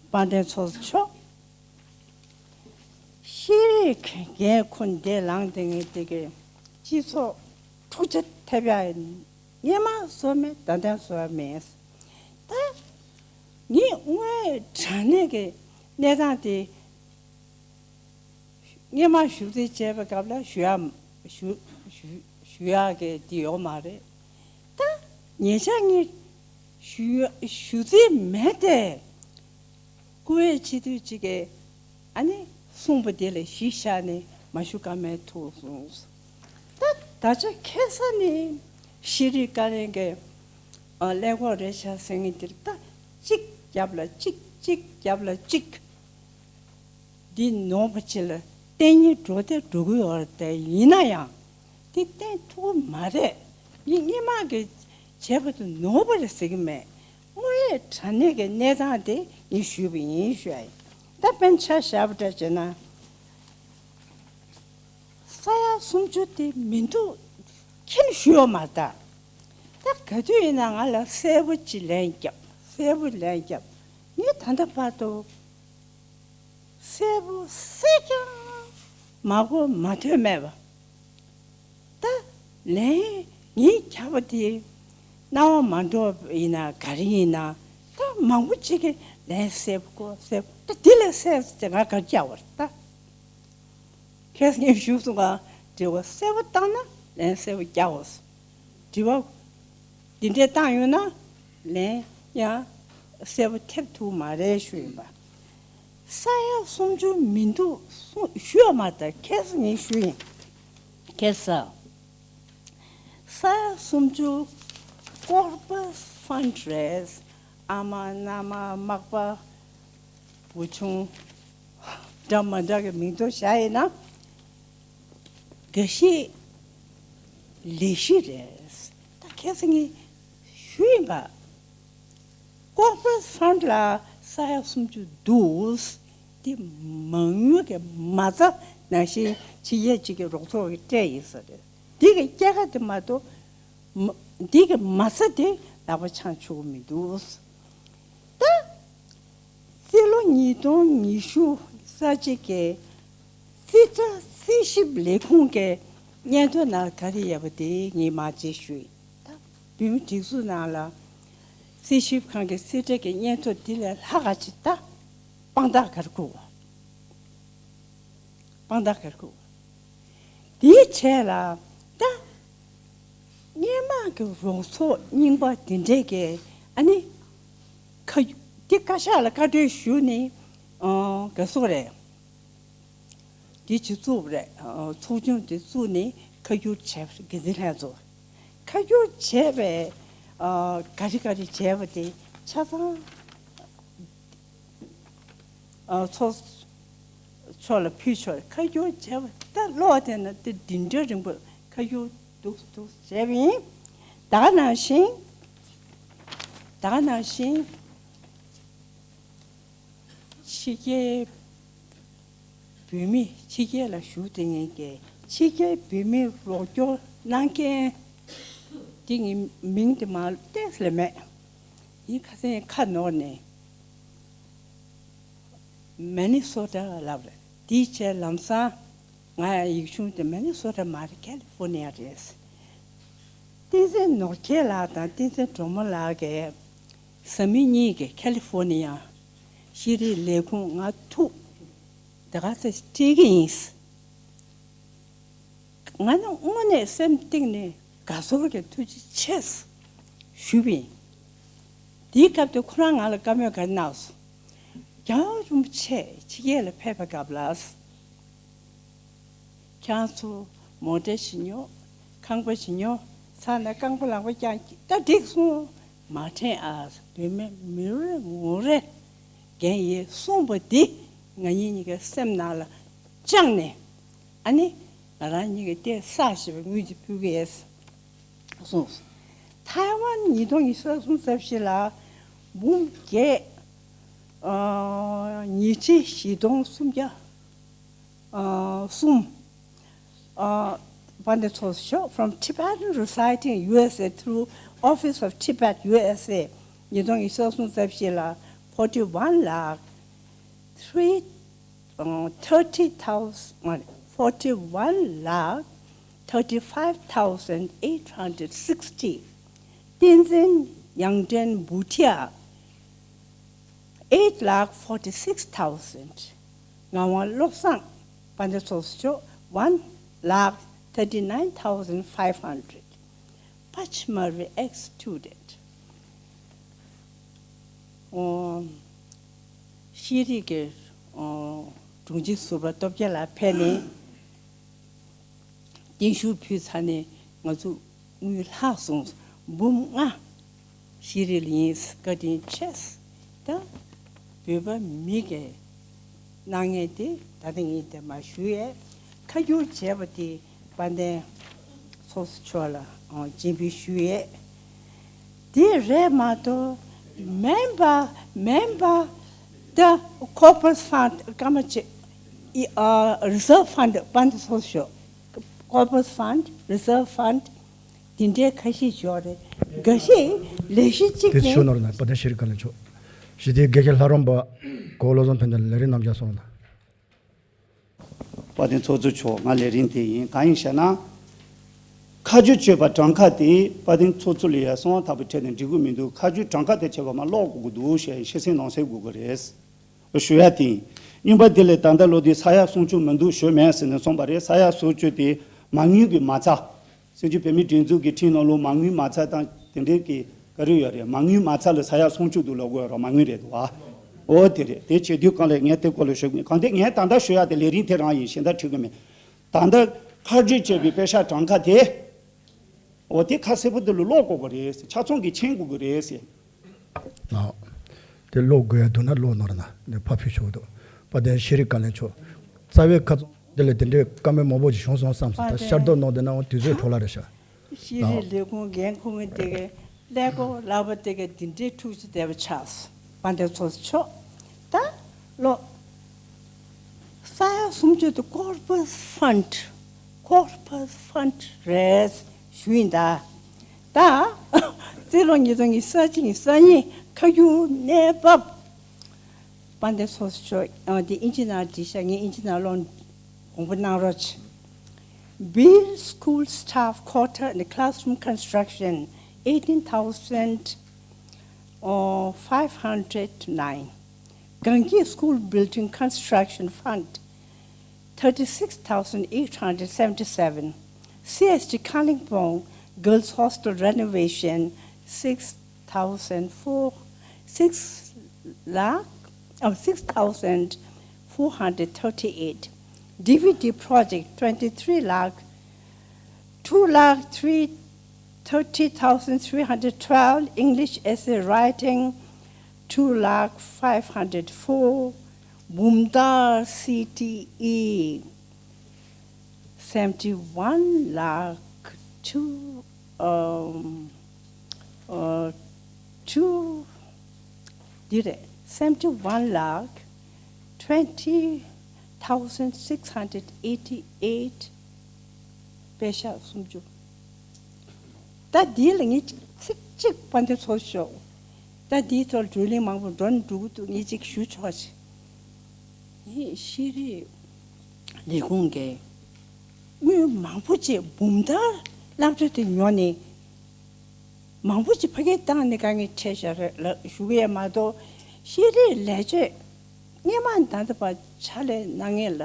དཔལ་ལྡན་ཚོགས་གཙོ་མཆོག་ཤེས་རིག་འགན་ཁུར་འདས་ལངས་དེ་ངས་དེ་གའི་སྤྱི་ཚོགས་འཁྲུག་ཆ་ཐེབས་ཡ་སྔོན་མ་བཟོ་མེད་ད་ལྟ་བཟོ་ཡ་མེད། ད་ངས་དངོས་དྲང་གནས་ཀྱི་གནས་སྟངས་དེ། སྔོན་མ་ཞུ་རྩིས་བྱས་པའི་སྐབས་ལ་ཞུ་ཡ་ཞུ་ཞུ་ཞུ་ཡག་གི་དེ་ཡོད་མ་རེད། ད་ཉེ་ཆར་ངས་ཞུ་ཡ་ཞུ་རྩིས་མེད་དེ། བཀུར་འོས་སྤྱི་འཐུས་གཅིག་གིས་ཨ་ནི་གསུངས་པ་དེ་ལ་གཞི་བཞག་ནས་མ་ཞུ་ཀ་མེད་ཐུག་སོང་། ད་ད་ཆ་ཁ་སང་ནས་ཤེས་རིག་བཀའ་བློན་གྱི་ཨ་ཀླད་ཀོར་རེད་ཤག་ཟེར་མཁན་དེ་ལ་ད་གཅིག་རྒྱབ་ལ་གཅིག་གཅིག་རྒྱབ་ལ་གཅིག་འདི་ནོར་བ་ཅིག་ལ་བརྟེན་ཉེན་འགྲོ་དེ་འགྲོ་གི་ཡོད་རེད་དེ་ཡིན་ན་ཡང་འདི་བརྟེན་ཐུབ་ཀྱི་མ་རེད། ངས་སྔོན་མ་གི་བྱས་པ་དེ་ནོར་བ་རེད་ཟེར་གི་མེད། དངོས་ཡོད་དྲང་གནས་ཀྱི་གནས་སྟངས་དེ་ངས་ཞུས་པ་ཡིན་ཞུ་ཡ་ཡིན། ད་དཔེར་ན་ཆ་བཞག་པ་འདྲ་བྱས་ན། ས་ཡ་སུམ་ཅུ་དེ་མི་འདུག་ཁྱེད་ཞུ་ཡོད་མ་རེད་ད། ད་ག་དུས་ཡིན་ན་ང་ལ་གསལ་པོ་ཅིག་ལན་རྒྱབ། གསལ་པོ་ལན་རྒྱབ། ངས་ད་ལྟ་བར་དུ་གསལ་པོ་གསལ་རྐྱང་མ་གོ་མ་ཐོས་མེད་པ། ད་ལན་ངས་རྒྱབ་པ་དེ་རྣ་བ་མ་འགྲོ་བ་ཡིན་ན་ག་རེ་ཡིན་ན། ད་མང་པོ་ཅིག་གིས་ལན་གསལ་པོ་གོ་གསལ་པོ། ད་དེ་ལས་གསལ་ཟེར་ང་ག་རེ་རྒྱག་པ་རེད་ད། ཁྱེད་ངས་ཞུས་སོང་ག་དྲི་བ་གསལ་པོ་བཏང་ན་ལན་གསལ་པོ་རྒྱག་འོས། དྲི་བ་འདི་འདྲས་བཏང་ཡོང་ན་ལན་ཡང་གསལ་པོ་ཐེབས་ཐུབ་མ་རེད་ཞུ་ཡིན་པ། ས་ཡ་སུམ་ཅུ་མི་འདུག་གསུངས་ཞུ་ཡ་མ་རེད་ད། ཁྱེད་ངས་ཞུ་ཡིན། ཁྱེད་ས་ས་ཡ་སུམ་ཅུ་corpus fund རེད། ཨ་མ་མནའ་མ་མག་པ་བུ་ཆུང་འདྲ་མ་འདྲ་གི་མིང་ཐོ་བཞག་ཡིན་ན་འགའ་ཤས་ལས་གཞི་རེད། ད་ཁྱེད་ཚོ་ངས་ཞུ་ཡིན་པ། corpus fund ལ་ས་ཡ་སུམ་ཅུ་འདུག་དེ་མང་ཉུང་གི་མ་རྩ་ནང་བཞིན་ཕྱི་རྒྱལ་གཅིག་གི་རོགས་ཚོགས་ཀྱིས་སྤྲད་ཡིན་ས་རེད། འདི་གི་སྐྱེད་ཀ་དེ་མ་གཏོགས་མ་འདི་གི་མ་རྩ་དེ་ལག་པ་འཆང་ཆོག་གི་མི་འདུག་ད་རྩིས་ལོ་ཉིས་སྟོང་ཉི་ཤུ་རྩ་གཅིག་གི་རྩིས་ཁྲ་རྩིས་ཞིབ་ལས་ཁུངས་ཀྱི་སྙན་ཐོ་ནང་ག་རེ་ཡོད་པ་དེ་ངས་མར་རྗེས་ཞུ་ཡིན། ད་བོད་མི་སྒྲིག་འཛུགས་ནང་ལ་རྩིས་ཞིབ་ཁང་གི་རྩིས་ཁྲ་གི་སྙན་ཐོ་དེ་ལས་ལྷག་ག་ཅིག་ད་དཔང་རྟགས་ག་རེ་དགོས་པ། དཔང་རྟགས་ག་རེ་དགོས། དེའི་གྲས་ལ་ད་སྔོན་མ་གི་རོགས་ཚོགས་རྙིང་པ་དེ་འདྲས་ཀྱི་ཨ་ནི་ཁ་དེ་བཀའ་ཤག་ལ་བཀའ་འཁྲོལ་ཞུས་ནས་ཨ་ག་སོ་རེད། དེ་ཅིག་བཙུགས་པ་རེད། ཨ་ཚོགས་ཆུང་དེ་བཙུགས་ནས་ཁ་བསྒྱུར་བྱས་པ་རེད། འགན་འཛིན་ལྷན་ཚོགས་ཁ་བསྒྱུར་བྱས་པའི་ཨ་ག་རེ་ག་རེ་བྱས་པ་དེ་ཆ་ཚང་། ཨ་ཚོགས་ཕྱོགས་ལ་ཕུལ་ཆོག་ཁ་བསྒྱུར་བྱས་པ་ད་ཀློག་དེ་ན་དེ་འདི་འདྲ་རིང་པོ་ཁ་བསྒྱུར་འདུག་འདུག་བྱས་པ་ཡིན། ད་ག་ནང་བཞིན་ད་ག་ནང་བཞིན་ཕྱི་རྒྱལ་བོད་མི་ཕྱི་རྒྱལ་ལ་བཞུགས་བསྡད་མཁན་གྱི་ཕྱི་རྒྱལ་བོད་མི་རོགས་སྐྱོར་གནང་མཁན་དེ་ངའི་མིང་དེ་མ་ཏོག་ཙམ་ལས་མེད། ཡིན་ཁ་སང་ཁ་ནོར་ནས། མེ་ནི་སོ་ཊ་ལབ་རེད། དེའི་ཆེད་ལམ་སང་ང་ཡང་ཡིག་ཆུང་དེ་མེ་ནི་སོ་ཊ་མ་རེད། ཁ་ལི་ཧྥོ་ནི་ཡ་རེད། བསྟན་འཛིན་ནོར་རྒྱས་ལགས་དང་བསྟན་འཛིན་སྒྲོལ་མ་ལགས་ཀྱིས་བཟའ་མི་གཉིས་ཀྱི་ཁ་ལི་ཧྥོ་ནི་ཡ་ཤེས་རིག་ལས་ཁུངས་ང་ཐུག་དེ་ག་ཚོད་སྤྲད་ཀྱི་ཡིན། ང་ནི་དངོས་གནས་སེམས་གཏིང་ནས་དགའ་ཚོར་གྱི་ཐུགས་རྗེ་ཆེ་ཞུས་པ་ཡིན། དེའི་སྐབས་དུ་ཁོ་རང་ང་ལ་བཀའ་མོལ་ག་རེ་གནང་སོང་། རྒྱལ་བ་རིན་པོ་ཆེ་ཕྱི་རྒྱལ་ལ་ཕེབས་པའི་སྐབས་ལ། ཁྱེད་ཚོ་མོ་ཊ་ཞིག་ཉོ། ཁང་པ་ཞིག་ཉོ། ཚ་ན་རྐང་པ་ལག་པ་བརྐྱངས་ཀྱི་ད་འགྲིག་སོང་། མ་དྲན་ཨ། བོད་མི་མི་རེ་ངོ་རེ་རྒན་ཡིན་གསུངས་པ་འདི་ང་གཉིས་གཉིས་ཀའི་སེམས་ནང་ལ་བཅངས་ནས། ཨ་ནི་ང་རང་གཉིས་ཀྱི་ལྟས་བསགས་ཞེས་པའི་དངུལ་དེ་ཕུལ་གི་ཡོད་གསུངས། ཐའེ་ཝན་ཉིས་སྟོང་ཉི་ཤུ་རྩ་གསུམ་རྩ་བཞི་ལ་འབུམ་བརྒྱད་ཨ་ཉིས་ཁྲི་བཞི་སྟོང་སུམ་བརྒྱ་ཨ་གསུམ། ཨ་དཔལ་ལྡན་ཚོགས་གཙོ་མཆོག from Tibetan residing U S A through Office of Tibet U S A ཉིས་སྟོང་ཉི་ཤུ་རྩ་གསུམ་རྩ་བཞི་ལ་forty one lakh three thirty thousand forty one lakh thirty five thousand eight hundred sixty བསྟན་འཛིན་ཡང་ཀྲེན་བུ་ཐི་ཡ། Eight lakh forty six thousand ངག་དབང་བློ་བཟང་དཔལ་ལྡན་ཚོགས་གཙོ་མཆོག one lakh thirty nine thousand five hundred Pachmari ex student ཨོ། ཤེས་རིག་གི་ཨོ་དྲུང་ཆེ་ཟུར་པ་སྟོབས་རྒྱལ་ལགས་ཕེབས་ནས། བརྟན་བཞུགས་ཕུལ་ཚར་ནས་ང་ཚོ་དངུལ་ལྷག་སོང་། འབུམ་ལྔ་ཤེས་རིག་ལ་ཡིན། བཀའ་དྲིན་ཆེ། ད་བོད་པ་མི་གི་གནང་མཁན་དེ་ད་ལྟ་ངས་དེ་མ་ཞུ་ཡས། ཁ་བསྒྱུར་བྱས་པ་དེ་དཔལ་ལྡན་ཚོགས་གཙོ་མཆོག་ལ་སྤྱན་འབུལ་ཞུ་ཡས། དེ་རེད་མ་གཏོགས་མེན་པ་མེན་པ། ད་corpus fund སྐར་མ་གཅིག་ཨ་reserve fund དཔལ་ལྡན་ཚོགས་གཙོ། Corpus fund, reserve fund, འདི་འདྲའི་ཁ་ཤས་ཡོད་རེད། འགའ་ཤས་ལས་གཞི་གཅིག་དེ་ནི་ཞུ་ནོར་ན་དཔལ་ལྡན་ཤེས་རིག་བཀའ་བློན་མཆོག་ཞི་བདེའི་དགེ་རྒན་ལྷ་རམས་པ་གོ་བློ་བཟང་ཕན་བདེ་ལ་ལས་རིམ་རྣམས་ཀྱང་སོང་ན། དཔལ་ལྡན་ཚོགས་གཙོ་མཆོག་ང་ལས་རིམ་དེ་ཡིན། གང་ཡིན་ཞེ་ན། ཁ་རྒྱུན་གཅོད་པ་གྲངས་ཀ་དེ་དཔལ་ལྡན་ཚོགས་གཙོ་ལ་ཡ་སོང་ཐག་པའི་ཁྲལ་ནས་འགྲིག་གི་མི་འདུག་ཁ་རྒྱུན་གྲངས་ཀ་དེ་བྱས་པ་མ་ཀློག་དགོས་ཀྱི་འདུག་ཞེས་ཤེས་གསལ་ནང་གསལ་དགོས་ཀྱི་རེད། ཞུ་ཡ་དེ་ཡིན། གཉིས་པ་དེ་ལས་ད་ལྟ་ལོ་དེ་ས་ཡ་སུམ་ཅུ་མི་འདུག་ཞུས་མེད་ཟེར་ནས་གསུངས་པ་རེད། ས་ཡ་སུམ་ཅུ་དེ་མ་དངུལ་གྱི་མ་རྩ། སྲིད་བྱུས་བོད་མིའི་སྒྲིག་འཛུགས་ཀྱི་ཁྲིམས་ནང་ལོགས་མ་དངུལ་མ་རྩ་དང་དེ་འདྲའི་གི་ག་རེ་ཡོད་རེད། མ་དངུལ་མ་རྩ་ལ་ས་ཡ་སུམ་ཅུ་འདུག་ལབ་དགོས་རོགས་མ་དངུལ་རེད་འདུག་ཨ། འོ་དེ་རེད། དེ་བྱེད་དུས་གང་ལས་ངས་དེ་སྐོར་ལ་ཞུ་གི་མེད། གང་ལྟར་ངས་ད་ལྟ་ཞུ་ཡ་དེ་ལས་རིམ་དེ་རང་ཡིན། གཞན་དག་འཁྲིད་གི་མེད། ད་ལྟ་ཁ་རྒྱུན་གཅོད་པའི་པེ་ས་གྲངས་ཀ་དེ། འོ་དེ་ཁ་གསལ་པོ་དེ་ལ་ཀློག་དགོས་ཀྱི་རེད་ཟེར། ཆ་ཚང་གིས་མཁྱེན་དགོས་ཀྱི་རེད་ཟེར། ཨ། དེ་ཀློག་དགོས་ཡ་འདུག་ན་ཀློག་ནོར་ན་ནས་ཕ་ཕུལ་ཆོག་འདུག་དཔལ་ལྡན་ཤེས་རིག་བཀའ་བློན་མཆོག་རྩ་བའི་ཁ་ཚོན་དེ་ལས་དེ་འདྲའི་བཀའ་མོལ་མང་པོ་ཞིག་བྱུང་སོང་བསམ་སོང་། ད་ཤར་རྡོ་ནང་དེ་ན་འོང་དུས་ཚོད་འཕྲོ་བརླག་རེད་ཤག་ཤེས་རིག་ལས་ཁུངས་འགན་འཁུར་མཁན་དེ་གའི་ཀླད་ཀོར་ལག་པ་དེ་གའི་འདི་འདྲའི་འཁྲུག་ཅིག་བསྡད་པ་ཆགས་སོང་། དཔལ་ལྡན་ཚོགས་གཙོ་མཆོག་ད་ཀློག་ས་ཡ་སུམ་ཅུ་དེ་corpus fund, corpus fund རེད་ཞུ་ཡིན་ད། ད་རྩིས་ལོ་ཉིས་སྟོང་ཉི་ཤུ་རྩ་གཅིག་ཉི་ཤུ་རྩ་གཉིས་ཁ་རྒྱུན་གནས་བབ། དཔལ་ལྡན་ཚོགས་གཙོ་མཆོག་ཨ། འདི་ཨིན་ཇི་ནང་བྲིས་ཤག་ངས་ཨིན་ཇི་ནང་ཀློག་དགོངས་པ་གནང་རོགས་བྱེད། Build school staff quarter and classroom construction, eighteen thousand five hundred nine. Gangi School Building Construction Fund, thirty-six thousand eight hundred seventy-seven. C S T Kalimpong Girls Hostel Renovation, six thousand four, six lakh, oh, six thousand four hundred thirty-eight. D V D project, twenty-three lakh, two lakh three, thirty thousand three hundred twelve. English essay writing, two lakh five hundred four. Bumdar C T E, seventy-one lakh two, um, uh, two, འདི་རེད། seventy-one lakh twenty thousand six hundred eighty-eight. པེ་ཤག་སུམ་ཅུ། ད་འདི་ལ་ངས་ཚིག་གཅིག་དཔལ་ལྡན་ཚོགས་གཙོ་མཆོག་ད་འདིའི་ཐོག་བགྲོ་གླེང་མང་པོ་འགྲོ་ནས་འགྲོ་གི་འདུག་ངས་གཅིག་ཞུ་ཆོག་ཅིག་ངས་ཤེས་རིག་ལས་ཁུངས་ཀྱིས་དངུལ་མང་པོ་ཅིག་འབུམ་ཐར་སློབ་གྲྭ་དེ་ཉོ་ནས་མང་པོ་ཅིག་ཕ་གིར་བཏང་ནས་དཀའ་ངལ་འཕྲད་བཞག་རེད་ལབ་ཞུ་གི་ཡོད་མ་གཏོགས། ཤེས་རིག་ལས་བྱེད་སྔོན་མ་ད་ལྟ་བར་ཕྱག་ལས་གནང་མཁན་ལ་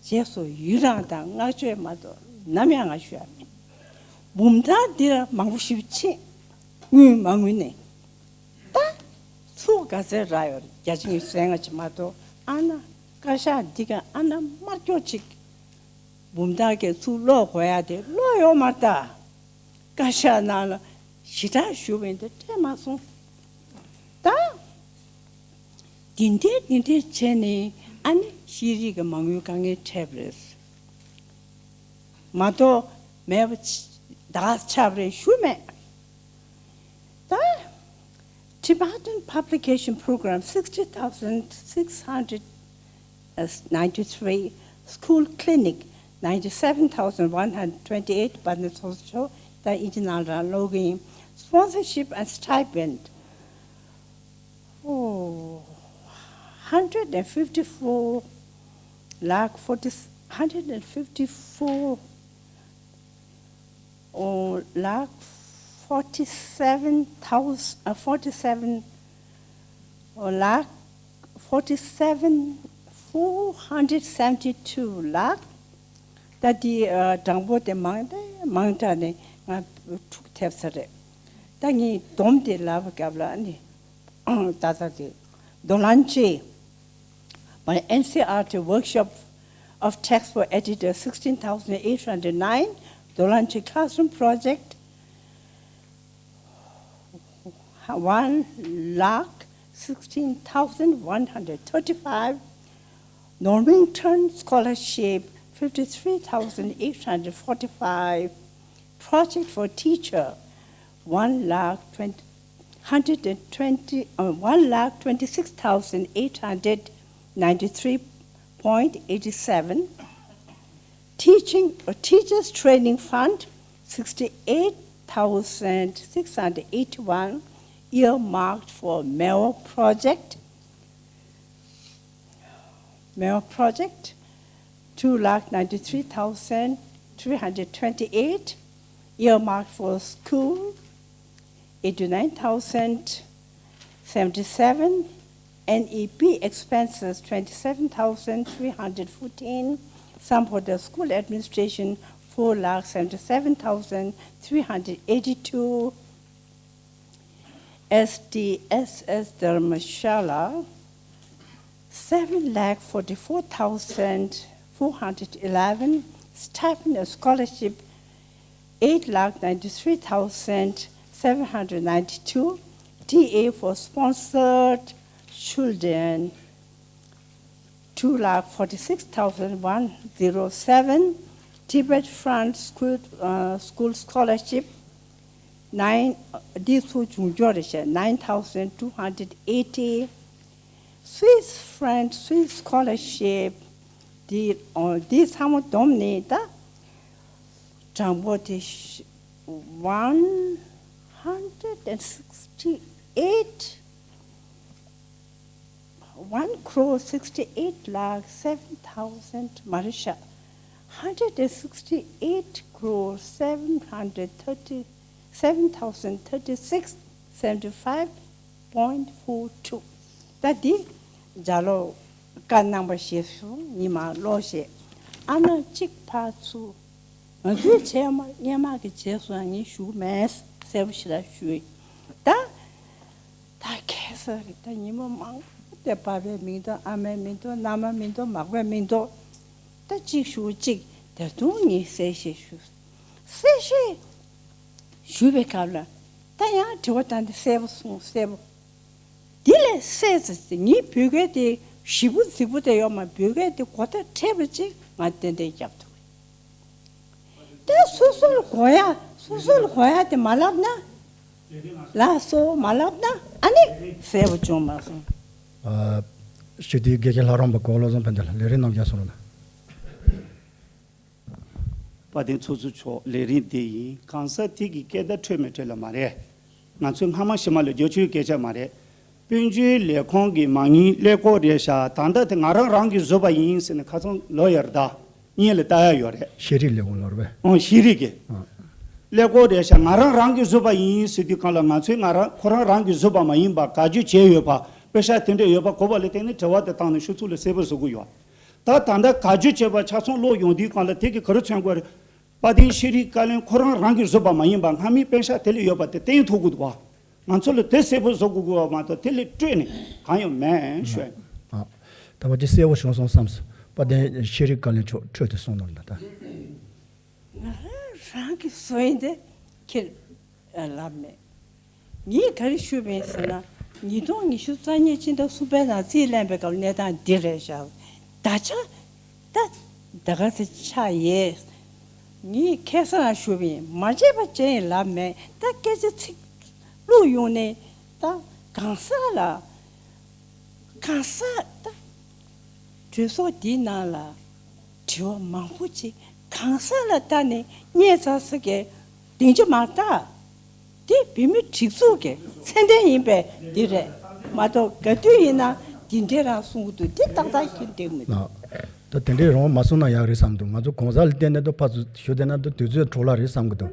རྗེས་སུ་ཡི་རངས་དང་བསྔགས་བརྗོད་མ་གཏོགས་ནམ་ཡང་ང་ཞུ་ཡ་མེད། འབུམ་ཐར་འདིར་མང་པོ་ཞིག་ཕྱིན། དངུལ་མ་དངུལ་ནས། ད་ཚུར་ག་ཚད་རག་ཡོད་རེད། བརྒྱ་ཆ་ཉི་ཤུ་རྩ་ལྔ་ཅིག་མ་གཏོགས། ཨ་ན་བཀའ་ཤག་འདི་ག་ཨ་ན་དམར་སྐྱོག་ཅིག་འབུམ་ཐར་གྱིས་ཚུར་ཀློག་དགོས་ཡ་དེ་ཀློག་ཡོད་མ་རེད་ད། བཀའ་ཤག་ནང་ལ་ཞེ་དྲག་ཞུ་བ་ཡིན་ད་སྤྲད་མ་སོང་། ད་འདི་འདྲའི་འདི་འདྲའི་བྱས་ནས་ཨ་ནི་ཤེས་རིག་གི་མ་དངུལ་དཀའ་ངལ་འཕྲད་པ་རེད། མ་གཏོགས་མེད་པ་ཆ་ད་ཆགས་པ་རེད་ཞུ་མེད། ད་Tibetan Publication Program, sixty thousand six hundred ninety-three. School Clinic, ninety-seven thousand one hundred twenty-eight. དཔལ་ལྡན་ཚོགས་གཙོ་མཆོག་ད་ཨིན་ཇི་ནང་ལ་ཀློག་གི་ཡིན། Sponsorship and Stipend, oh, hundred and fifty-four lakh forty, hundred and fifty-four Oh, lakh forty-seven thousand, uh, forty-seven, oh, lakh forty-seven, four hundred seventy-two lakh. ད་དེ་ཨ་གྲངས་འབོར་དེ་མང་དེ་མང་དྲགས་ནས་ང་འཁྲུག་ཐེབས་ས་རེད། ད་ངས་སྡོམ་དེ་ལབ་སྐབས་ལ་ནི་ད་ད་དེ་རྡོ་ལན་ཅེ། My N C E R T workshop of text for editor, sixteen thousand eight hundred nine. Dolanchi classroom project, one lakh sixteen thousand one hundred thirty-five. Normington scholarship, fifty-three thousand eight hundred forty-five. Project for teacher, one lakh twenty, hundred and twenty, uh, one lakh twenty-six thousand eight hundred ninety-three point eight seven. Teaching, uh, Teachers Training Fund, sixty-eight thousand six hundred eighty-one earmarked for Meo project. Meo project, two lakh ninety-three thousand three hundred twenty-eight earmarked for school, eighty-nine thousand seventy-seven, N E P expenses, twenty-seven thousand three hundred fourteen, Sampoda school administration, four lakh seventy-seven thousand three hundred eighty-two, S D S S Dharamshala, seven lakh forty-four thousand four hundred eleven, stipend and scholarship, eight lakh ninety-three thousand seven hundred ninety-two, T A for sponsored children, two lakh forty-six thousand one zero seven, Tibet Front School, uh, School Scholarship, nine, uh, འདི་ཚོ་བྱུང་འགྱོ་རེད་ཤག nine thousand two hundred eighty, Swiss French Swiss Scholarship འདི། ཨོ། འདི་ཚང་མ་བསྡོམས་ནས་ད་གྲངས་འབོར་དེ་one hundred and sixty-eight, one crore sixty-eight lakh seven thousand མ་རེད་ཤག hundred and sixty-eight crore seven hundred thirty, seven thousand thirty-six seventy-five point four two. ད་འདི་ལྗགས་ཀློག་བཀའ་གནང་པ་བཞེས་སོང་། ཉི་མ་ཀློག་བཞེས། ཨ་ན་གཅིག་ཕར་ཚུར། ང་ཚོའི་བྱས་མ་སྔོན་མ་གི་བྱས་སོང་། ངས་ཞུ་མེད། གསལ་པོ་ཞིག་ལ་ཞུ་ཡིན། ད་ད་ཁ་སང་གི་ད་ཉི་མ་མང་པོ་དེ་པ་ཕའི་མིང་འདོགས། ཨ་མའི་མིང་འདོགས། མནའ་མ་མིང་འདོགས། མག་པའི་མིང་འདོགས། ད་གཅིག་ཞུ་གཅིག་ད་དུང་ངས་གསལ་བཤད་ཞུ། གསལ་བཤད་ཞུ་བའི་སྐབས་ལ་ད་ཡང་དྲི་བ་ད་འདི་གསལ་པོ་གསུངས། གསལ་པོ། འདི་ལས་གསལ་ཙམ་ངའི་བོད་སྐད་དེ་ཞིབ་པོ་རྫིག་པོ་དེ་ཡོད་མ། བོད་སྐད་དེ་གོ་བརྡ་འཕྲོད་པ་ཅིག་ང་ཏན་ཏན་རྒྱབ་ཐུབ། ད་སོ་སོ་ལ་གོ་ཡ། སོ་སོ་ལ་གོ་ཡ་དེ་མ་ལབ་ན། ལགས་སོ་མ་ལབ་ན་ཨ་ནི་གསལ་པོ་བྱུང་མ་སོང་། ཨ། སྤྱི་འཐུས་དགེ་བཤེས་ལྷ་རམས་པ་གོ་བ་བློ་བཟང་ཕན་བདེ་ལགས། ལས་རིམ་རྣམས་རྒྱབ་སོང་རོགས་གནང་། དཔལ་ལྡན་ཚོགས་གཙོ་མཆོག་ལས་རིམ་འདི་ཡིན། གང་ཟག་དེ་གི་སྐད་བརྡ་འཕྲོད་མི་འཕྲོད་ལ་མ་རེད། ང་ཚོས་སྔ་མ་ཕྱི་མ་ལ་བརྗོད་ཆོག་སྐད་ཆ་མ་རེད། དཔལ་འབྱོར་ལས་ཁུངས་ཀྱི་མ་དངུལ་ཀླད་ཀོར་རེད་ཤག་ད་ལྟ་དེ་ང་རང་རང་གིས་བཟོས་པ་ཡིན་ཟེར་ནས་ཁ་སང་ལོ་ཡར་ད་བརྙན་ལ་ལྟ་ཡ་ཡོད་རེད། ཤེས་རིག་ལས་ཁུངས་ལོར་བས། ཨོ། ཤེས་རིག་གི་ཨ། ཀླད་ཀོར་རེད་ཤག་ང་རང་རང་གིས་བཟོས་པ་ཡིན་ཟེར་དུས་སྒང་ལ་ང་ཚོས་ང་རང་ཁོ་རང་རང་གིས་བཟོས་པ་མ་ཡིན་པ་བཀའ་བརྒྱུད་བྱས་ཡོད་པ། པེ་ཤག་དེ་འདྲ་ཡོད་པ་གོ་བ་ལ་བརྟེན་ནས་དྲི་བ་དེ་བཏང་ནས་ཤོག་ཚུགས་ལ་གསལ་པོ་བཟོ་གི་ཡོད། ད་ད་ལྟ་བཀའ་བརྒྱུད་བྱས་པ་ཆ་ཚང་ཀློག་ཡོང་དུས་སྒང་ལ་དེ་གི་ག་རེ་མཚོན་གྱི་ཡོད་རེད། དཔལ་ལྡན་ཤེས་རིག་བཀའ་བློན་ཁོ་རང་རང་གིས་བཟོས་པ་མ་ཡིན་པ་སྔ་མའི་པེ་ཤག་དེ་ལ་ཡོད་པ་དེ་བསྟན་ཐུབ་དགོས་འདུག་བ། ང་ཚོ་ལ་དེ་གསལ་པོ་བཟོ་དགོས་དགོས་པ་མ་གཏོགས་དེ་ལས་སྤྲོས་ནས་གང་ཡང་མེད་ཞུ། ཨ། ད་བར་ཅི་གསལ་པོ་བྱུང་སོང་བསམ་སོང་། དཔལ་ལྡན་ཤེས་རིག་བཀའ་བློན་མཆོག་འཕྲོས་དེ་གསུངས་ནོར་ད་ལྟ། ང་རང་རང་གི་བཟོ་ཡིན་དེ་ཁྱེད་ལབ་མེད། ངས་ག་རེ་ཞུས་པ་ཡིན་ཟེར་ན། ཉིས་སྟོང་ཉི་ཤུ་རྩ་གཉིས་སྤྱི་ཟླ་གསུམ་པའི་ནང་རྩིས་ལེན་པའི་སྐབས་གནས་སྟངས་འདི་རེད་བཞག་ད་ཆ་ད་ད་ག་ཚོད་ཆགས་ཡོད། ངས་ཁ་སང་རང་ཞུས་པ་ཡིན། མ་བརྗེད་པ་བརྗེད་ཡིན་ལབ་མེད། ད་སྐད་ཆ་ཚིག་བླུགས་ཡོང་ནས་ད་གང་ཟག་ལ། གང་ཟག་ད། གྲོས་ཚོགས་འདིའི་ནང་ལ་དྲི་བ་མང་པོ་ཅིག་གང་ཟག་ལ་ལྟ་ནས་སྙད་ཚ་ས་གི་སྡིངས་ཆ་མ་བཏགས། འདི་བོད་མི་སྒྲིག་འཛུགས་ཀྱི་མཚན་ལྡན་ཡིན་པས་འདི་རེད་མ་གཏོགས། ག་དུས་ཡིན་ན་འདི་འདྲས་རང་གསུང་གི་འདུག་འདི་ཏག་ཏག་ཁྱོན་འགྲིག་མི་འདུག་ད་དེ་འདྲས་རང་མ་གསུང་ན་ཡག་རེད་བསམ་འདུག་ང་ཚོ་གོང་ས་ལ་བལྟས་ན་ད་ཕར་ཚུར་ཞུ་བསྡད་ན་ད་དུས་ཚོད་འཕྲོ་བརླག་རེད་བསམ་གི་འདུག་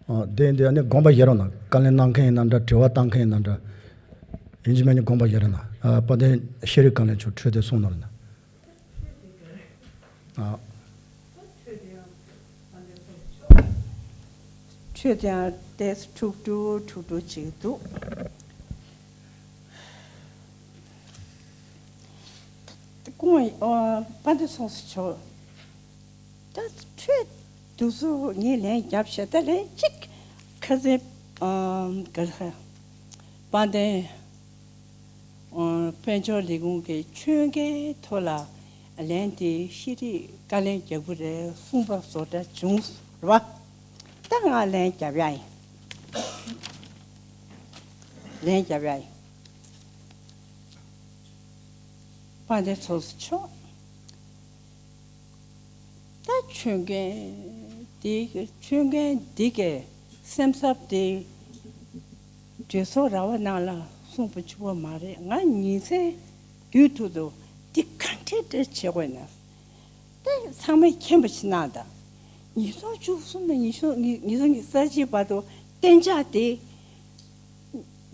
ཨ། དེ་འདི་ནི་དགོངས་པ་བཞེས་རོགས་གནང་། བཀའ་ལན་གནང་མཁན་ཡིན་ན་འདྲ། དྲི་བ་བཏང་མཁན་ཡིན་ན་འདྲ། ཡིན་གཅིག་མིན་གཉིས་དགོངས་པ་བཞེས་རོགས་གནང་། ཨ། དཔལ་ལྡན་ཤེས་རིག་བཀའ་བློན་མཆོག་འཕྲོས་དེ་གསུངས་གནང་རོགས་གནང་། ཨ། འཕྲོས་དེ་ཡང་ཏོག་ཙམ་འཁྲུག་འཁྲུག་འཁྲུག་འཁྲུག་ཅིག་འདུག་སྐུ་ངོ་དཔལ་ལྡན་ཚོགས་གཙོ་མཆོག་ད་འཕྲོས་འདུག་ཚུལ་ངས་ལན་བརྒྱབ་ཤག་ད་ལན་གཅིག་ཁ་སང་ཨ་ག་རེ་ཟེར། དཔལ་ལྡན་ཨ་དཔལ་འབྱོར་ལས་ཁུངས་ཀྱི་ཁྱོན་གའི་ཐོག་ལ་ལན་དེ་ཤེས་རིག་བཀའ་བློན་རྒྱག་གི་རེད་གསུངས་པ་བཟོ་འདྲ་བྱུང་རེད་བ། ད་ང་ལན་བརྒྱབ་ཡ་ཡིན། ལན་བརྒྱབ་ཡ་ཡིན། དཔལ་ལྡན་ཚོགས་གཙོ་མཆོག་ད་ཁྱོད་ཀྱིས་ དེ་ཆོས་མཁན་འདི་གའི་སེམས་འཚབ་དེ་གྲོས་ཚོགས་ར་བ་ནང་ལ་གསུངས་པ་ཆུ་བ་མ་རེད། ང་ཉིན་མཚན་དུས་ཐུག་ཏུ་འདི་ག་འདྲས་འདྲས་བྱེད་དགོས་ན། ད་ཚང་མས་མཁྱེན་པ་ཞིག་གནང་དང་། ཉིས་སྟོང་བཅུ་གསུམ་ནས་ཉིས་སྟོང་ཉིས་སྟོང་ཉི་ཤུ་རྩ་གཅིག་བར་དུ་གཏན་འཇགས་དེ།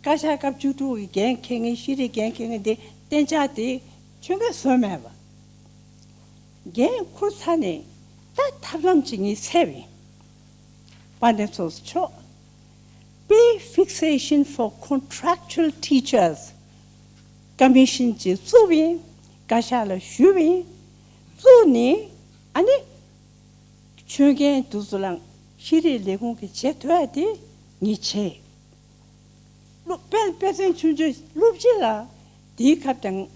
བཀའ་ཤག་སྐབས་བཅུ་དྲུག་གི་འགན་འཁྱེར་མཁན། ཤེས་རིག་འགན་འཁྱེར་མཁན་དེ་གཏན་འཇགས་དེ་ཆོས་འགན་བཟོས་མེད་པ། འགན་འཁུར་ཚར་ནས་ད་ཐབས་ལམ་ཅིག་ངས་འཚོལ་བ་ཡིན། དཔལ་ལྡན་ཚོགས་གཙོ་མཆོག Pay Fixation for Contractual Teachers Commission ཅིག་བཙུགས་པ་ཡིན། བཀའ་ཤག་ལ་ཞུས་པ་ཡིན། བཙུགས་ནས་ཨ་ནི་ཆོས་རྒན་དེ་ཚོ་ལ་ཤེས་རིག་ལས་ཁུངས་ཀྱིས་བྱེད་ཐུབ་ཡ་དེ་ངས་བྱས། སློབ་དཔེ་དཔེ་མཚོན་ཆུང་ཆུང་སློབ་སྤྱི་ལ་དེའི་སྐབས་དང་།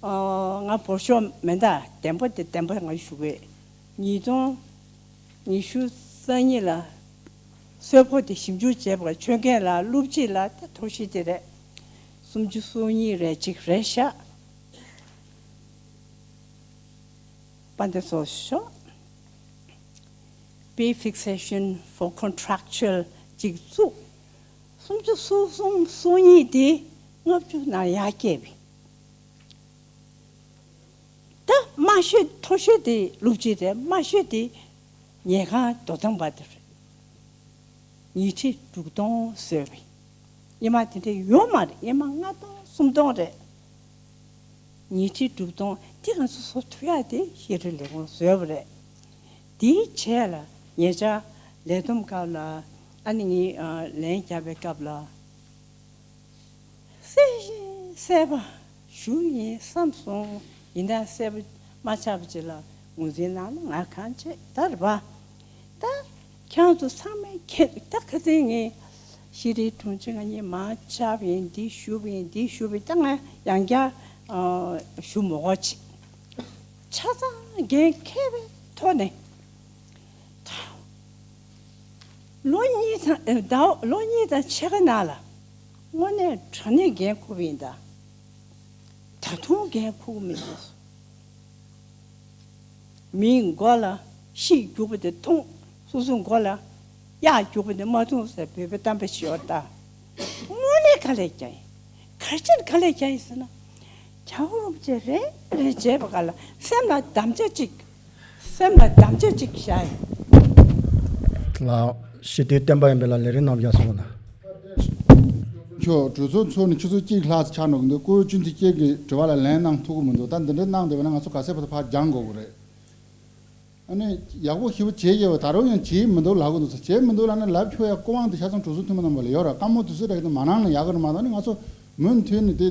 ཨ། ང་བོར་ཤོག་མེ་མདའ་བདེན་པ་དེ་བདེན་པ་ང་ཞུ་གི། ཉིས་སྟོང་ཉི་ཤུ་རྩ་གཉིས་ལ་གསོལ་ཕོགས་དེ་ཞིབ་འཇུག་བྱས་པ། ཆོས་རྒན་ལ་སློབ་སྤྱི་ལ་ད་ཐོག་ཤི་དེ་རེད། སུམ་ཅུ་སོ་གཉིས་རེད། གཅིག་རེད་ཤག་དཔལ་ལྡན་ཚོགས་གཙོ་མཆོག Pay Fixation for Contractual ཅིག་བཙུགས། སུམ་ཅུ་སོ་གསུམ་སོ་གཉིས་དེ་ལྔ་བཅུ་ནང་ཡར་བསྐྱལ་བས། ད་དམའ་ཤོས་མཐོ་ཤོས་དེ་སློབ་སྤྱི་རེད། དམའ་ཤོས་དེ་ཉལ་ཁང་དོ་དམ་པ་དེ་རེད། ཉིས་ཁྲི་དྲུག་སྟོང་བཟོས་པས། སྔོན་མ་དེ་འདྲ་ཡོད་མ་རེད། སྔོན་མ་ལྔ་སྟོང་སུམ་སྟོང་རེད། ཉིས་ཁྲི་དྲུག་སྟོང་དེ་ང་ཚོ་བཟོ་ཐུབ་ཡ་དེ་ཤེས་རིག་ལས་ཁུངས་བཟོས་པ་རེད། དེའི་རྗེས་ལ་ཉེ་ཆར་ལས་བསྡོམས་སྐབས་ལ། ཨ་ནི་ངས་ཨ་ལན་བརྒྱབ་པའི་སྐབས་ལ། གསལ་བཤད་གསལ་པོ་ཞུ་ཡིན་བསམ་སོང་། ཡིན་ན་གསལ་པོ་མ་ཆགས་པ་ཅིག་ལ་ངོས་འཛིན་གནང་ན་ང་གང་བྱེད། ད་རེད་པ། ད་ཁྱེད་ཚོ་ཚང་མས་མཁྱེན། ད་ཁ་སང་ངས་ཤེས་རིག་དྲུང་ཆེ་ང་གཉིས་མར་བཅར་བ་ཡིན། འདི་ཞུ་བ་ཡིན། འདི་ཞུ་བ་ཡིན། ད་ང་ཡང་བསྐྱར་ཨ་ཞུ་མི་དགོས་བྱས། ཆ་ཚང་འགན་འཁྱེར་བའི་ཐོག་ནས། ད་ལོ་གཉིས་དང་ཨ་ཟླ་བ་ལོ་གཉིས་དང་ཕྱེད་ཀ་ནང་ལ་དངོས་གནས་དྲང་གནས་འགན་འཁུར་བ་ཡིན་ད། ད་དུང་འགན་འཁུར་གྱི་མི་འདུག་མིའི་མགོ་ལ་གཤིས་རྒྱུག་པ་དེ་མཐོང་། སོ་སོའི་མགོ་ལ་གཡག་རྒྱུག་པ་དེ་མ་མཐོང་ཟེར་བོད་པའི་གཏམ་དཔེ་ཞིག་ཡོད་ད། དངོས་གནས་དཀའ་ལས་རྒྱག་ཡིན། ག་རེ་བྱས་ནས་དཀའ་ལས་རྒྱག་ཡིན་ཟེར་ན། རྒྱལ་བ་རིན་པོ་ཆེ་རེ་རེ་བྱས་པ་ག་ལ་སེམས་ལ་དམ་བཅའ་གཅིག་སེམས་ལ་དམ་བཅའ་གཅིག་བཞག་ཡིན། ལགས། ཞི་བདེའི་བསྟན་པ་ཡིན་པའི་ལ་ལས་རིམ་རྣམས་ཡར་སོང་ན། ཁྱོད་གྲོས་ཚོགས་ཚོགས་ནས་ཆུ་ཚོད་གཅིག་ལྷག་ཙམ་ཆགས་འགྲོ་གི་འདུག་སྐུ་ཆུ་ཚོད་གཅིག་གི་དྲི་བ་ལ་ལན་གནང་ཐུབ་ཀྱི་མི་འདུག་ད་འདི་འདྲ་གནང་བསྡད་པ་ན་ང་ཚོ་ག་ཚད་བར་དུ་ཕར་འགྱངས་དགོས་ཀྱི་རེད། ཨ་ནི་ཡག་པོ་ཞེ་པོ་བྱས་ཡོད་པ། ད་རུང་ཡང་བྱས་མི་འདུག་ལབ་ཀྱི་འདུག་ཟེར། བྱས་མི་འདུག་ལབ་ན་ལབ་ཆོག་ཡ་སྐུ་དབང་དེ་ཆ་ཚང་གྲོས་ཚོགས་འཐུས་མི་རྣམ་པ་ལ་ཡོད་རེད། སྐར་མ་དུས་ཚོད་རག་གི་འདུག་མ་གནང་ན་ཡག་གི་རེད་མ་གཏོགས་ནི་ང་ཚོ་མུ་མཐུད་ནས་དེ་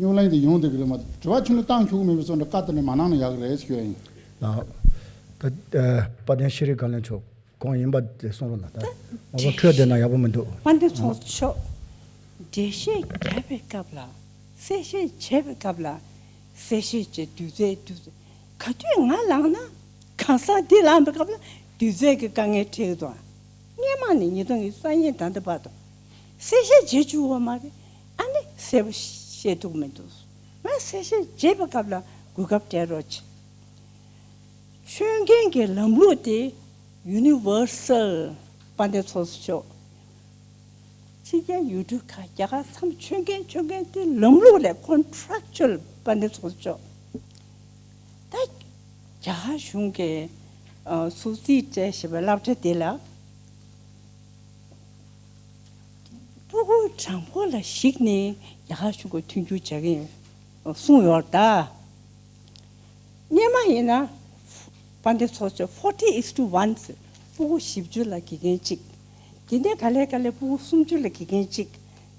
རྙོག་གླེང་དེ་ཡོང་བསྡད་ཀྱི་རེད་མ་གཏོགས། དྲི་བ་ཁྱོན་ནས་བཏང་ཆོག་གི་མེད་པའི་བཟོ་འདྲ་བཀའ་བཏང་ནས་མ་གནང་ན་ཡག་གི་རེད་ཞུ་ཡ་ཡིན། ལགས། ད་ཨ་དཔལ་ལྡན་ཤེས་རིག་བཀའ་བློན་མཆོག་དགོངས་ཡིན་པ་དེ་གསུང་རོགས་གནང་། ད་ད་ངོ་བོ་འཕྲོད་བསྡད་ན་ཡག་པོ་མི་འདུག་དཔལ་ལྡན་ཚོགས་གཙོ་མཆོག་འགྲེལ་བཤད་བརྒྱབ་པའི་སྐབས་ལ། གསལ་བཤད་བྱས་པའི་སྐབས་ལ། གསལ་བཤད་བྱས་དུས་ཚོད་དུས་ཚོད་ག་དུས་ང་ལངས་ན། གང་ཟག་འདི་ལངས་པའི་སྐབས་ལ་དུས་ཚོད་ཀྱི་དཀའ་ངལ་འཕྲད་ཀྱི་འདུག་སྔོན་མ་ནས་ཉིས་སྟོང་ཉི་ཤུ་རྩ་གཉིས་ད་ལྟ་བར་དུ་གསལ་བཤད་བྱེད་བཅུག་པ་མ་རེད། ཨ་ནི་གསལ་པོ་བཤད་ཐུབ་མི་འདུག་ང་གསལ་བཤད་བྱེད་པའི་སྐབས་ལ་གོ་སྐབས་སྤྲད་རོགས་བྱེད། ཆོས་རྒན་གྱི་ལམ་ལུགས་དེ་ཡུ་ནི་ཝར་སལ། དཔལ་ལྡན་ཚོགས་གཙོ་མཆོག་ཕྱི་རྒྱལ་ཡུལ་གྲུ་ཁག་རྒྱ་གར་མཚམས་ཆོས་རྒན་ཆོས་རྒན་དེ་ལམ་ལུགས་ལས་ཀོན་ཊེག་ཅུ་ཨལ། དཔལ་ལྡན་ཚོགས་གཙོ་མཆོག་ད་རྒྱ་གར་གཞུང་གི་ཨ་སུ་ཙི་ཏྲེ་ཞེས་པའི་སློབ་གྲྭ་དེ་ལ་སྤུ་གུ་གྲངས་འབོར་ལ་གཞིགས་ནས་རྒྱ་གར་གཞུང་གི་མཐུན་འགྱུར་བྱ་གི་ཡིན་གསུངས་ཡོད་རེད་ད། སྔོན་མ་ཡིན་ན་དཔལ་ལྡན་ཚོགས་གཙོ་forty is to one ཟེར། སྤུ་གུ་བཞི་བཅུ་ལ་དགེ་རྒན་གཅིག་དེ་ནས་ག་ལེ་ག་ལེ་སྤུ་གུ་སུམ་ཅུ་ལ་དགེ་རྒན་གཅིག་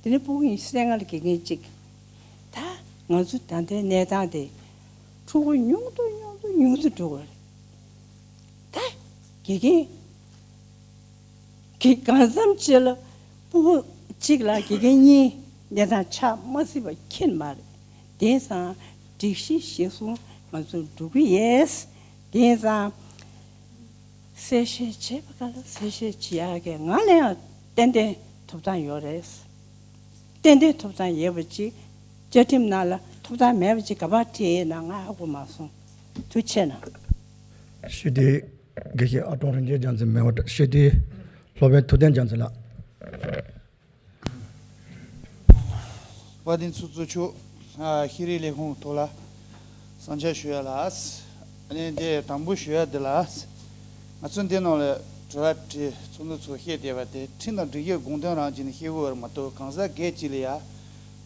དེ་ནས་སྤུ་གུ་ཉི་ཤུ་རྩ་ལྔ་ལ་དགེ་རྒན་གཅིག་ད་ང་ཚོ་ད་ལྟའི་གནས་སྟངས་དེ་ཕྲུ་གུ་ཉུང་དུ་ཉུང་དུ་ཉུང་དུ་འགྲོ་གི་རེད། ད་དགེ་རྒན་གྱི་གང་འཚམ་ཅིག་ལ་སྤུ་གུ་གཅིག་ལ་དགེ་རྒན་གཉིས་གནས་སྟངས་ཆགས་མ་སྲིད་པ་ཁྱེད་མ་རེད། དེང་སང་སྒྲིག་གཞི་གཞིར་བཟུང་ང་ཚོ་འགྲོ་གི་ཡོད། དེང་སང་གསལ་བཤད་བྱེད་པ་ག་ལ་གསལ་བཤད་བྱེད་ཡག་གི་ང་ལ་ཡང་ཏན་ཏན་ཐོབ་ཐང་ཡོད་རེད། ཏན་ཏན་ཐོབ་ཐང་ཡོད་པ་ཅིག་བཅའ་ཁྲིམས་ནང་ལ་ཐོབ་ཐང་མེད་པ་ཅིག་ག་པར་བྲིས་ཡོད་ན་ང་ཧ་གོ་མ་སོང་། ཐུགས་རྗེ་གནང་། ཞུ་དེ། དགེ་བཤེས་ཨ་ཀྲོང་རིན་ཆེན་རྒྱལ་མཚན་མེད་པ་ཤེས་ཏེ། སློབ་དཔོན་ཐུབ་བསྟན་རྒྱལ་མཚན་ལགས། དཔལ་ལྡན་ཚོགས་གཙོ་མཆོག་ཨ། ཤེས་རིག་ལས་ཁུངས་ཐོག་ལ་བསམ་འཆར་ཞུ་ཡ་ལ། ཨ་ནི་འདི་དང་པོ་ཞུ་ཡ་འདི་ལ། ང་ཚོ་འདི་ནང་ལ་དྲི་བ་དྲིས་ཚོགས་འདུ་ཚོགས་བཤད་བསྡད་པ་དེ་ཁྲིམས་དང་སྒྲིག་གཞི་དགོངས་དོན་རང་བྱས་ནས་བཤད་དགོས་པ་རེད་མ་གཏོགས། གང་ཟག་སྒེར་གཅིག་ལ་ཡ་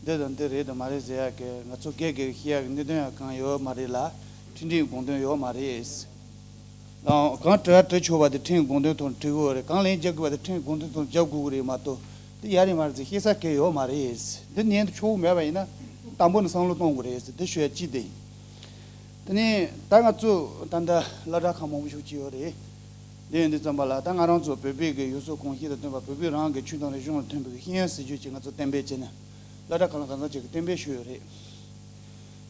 འདི་དང་འདི་རེད་དང་མ་རེད་ཟེར་ཡ་གི་ང་ཚོ་སྒེར་སྒེར་བཤད་ཡ་གི་གནད་དོན་ཡང་གང་ཡོད་མ་རེད་ལ། ཁྲིམས་སྒྲིག་དགོངས་དོན་ཡོད་མ་རེད། གང་དྲི་བ་དྲི་ཆོག་པ་དེ་ཁྲིམས་དགོངས་དོན་ཐོག་ནས་དྲི་དགོས་རེད། གང་ལན་རྒྱག་དགོས་པ་དེ་ཁྲིམས་དགོངས་དོན་ཐོག་ནས་རྒྱག་དགོས་ཀྱི་རེད་མ་གཏོགས། འདི་ཡ་རེད་མ་རེད་ཟེར་བཤད་ས་གང་ཡོད་མ་རེད། འདི་ཉན་དུ་ཆོག་མེད་པ་ཡིན་ན་དང་པོ་ནས་བསམ་བློ་གཏོང་དགོས་རེད་ཟེར་འདི་ཞུ་ཡ་གཅིག་དེ་ཡིན། དེ་ནས་ད་ང་ཚོ་ད་ལྟ་སློབ་གྲྭ་ཁག་མང་པོ་ཞིག་ཅིག་ཡོད་རེད། འདི་ཡིན་དུས་ཙམ་པ་ལ་ད་ང་རང་ཚོ་བོད་པའི་གི་ཡུལ་སྲོལ་གོམས་གཤིས་དང་མཐུན་པ་བོད་པའི་རང་གི་ཆོས་དང་རིག་གཞུང་ལ་མཐུན་པའི་གི་ཤེས་ཡོན་སྲིད་བྱུས་ཅིག་ང་ཚོ་གཏན་འབེབས་བྱས་ནས་སློབ་གྲྭ་ཁག་ལ་གང་འཚམ་ཅིག་གི་གཏན་འབེབས་ཞུས་ཡོད་རེད།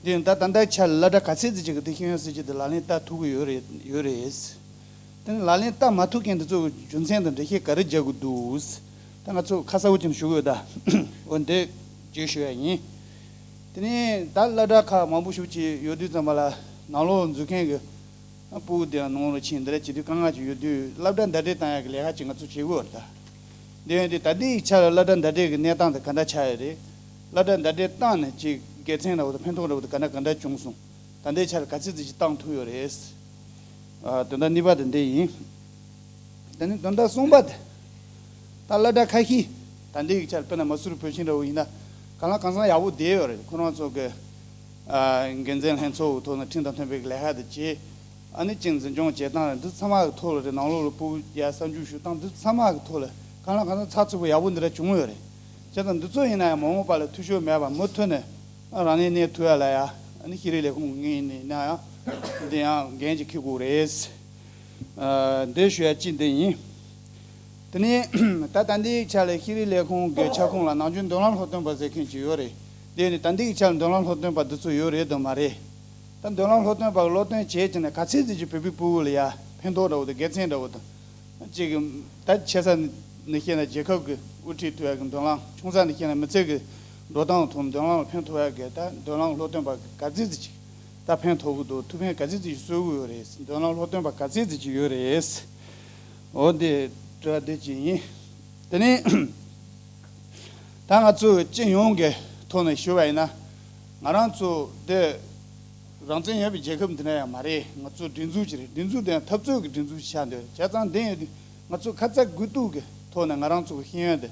འདི་ཡང་ད་ད་ལྟའི་ཆར་ལ་སློབ་གྲྭ་ག་ཚད་ཙམ་ཅིག་གིས་དེ་ཤེས་ཡོན་སྲིད་བྱུས་དེ་ལག་ལེན་བསྟར་ཐུབ་ཀྱི་ཡོད་རེད་ཡོད་རེད། དེ་ནི་ལག་ལེན་བསྟར་མ་ཐུབ་མཁན་དེ་ཚོ་གི་རྒྱུ་མཚན་དང་འགྲེལ་བཤད་ག་རེ་རྒྱག་དགོས་འདུག་ད་ང་ཚོ་ཁ་གསལ་པོ་ཅིག་ཞུ་དགོས་ད། འོ་འདི་བརྗོད་ཞུ་ཡ་ཡིན། དེ་ནས་ད་སློབ་གྲྭ་ཁག་མང་པོ་ཞིག་ཅིག་ཡོད་དུས་ཙམ་པ་ལ་ནང་ལོགས་འཛུལ་མཁན་གྱི་ཕྲུ་གུ་དེ་ཡང་ནང་ལོགས་ཕྱིན་འདི་འདྲ་བྱེད་དུས་དཀའ་ངལ་ཅིག་ཡོད་དུས་སློབ་གྲྭ་ཟླ་སྒྲིལ་བཏང་ཡག་གི་ལས་ཀ་ཅིག་ང་ཚོ་བྱེད་དགོས་རེད་ད། འདི་ཡང་དེ་ད་ལྟའི་ཆར་སློབ་གྲྭ་ཟླ་སྒྲིལ་གྱི་གནས་སྟངས་དེ་ག་འདྲ་ཆགས་ཡོད་རེད། སློབ་གྲྭ་ཟླ་སྒྲིལ་བཏང་ནས་ཅིག་དགེ་མཚན་འདྲ་བོ་དང་ཕན་ཐོགས་འདྲ་བོ་དེ་ག་འདྲ་ག་འདྲ་བྱུང་སོང་། ད་ལྟའི་ཆར་ག་ཚོད་ཙམ་ཞིག་བཏང་ཐུབ་ཡོད་རེད། ཨ། དོན་དག་གཉིས་པ་དེ་འདི་ཡིན། དེ་ནས་དོན་དག་གསུམ་པ་དེ། ད་སློབ་གྲྭ་ཁ་ཤས་ད་ལྟའི་ཆར་དཔེར་ན་མ་སུ་རི་བོད་ཆེན་འདྲ་བོ་ཡིན་ན་གང་ལ་གང་འཚམ་ཡག་པོ་བསྡད་ཡོད་རེད། ཁོ་རང་ཚོ་གི་ཨ། འགན་འཛིན་ལྷན་ཚོགས་ཀྱི་ཐོག་ནས་ཁྲིམས་དང་མཐུན་པའི་ལས་ཀ་དེ་བྱས། ཨ་ནི་ཅིག་འཛིན་སྐྱོང་བྱེད་སྟངས་འདི་ཚང་མ་གི་ཐོག་ལ་རེད། ནང་ལོགས་ལ་ཕྲུ་གུ་ཡར་གསར་འཇུག་ཞུ་སྟངས་འདི་ཚང་མ་གི་ཐོག་ལ་གང་ལ་གང་འཚམ་ཚགས་ཚུད་པོ་ཡག་པོ་འདི་འདྲ་བྱུང་ཡོད་རེད། བྱས་ཙང་འདི་ཚོ་ཡིན་ན་ཡང་མ་འོངས་པ་ལ་འཐུས་ཤོར་མེད་པ་མུ་མཐུད་ནས་རང་ལས་གནས་ཐུབ་ཡ་ལ་ཡ། ཨ་ནི་ཤེས་རིག་ལས་ཁུངས་ངོས་ནས་ཡིན་ན་ཡང་འདི་ཡང་འགན་ཅིག་འཁྱེར་དགོས་རེད། ཨ། འདི་ཞུ་ཡ་གཅིག་འདི་ཡིན། དེ་ནས་ད་ད་ལྟའི་ཆ་ལ་ཤེས་རིག་ལས་ཁུངས་ཀྱི་ཁྱབ་ཁོངས་ལ་ནམ་རྒྱུན་མདུན་ལམ་སློབ་སྟོན་པ་ཟེར་མཁན་ཅིག་ཡོད་རེད། དེ་ནི་ད་ལྟའི་ཆ་ལ་མདུན་ལམ་སློབ་སྟོན་པ་འདི་ཚོ་ཡོད་རེད་དམ་མ་རེད། ད་མདུན་ལམ་སློབ་སྟོན་པ་གི་སློབ་སྟོན་བྱས་ཀྱི་ནས་ག་ཚད་ཙམ་ཅིག་བོད་པའི་ཕྲུ་གུ་ལ་ཡ་ཕན་ཐོགས་འདྲ་བོ་དང་དགེ་མཚན་འདྲ་བོ་དང་། གཅིག་གི་ད་ཆེ་ས་ནས་བཤད་ན་རྒྱལ་ཁབ་ཀྱི་དབུ་ཁྲིད་ཐུབ་ཡ་གི་མདུན་ལམ། ཆུང་ས་ནས་བཤད་ན་མི་ཚེ་གི་འགྲོ་སྟངས་ཐོག་མདུན་ལམ་ལ་ཕན་ཐོགས་ཡ་གི་ད་མདུན་ལམ་སློབ་སྟོན་པ་གི་ག་ཚད་ཙམ་ཅིག་ད་ཕན་ཐོགས་གི་འདུག་ཐུགས་ཕན་ག་ཚད་ཙམ་ཅིག་གསོས་གི་ཡོད་རེད། མདུན་ལམ་སློབ་སྟོན་པ་ག་ཚད་ཙམ་ཅིག་ཡོད་རེད། འོ་དེ་དྲི་བ་དེ་གཅིག་ཡིན། དེ་ནས་ད་ང་ཚོ་སྤྱི་ཡོངས་ཀྱི་ཐོག་ནས་ཞུ་བ་ཡིན་ན། ང་རང་ཚོ་འདི་རང་བཙན་ཡོད་པའི་རྒྱལ་ཁབ་འདི་འདྲ་ཡང་མ་རེད། ང་ཚོ་སྒྲིག་འཛུགས་ཅིག་རེད། སྒྲིག་འཛུགས་དེ་ཡང་འཐབ་རྩོད་ཀྱི་སྒྲིག་འཛུགས་ཤིག་ཆགས་འདུག་བྱས་ཙང་དེ་ཡིན་དུས་ང་ཚོ་ཁ་ཚ་དགོས་གཏུགས་ཀྱི་ཐོག་ནས་ང་རང་ཚོ་གི་ཤེས་ཡོན་དེ་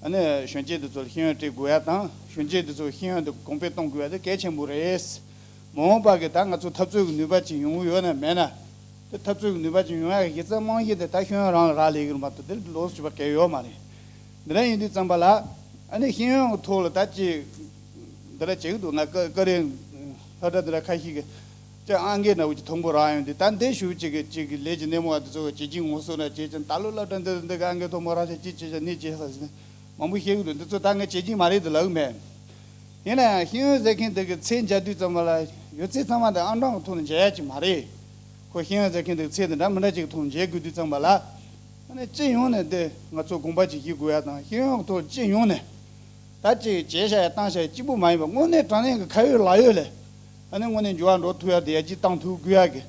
ཨ་ནི་གཞོན་སྐྱེས་འདི་ཚོ་ལ་ཤེས་ཡོན་སྤྲད་དགོས་ཡ་དང་། གཞོན་སྐྱེས་འདི་ཚོ་གི་ཤེས་ཡོན་དེ་གོང་འཕེལ་གཏོང་དགོས་ཡ་དེ་གལ་ཆེན་པོ་རེད། མ་འོངས་པ་གི་ད་ང་ཚོ་འཐབ་རྩོད་ཀྱི་ནུས་པ་ཅིག་ཡོང་གི་ཡོད་ན་མེད་ན། དེ་འཐབ་རྩོད་ཀྱི་ནུས་པ་ཅིག་ཡོང་ཡག་གི་གཞི་རྩ་རྨང་གཞི་དེ་ད་ཤེས་ཡོན་རང་ལ་རག་ལས་ཀྱི་རེད་མ་གཏོགས་དེ་ལོགས་སུ་གཅིག་པ་གལ་ཡོད་མ་རེད། འདི་འདྲ་ཡིན་དུས་ཙམ་པ་ལ་ཨ་ནི་ཤེས་ཡོན་གྱི་ཐོག་ལ་ད་ཅིག་འདི་འདྲ་བྱེད་ཀྱི་འདུག་ང་ཀ་ཀ་རེ་སློབ་གྲྭ་འདི་འདྲ་ཁ་ཤས་ཀྱི་ཅིག་ཨང་ཀི་འདྲ་བོ་ཅིག་མཐོན་པོ་རག་ཡོང་དུས། ད་འདི་ཞུ་ཅིག་གི་ཅིག་གི་ལས་ཀྱི་སྣེ་མོ་བ་འདི་ཚོ་གི་བྱེད་ཀྱི་ངོ་སོ་འདྲ་བྱེད་ཅིང་། ད་ལོ་སློབ་གྲྭ་འདི་འདི་གི་ཨང་ཀི་མཐོན་པོ་རག་ཤག་ཅིག་བྱེད་ཤག་ནི་བྱེད་ཤག་ཟེར་ནས་མང་པོ་བཤད་ཀྱི་འདུག་འདི་ཚོ་ད་ངས་བྱེད་ཀྱི་མ་རེད་དུ་ལབ་ཀྱི་མེད། ཡིན་ན་ཡང་ཤེས་ཡོན་ཟེར་མཁན་དེ་གི་ཚད་འཇལ་དུས་ཙམ་པ་ལ་ཡོད་ཚད་ཚང་མ་དེ་ཨང་གྲངས་ཀྱི་ཐོག་ནས་འཇལ་ཡ་ཅིག་མ་རེད། ཁོ་ཤེས་ཡོན་ཟེར་མཁན་དེ་གི་ཚད་དེ་འདྲ་མི་འདྲ་ཅིག་གི་ཐོག་ནས་འཇལ་དགོས་དུས་ཙམ་པ་ལ། ཨ་ནི་སྤྱི་ཡོངས་ནས་དེ་ང་ཚོ་དགོངས་པ་ཅིག་བཞེས་དགོས་ཡ་དང་། ཤེས་ཡོན་གྱི་ཐོག་སྤྱི་ཡོངས་ནས་ད་ཅིག་བྱས་བཞག་ཡ་བཏང་བཞག་ཡ་གཅིག་པུ་མ་ཡིན་པ་དངོས་གནས་དྲང་གནས་ཀྱི་ཁ་ཡོད་ལག་ཡོད་ལས། ཨ་ནི་དངོས་གནས་འགྱུར་བ་འགྲོ་ཐུབ་ཡ་དེ་ཡར་རྒྱས་བཏང་ཐུབ་དགོས་ཡ་གི་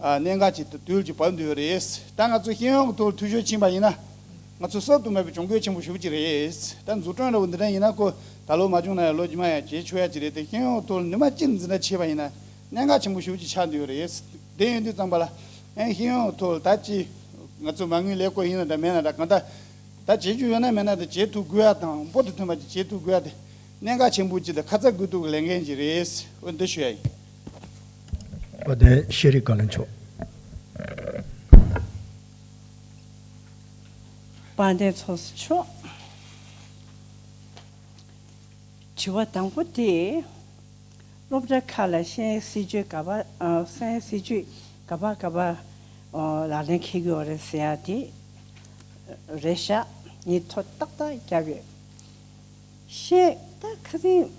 ཨ། གནད་འགག་ཅིག་ཏུ་དུས་ཀྱི་བབ་འདི་ཡོད་རེད། ད་ང་ཚོ་ཤེས་ཡོན་གྱི་ཐོག་འཐུས་ཤོར་ཕྱིན་པ་ཡིན་ན། ང་ཚོ་གསོབ་ཏུ་མེད་པའི་གྱོང་གུད་ཆེན་པོ་ཞེ་པོ་ཅིག་རེད། ད་འཛུགས་སྐྲུན་འདྲ་བོ་འདི་འདྲ་ཡིན་ན་ཁོ་ད་ལོ་མ་བྱུང་ན་ཡང་ལོ་རྗེས་མ་ཡང་བྱེད་ཆོག་ཡ་ཅིག་རེད་དེ། ཤེས་ཡོན་གྱི་ཐོག་ནུས་པ་ཅི་འཛིན་གྲྭ་ཆེ་བ་ཡིན་ན་གནད་འགག་ཆེན་པོ་ཞེ་པོ་ཅིག་ཆགས་འདི་ཡོད་རེད། དེ་ཡིན་དུས་ཙམ་པ་ལ་ཨེ་ཤེས་ཡོན་གྱི་ཐོག་ད་ཅི་ང་ཚོ་མ་དངུལ་ལས་བཀོད་ཡིན་ན་འདྲ་མེད་ན་འདྲ་གང་ལྟར། ད་བྱེད་རྒྱུ་ཡོད་ན་མེད་ན་དེ་བྱེད་ཐུབ་དགོས་ཡ་དང་། འབུར་དུ་ཐོན་པ་ཅིག་བྱེད་ཐུབ་དགོས་ཡ་དེ་གནད་འགག་ཆེན་པོ་ཅིག་དང་ཁ་ཚ་དགོས་གཏུགས་ཀྱི་ལས་འགན་ཅིག་རེད། འོ་འདི་ཞུ་ཡ་ཡིན། དཔལ་ལྡན་ཤེས་རིག་བཀའ་བློན་མཆོག་དཔལ་ལྡན་ཚོགས་གཙོ་མཆོག་དྲི་བ་དང་པོ་དེ། སློབ་གྲྭ་ཁག་ལ་ཤེས་ཡོན་སྲིད་བྱུས་ག་པར། ཨ། ཤེས་ཡོན་སྲིད་བྱུས་ག་པར་ག་པར། ཨ། ལག་ལེན་འཁེལ་གྱི་ཡོད་རེད་ཟེར་ཡ་དེ་རེད་ཤག་ངས་ཐོ་ཏག་ཏག་བརྒྱབ་ཡོད། ཤེས། ད་ཁ་སང་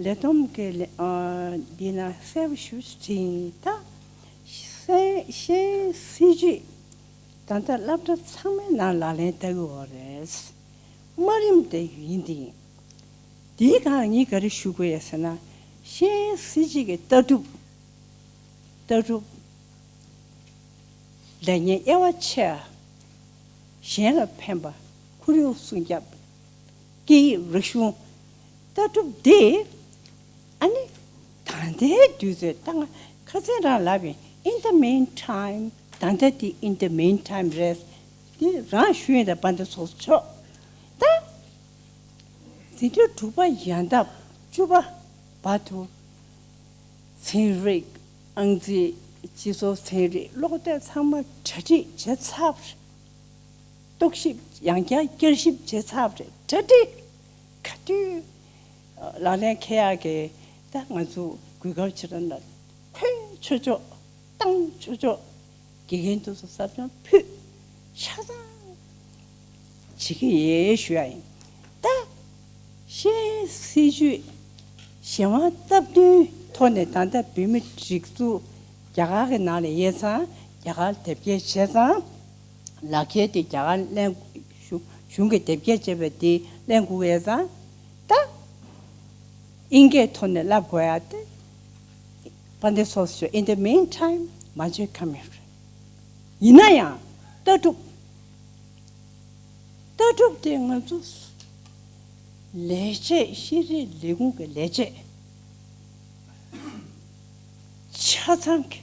ལས་བསྡོམས་ཀྱི་ལས། ཨ། འདི་ན་གསལ་པོ་ཞེ་པོ་ཅིག་བྲིས་ཡིན། ད་ཤེས་ཤེས་ཡོན་སྲིད་བྱུས་ད་ལྟ་སློབ་གྲྭ་ཚང་མའི་ནང་ལག་ལེན་བསྟར་གྱི་ཡོད་རེད། དམའ་རིམ་དེ་ཡིན་དེ་ཡིན། དེའི་སྒང་ངས་ག་རེ་ཞུ་དགོས་ཡོད་ཟེར་ན། ཤེས་ཡོན་སྲིད་བྱུས་ཀྱི་ལྟ་གྲུབ། ལྟ་གྲུབ། ལེགས་ཉེས་དབྱེ་བ་ཕྱེ། གཞན་ལ་ཕན་པ། ཁོར་ཡུག་སྲུང་སྐྱོབ། སྐད་ཡིག་རིག་གཞུང་། ལྟ་གྲུབ་འདི། ཨ་ནི། ད་ལྟའི་དུས་ཚོད་ད་ང་ཁ་སང་རང་ལབ་ཡིན། In the meantime། ད་ལྟ་དེ་in the meantime རེད། དེ་རང་ཞུ་ཡིན། ད་དཔལ་ལྡན་ཚོགས་གཙོ་མཆོག་ད། འཛིན་གྲྭ་དྲུག་པ་ཡན་ལྡབ་བཅུ་པ་བར་དུ། ཚན་རིག་ཨང་རྩིས། སྤྱི་ཚོགས་ཚན་རིག་སློབ་དེབ་ཚང་མ་གྲ་སྒྲིག་བྱས་ཚར་བ་རེད། རྟོག་ཞིབ་ཡང་བསྐྱར་བསྐྱར་ཞིབ་བྱས་ཚར་བ་རེད། གྲ་སྒྲིག་ག་དུས་ལག་ལེན་འཁེལ་ཡག་གི་ད་ང་ཚོ་གོ་སྐབས་ཕྱིར་ན་འཁོལ་ཆོག་ཆོག་བཏང་ཆོག་ཆོག་དགེ་རྒན་དེ་ཚོ་ཟབ་སྦྱོང་ཕུལ་ཆ་ཚང་བྱེད་ཀྱི་ཡིན་ཞུ་ཡ་ཡིན། ད་ཤེས་ཡོན་སྲིད་བྱུས་གཞན་དབང་སྟབས་བསྟུན་ཐོག་ནས་ད་ལྟ་བོད་མི་སྒྲིག་འཛུགས་རྒྱ་གར་གྱི་ནང་ལ་ཡོད་ཙང་རྒྱ་གར་དེབ་སྐྱེལ་བྱས་ཙང་། ལག་ཁྱེར་དེ་རྒྱ་གར་ལེན། གཞུང་གཞུང་གི་དེབ་སྐྱེལ་བྱས་པ་དེ་ལེན་དགོས་ཡོད་ཙང་། ད་དབྱིན་སྐད་ཐོག་ནས་བསླབ་དགོས་ཡ་དེ། དཔལ་ལྡན་ཚོགས་གཙོ་མཆོག In the meantime མ་བརྗེད་ཁ་མེད་རེད། ཡིན་ན་ཡང་ལྟ་གྲུབ། ལྟ་གྲུབ་དེ་ང་ཚོ་ལས་བྱེད། ཤེས་རིག་ལས་ཁུངས་ཀྱི་ལས་བྱེད་ཆ་ཚང་གི་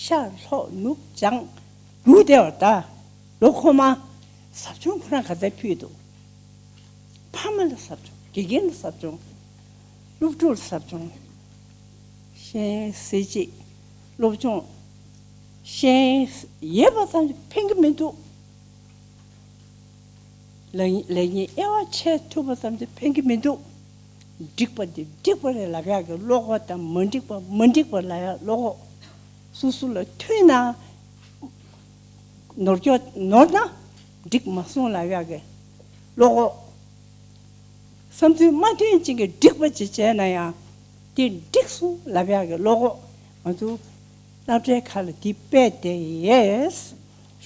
ཤར་ལྷོ་ནུབ་བྱང་རྒྱུག་བསྡད་པ་ད། ལོ་འཁོར་མ་ཟབ་སྦྱོང་ཁོ་རང་ག་ཚད་ཕུལ་འདུག་ཕ་མ་ལ་ཟབ་སྦྱོང་། དགེ་རྒན་ལ་ཟབ་སྦྱོང་། སློབ་ཕྲུག་ལ་ཟབ་སྦྱོང་། ཤེས་ཡོན་སྲིད་བྱུས། སློབ་སྦྱོང་། ཤེས་ཡོན་ཡོད་པ་ཙམ་གྱིས་ཕན་གྱི་མི་འདུག་ལེགས་ལེགས་ཉེས་དབྱེ་བ་ཕྱེ་ཐུབ་པ་ཙམ་གྱིས་ཕན་གྱི་མི་འདུག་འགྲིག་པ་འདི་འགྲིག་པ་རེད་ལབ་ཡག་གི་བློ་ཁོག་དང་། མ་འགྲིག་པ་མ་འགྲིག་པ་ལབ་ཡག་བློ་ཁོག་སོ་སོ་ལ་མཐུན་ན། ནོར་སྐྱོ་ནོར་ན་འགྲིག་མ་སོང་ལབ་ཡག་གི་བློ་ཁོག་བསམ་ཚུལ་མ་མཐུན་ཅིག་གིས་འགྲིག་པ་ཅིག་བྱས་ན་ཡང་དེ་འགྲིག་སོང་ལབ་ཡག་གི་བློ་ཁོག་ང་ཚོ་སློབ་གྲྭའི་ཁ་ལ་དེ་སྤེལ་བསྡད་ཡོད་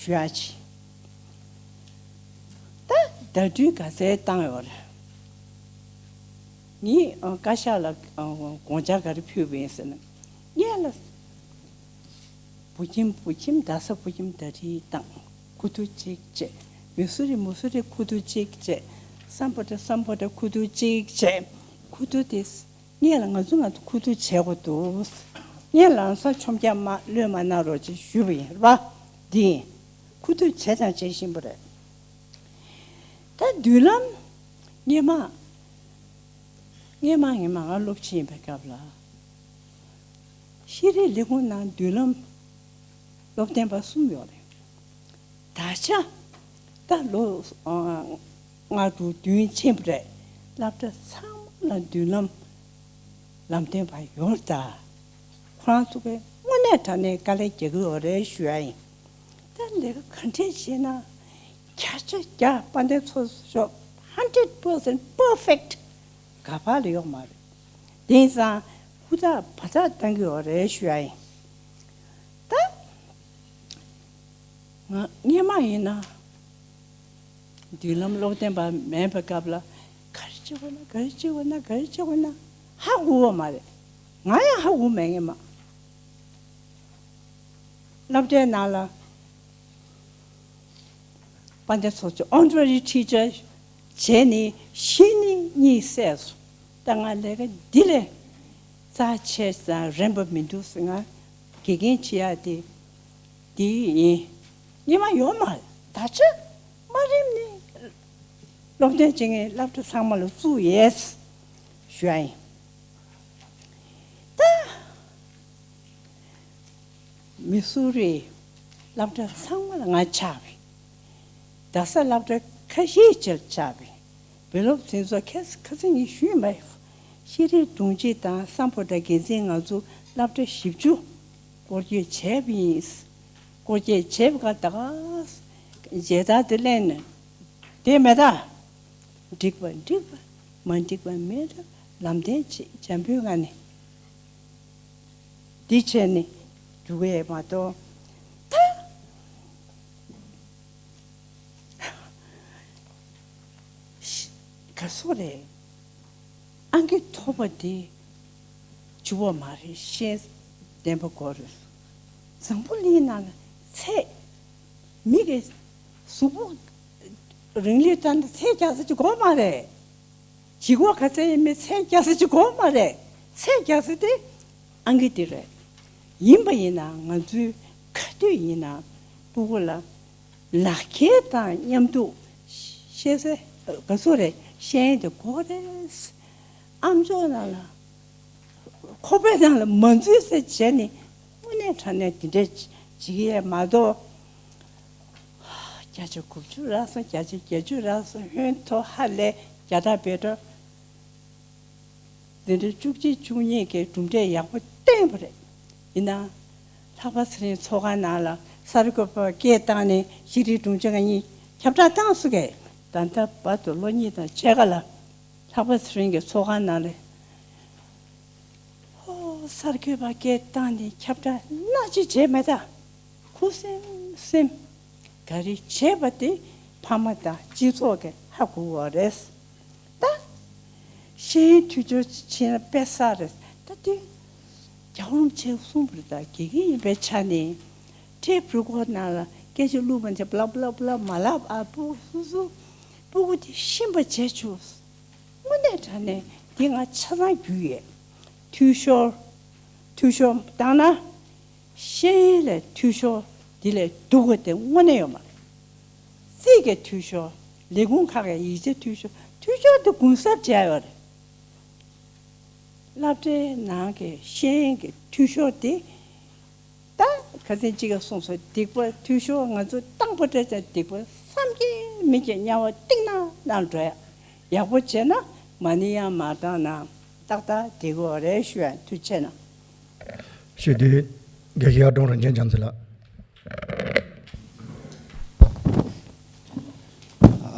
ཞུ་ཡག་ཅིག་ད་ཟླ་སྒྲིལ་ག་ཚད་བཏང་ཡོད་རེད། ངས་ཨ་བཀའ་ཤག་ལ་ཨ་དགོངས་འཆར་ག་རེ་ཕུལ་བ་ཡིན་ཟེར་ན། སྔོན་ལ་བུ་ཁྱིམ་བུ་ཁྱིམ། རྡ་ས་བུ་ཁྱིམ་ཟླ་སྒྲིལ་བཏང་། ཁུ་ཐུག་གཅིག་བྱས། མི་སུ་རི་མུ་སུ་རི་ཁུ་ཐུག་གཅིག་བྱས། སམ་བྷོ་ཊ་སམ་བྷོ་ཊ་ཁུ་ཐུག་གཅིག་བྱས། ཁུ་ཐུག་དེ་སྔོན་ལ་ང་ཚོ་ང་ཚོ་ཁུ་ཐུག་བྱེད་དགོས་འདུག་སྔོན་ལ་ས་ཆོམ་རྒྱག་མ་བློས་མ་གནང་རོགས་ཅེས་ཞུས་པ་ཡིན། རེད་པ། འདི་ཡིན། ཁུ་ཐུག་བྱས་དང་བྱེད་བཞིན་པ་རེད། ད་མདུན་ལམ། སྔོན་མ། སྔོན་མ་སྔོན་མ་ང་སློབ་ཆེན་ཡིན་པའི་སྐབས་ལ། ཤེས་རིག་ལས་ཁུངས་ནང་མདུན་ལམ་སློབ་སྟོན་པ་གསུམ་ཡོད་རེད། ད་ཆ། ད་ལོ་ཨ་ལྔ་དྲུག་བདུན་ཕྱིན་པ་རེད། སློབ་གྲྭ་ཚང་མ་ལ་མདུན་ལམ་ལམ་སྟོན་པ་ཡོད་རེད་ད། ཁོ་རང་ཚོ་གིས་དངོས་གནས་དྲང་གནས་དཀའ་ལས་རྒྱག་གི་ཡོད་རེད་ཞུ་ཡ་ཡིན། ད་ལས་ཀ་ག་འདྲས་བྱས་ན་བརྒྱ་ཆ་བརྒྱ་དཔལ་ལྡན་ཚོགས་གཙོ་མཆོག་hundred percent perfect ག་པར་ལ་ཡོད་མ་རེད། དེང་སང་ཧུར་ཐག་བ་ཐག་བཏང་གི་ཡོད་རེད་ཞུ་ཡ་ཡིན། ད་ང་སྔོན་མ་ཡིན་ན་མདུན་ལམ་སློབ་སྟོན་པ་མེད་པའི་སྐབས་ལ་ག་རེ་བྱེད་དགོས་ན། ག་རེ་བྱེད་དགོས་ན། ག་རེ་བྱེད་དགོས་ན་ཧ་གོ་བ་མ་རེད། ང་ཡང་ཧ་གོ་མེད་སྔོན་མ། སློབ་གྲྭའི་ནང་ལ་དཔལ་ལྡན་ཚོགས་གཙོ་honorary teacher བྱས་ནས་གཞི་ནས་གཉིད་སད་སོང་། ད་ང་ལས་ཀ་འདི་ལས་རྩ་ཆེ་དང་རན་པ་མི་འདུག་ཟེར། ང་དགེ་རྒན་བྱེད་ཡ་དེ་འདི་ཡིན། སྔོན་མ་ཡོད་མ་རེད། ད་ཆ་མ་རིམ་ནས་སློབ་སྟོན་བྱེད་མཁན་སློབ་གྲྭ་ཚང་མ་ལ་བཙུགས་ཡོད་ཞུ་ཡ་ཡིན། ད་མི་སུ་རི་སློབ་གྲྭ་ཚང་མ་ལ་ང་ཆགས་པས། རྡ་ས་སློབ་གྲྭ་ཁ་ཤས་ཅིག་ལ་ཆགས་པས། བོད་སློབ་འཛིན་ཚོགས་ཁ་ཁ་སང་ངས་ཞུས་མེད། ཤེས་རིག་དྲུང་ཆེ་དང་སམ་བྷོ་ཊ་འགན་འཛིན་ང་ཚོ་སློབ་གྲྭ་བཞི་བཅུ་སྐོར་སྐྱོད་བྱས་པ་ཡིན། སྐོར་སྐྱོད་བྱས་པ་ག་ད་ག་མཇལ་དར་དེ་ལེན་ནས་དེ་མེད་ད། འགྲིག་པ་འགྲིག་པ། མ་འགྲིག་པ་མེད་ད། ལམ་སྟོན་བྱེད། འཇམ་པོའི་ངང་ནས་འདི་བྱས་ནས་འགྲོ་གི་མ་གཏོགས། ད་ག་སོ་རེད། ཨང་ཀི་མཐོ་པོ་དེ་འཇུ་བ་མ་རེད། ཤེས་ལྡན་པ་དགོས་རེད། འཛམ་བུ་གླིང་ནང་ལ་ཚད་ མི་གི་གཟུགས་པོ་རིང་ལུས་ཙམ་དུ་ཚད་རྒྱག་ས་ཅིག་དགོས་མ་རེད། ལྗིད་ཁོག་ག་ཚད་ཡིན་མིན་ཚད་རྒྱག་ས་ཅིག་དགོས་མ་རེད། ཚད་རྒྱག་ས་དེ་ཨང་ཀི་དེ་རེད། ཡིན་པ་ཡིན་ན་ང་ཚོའི་ག་དུས་ཡིན་ན་སྤུ་གུ་ལ་ལག་འཁྱེར་དང་མཉམ་དུ་ཤེས་ཚད་ག་ཚོད་རེད། ཤེས་ཡོན་དེ་དགོས་རེད། ཨམ་ཅོག་ནང་ལ་ཁོག་པའི་ནང་ལ་མ་འཛུལ་ཟེར་བྱས་ནས་དངོས་གནས་དྲང་གནས་དེ་འདྲས་བྱེད་ཀྱི་ཡོད་མ་གཏོགས། བརྒྱ་ཆ་དགུ་བཅུ་རག་སོང་། བརྒྱ་ཆ་བརྒྱད་ཅུ་རག་སོང་། ཧོན་ཐོ་ཧ་ལས་རྒྱ་ཐག་བེད་འགྲོ། འདི་འདྲའི་བཅུ་གཅིག་བཅུ་གཉིས་ཀྱི་གྲུབ་འབྲས་ཡག་པོ་བསྟན་པ་རེད། ཡིན་ནའང་། ལྷག་པ་ཚེ་རིང་ཚོགས་ཁང་ནང་ལ་གསར་འགོད་པ་སྐད་བཏང་ནས་ཤེས་རིག་དྲུང་ཆེ་ང་གཉིས་ཁྱབ་བསྒྲགས་བཏང་སོང་གས། ད་ལྟ་བར་དུ་ལོ་གཉིས་དང་ཕྱེད་ཀ་ལ་ལྷག་པ་ཚེ་རིང་གི་ཚོགས་ཁང་ནང་ལ། ཧོ། གསར་འགོད་པ་སྐད་བཏང་ནས་ཁྱབ་བསྒྲགས་སྣ་གཅིག་བྱས་མེད་ད། ཁུ་སིམ་སིམ། ག་རེ་བྱས་པ་དེ་ཕ་མ་དང་སྤྱི་ཚོགས་ཀྱིས་ཧ་གོ་བ་རེད། ད་ཤེས་ཡོན་ཐོས་ཆོག་ཕྱིན་ན་དཔེ་བསགས་རེད། ད་དེ་རྒྱལ་བ་རིན་པོ་ཆེས་གསུངས་པ་རེད། ད་དགེ་རྒན་ཡིན་པའི་ཆ་ནས་ཊེབ་རི་ཀོཌ་ནང་ལ་སྐད་ཆ་བླུགས་པ་ནས་བླ་བླ་བླ་མ་ལབ་ཨ། སྤུ་གུ་སོ་སོ་སྤུ་གུ་དེ་ཤེས་པ་བྱས་ཆོག་དངོས་གནས་དྲང་གནས་འདི་ང་ཆ་ཚང་རྒྱུས་ཡོད། འཐུས་ཤོར། འཐུས་ཤོར་བཏང་ན། ཤེས་ཡོན་ལས་འཐུས་ཤོར་འདི་ལས་སྡུག་པ་དེ་དངོས་གནས་ཡོད་མ་རེད། རྩིས་ཀྱི་འཐུས་ཤོར། ལས་ཁུངས་ཁག་གི་ཡིག་ཆའི་འཐུས་ཤོར། འཐུས་ཤོར་དེ་གུན་གསབ་བྱས་ཡོད་རེད། སློབ་གྲྭའི་ནང་གི་ཤེས་ཡོན་གྱི་འཐུས་ཤོར་དེ། ད་ཁ་སང་གཅིག་ག་གསུངས་སོང་། སྡིག་པ་འཐུས་ཤོར་ང་ཚོ་བཏང་པ་འདྲ་ཅིག་སྡིག་པ་བསམ་གྱིས་མི་ཁྱབ། དམྱལ་བ་གཏིང་ནག་ནང་འགྲོ་ཡ། ཡག་པོ་བྱས་ན་མ་ཎི་ཡང་མ་བཏང་ན་ཏག་ཏག་བསྡད་ཀྱི་ཡོད་རེད་ཞུ་ཡ། ཐུགས་རྗེ་ཆེ་གནང་། ཞུ་དུས་དགེ་བཤེས་ཨ་སྒྲོན་རིན་ཆེན་བྱམས་བརྩེ་ལགས།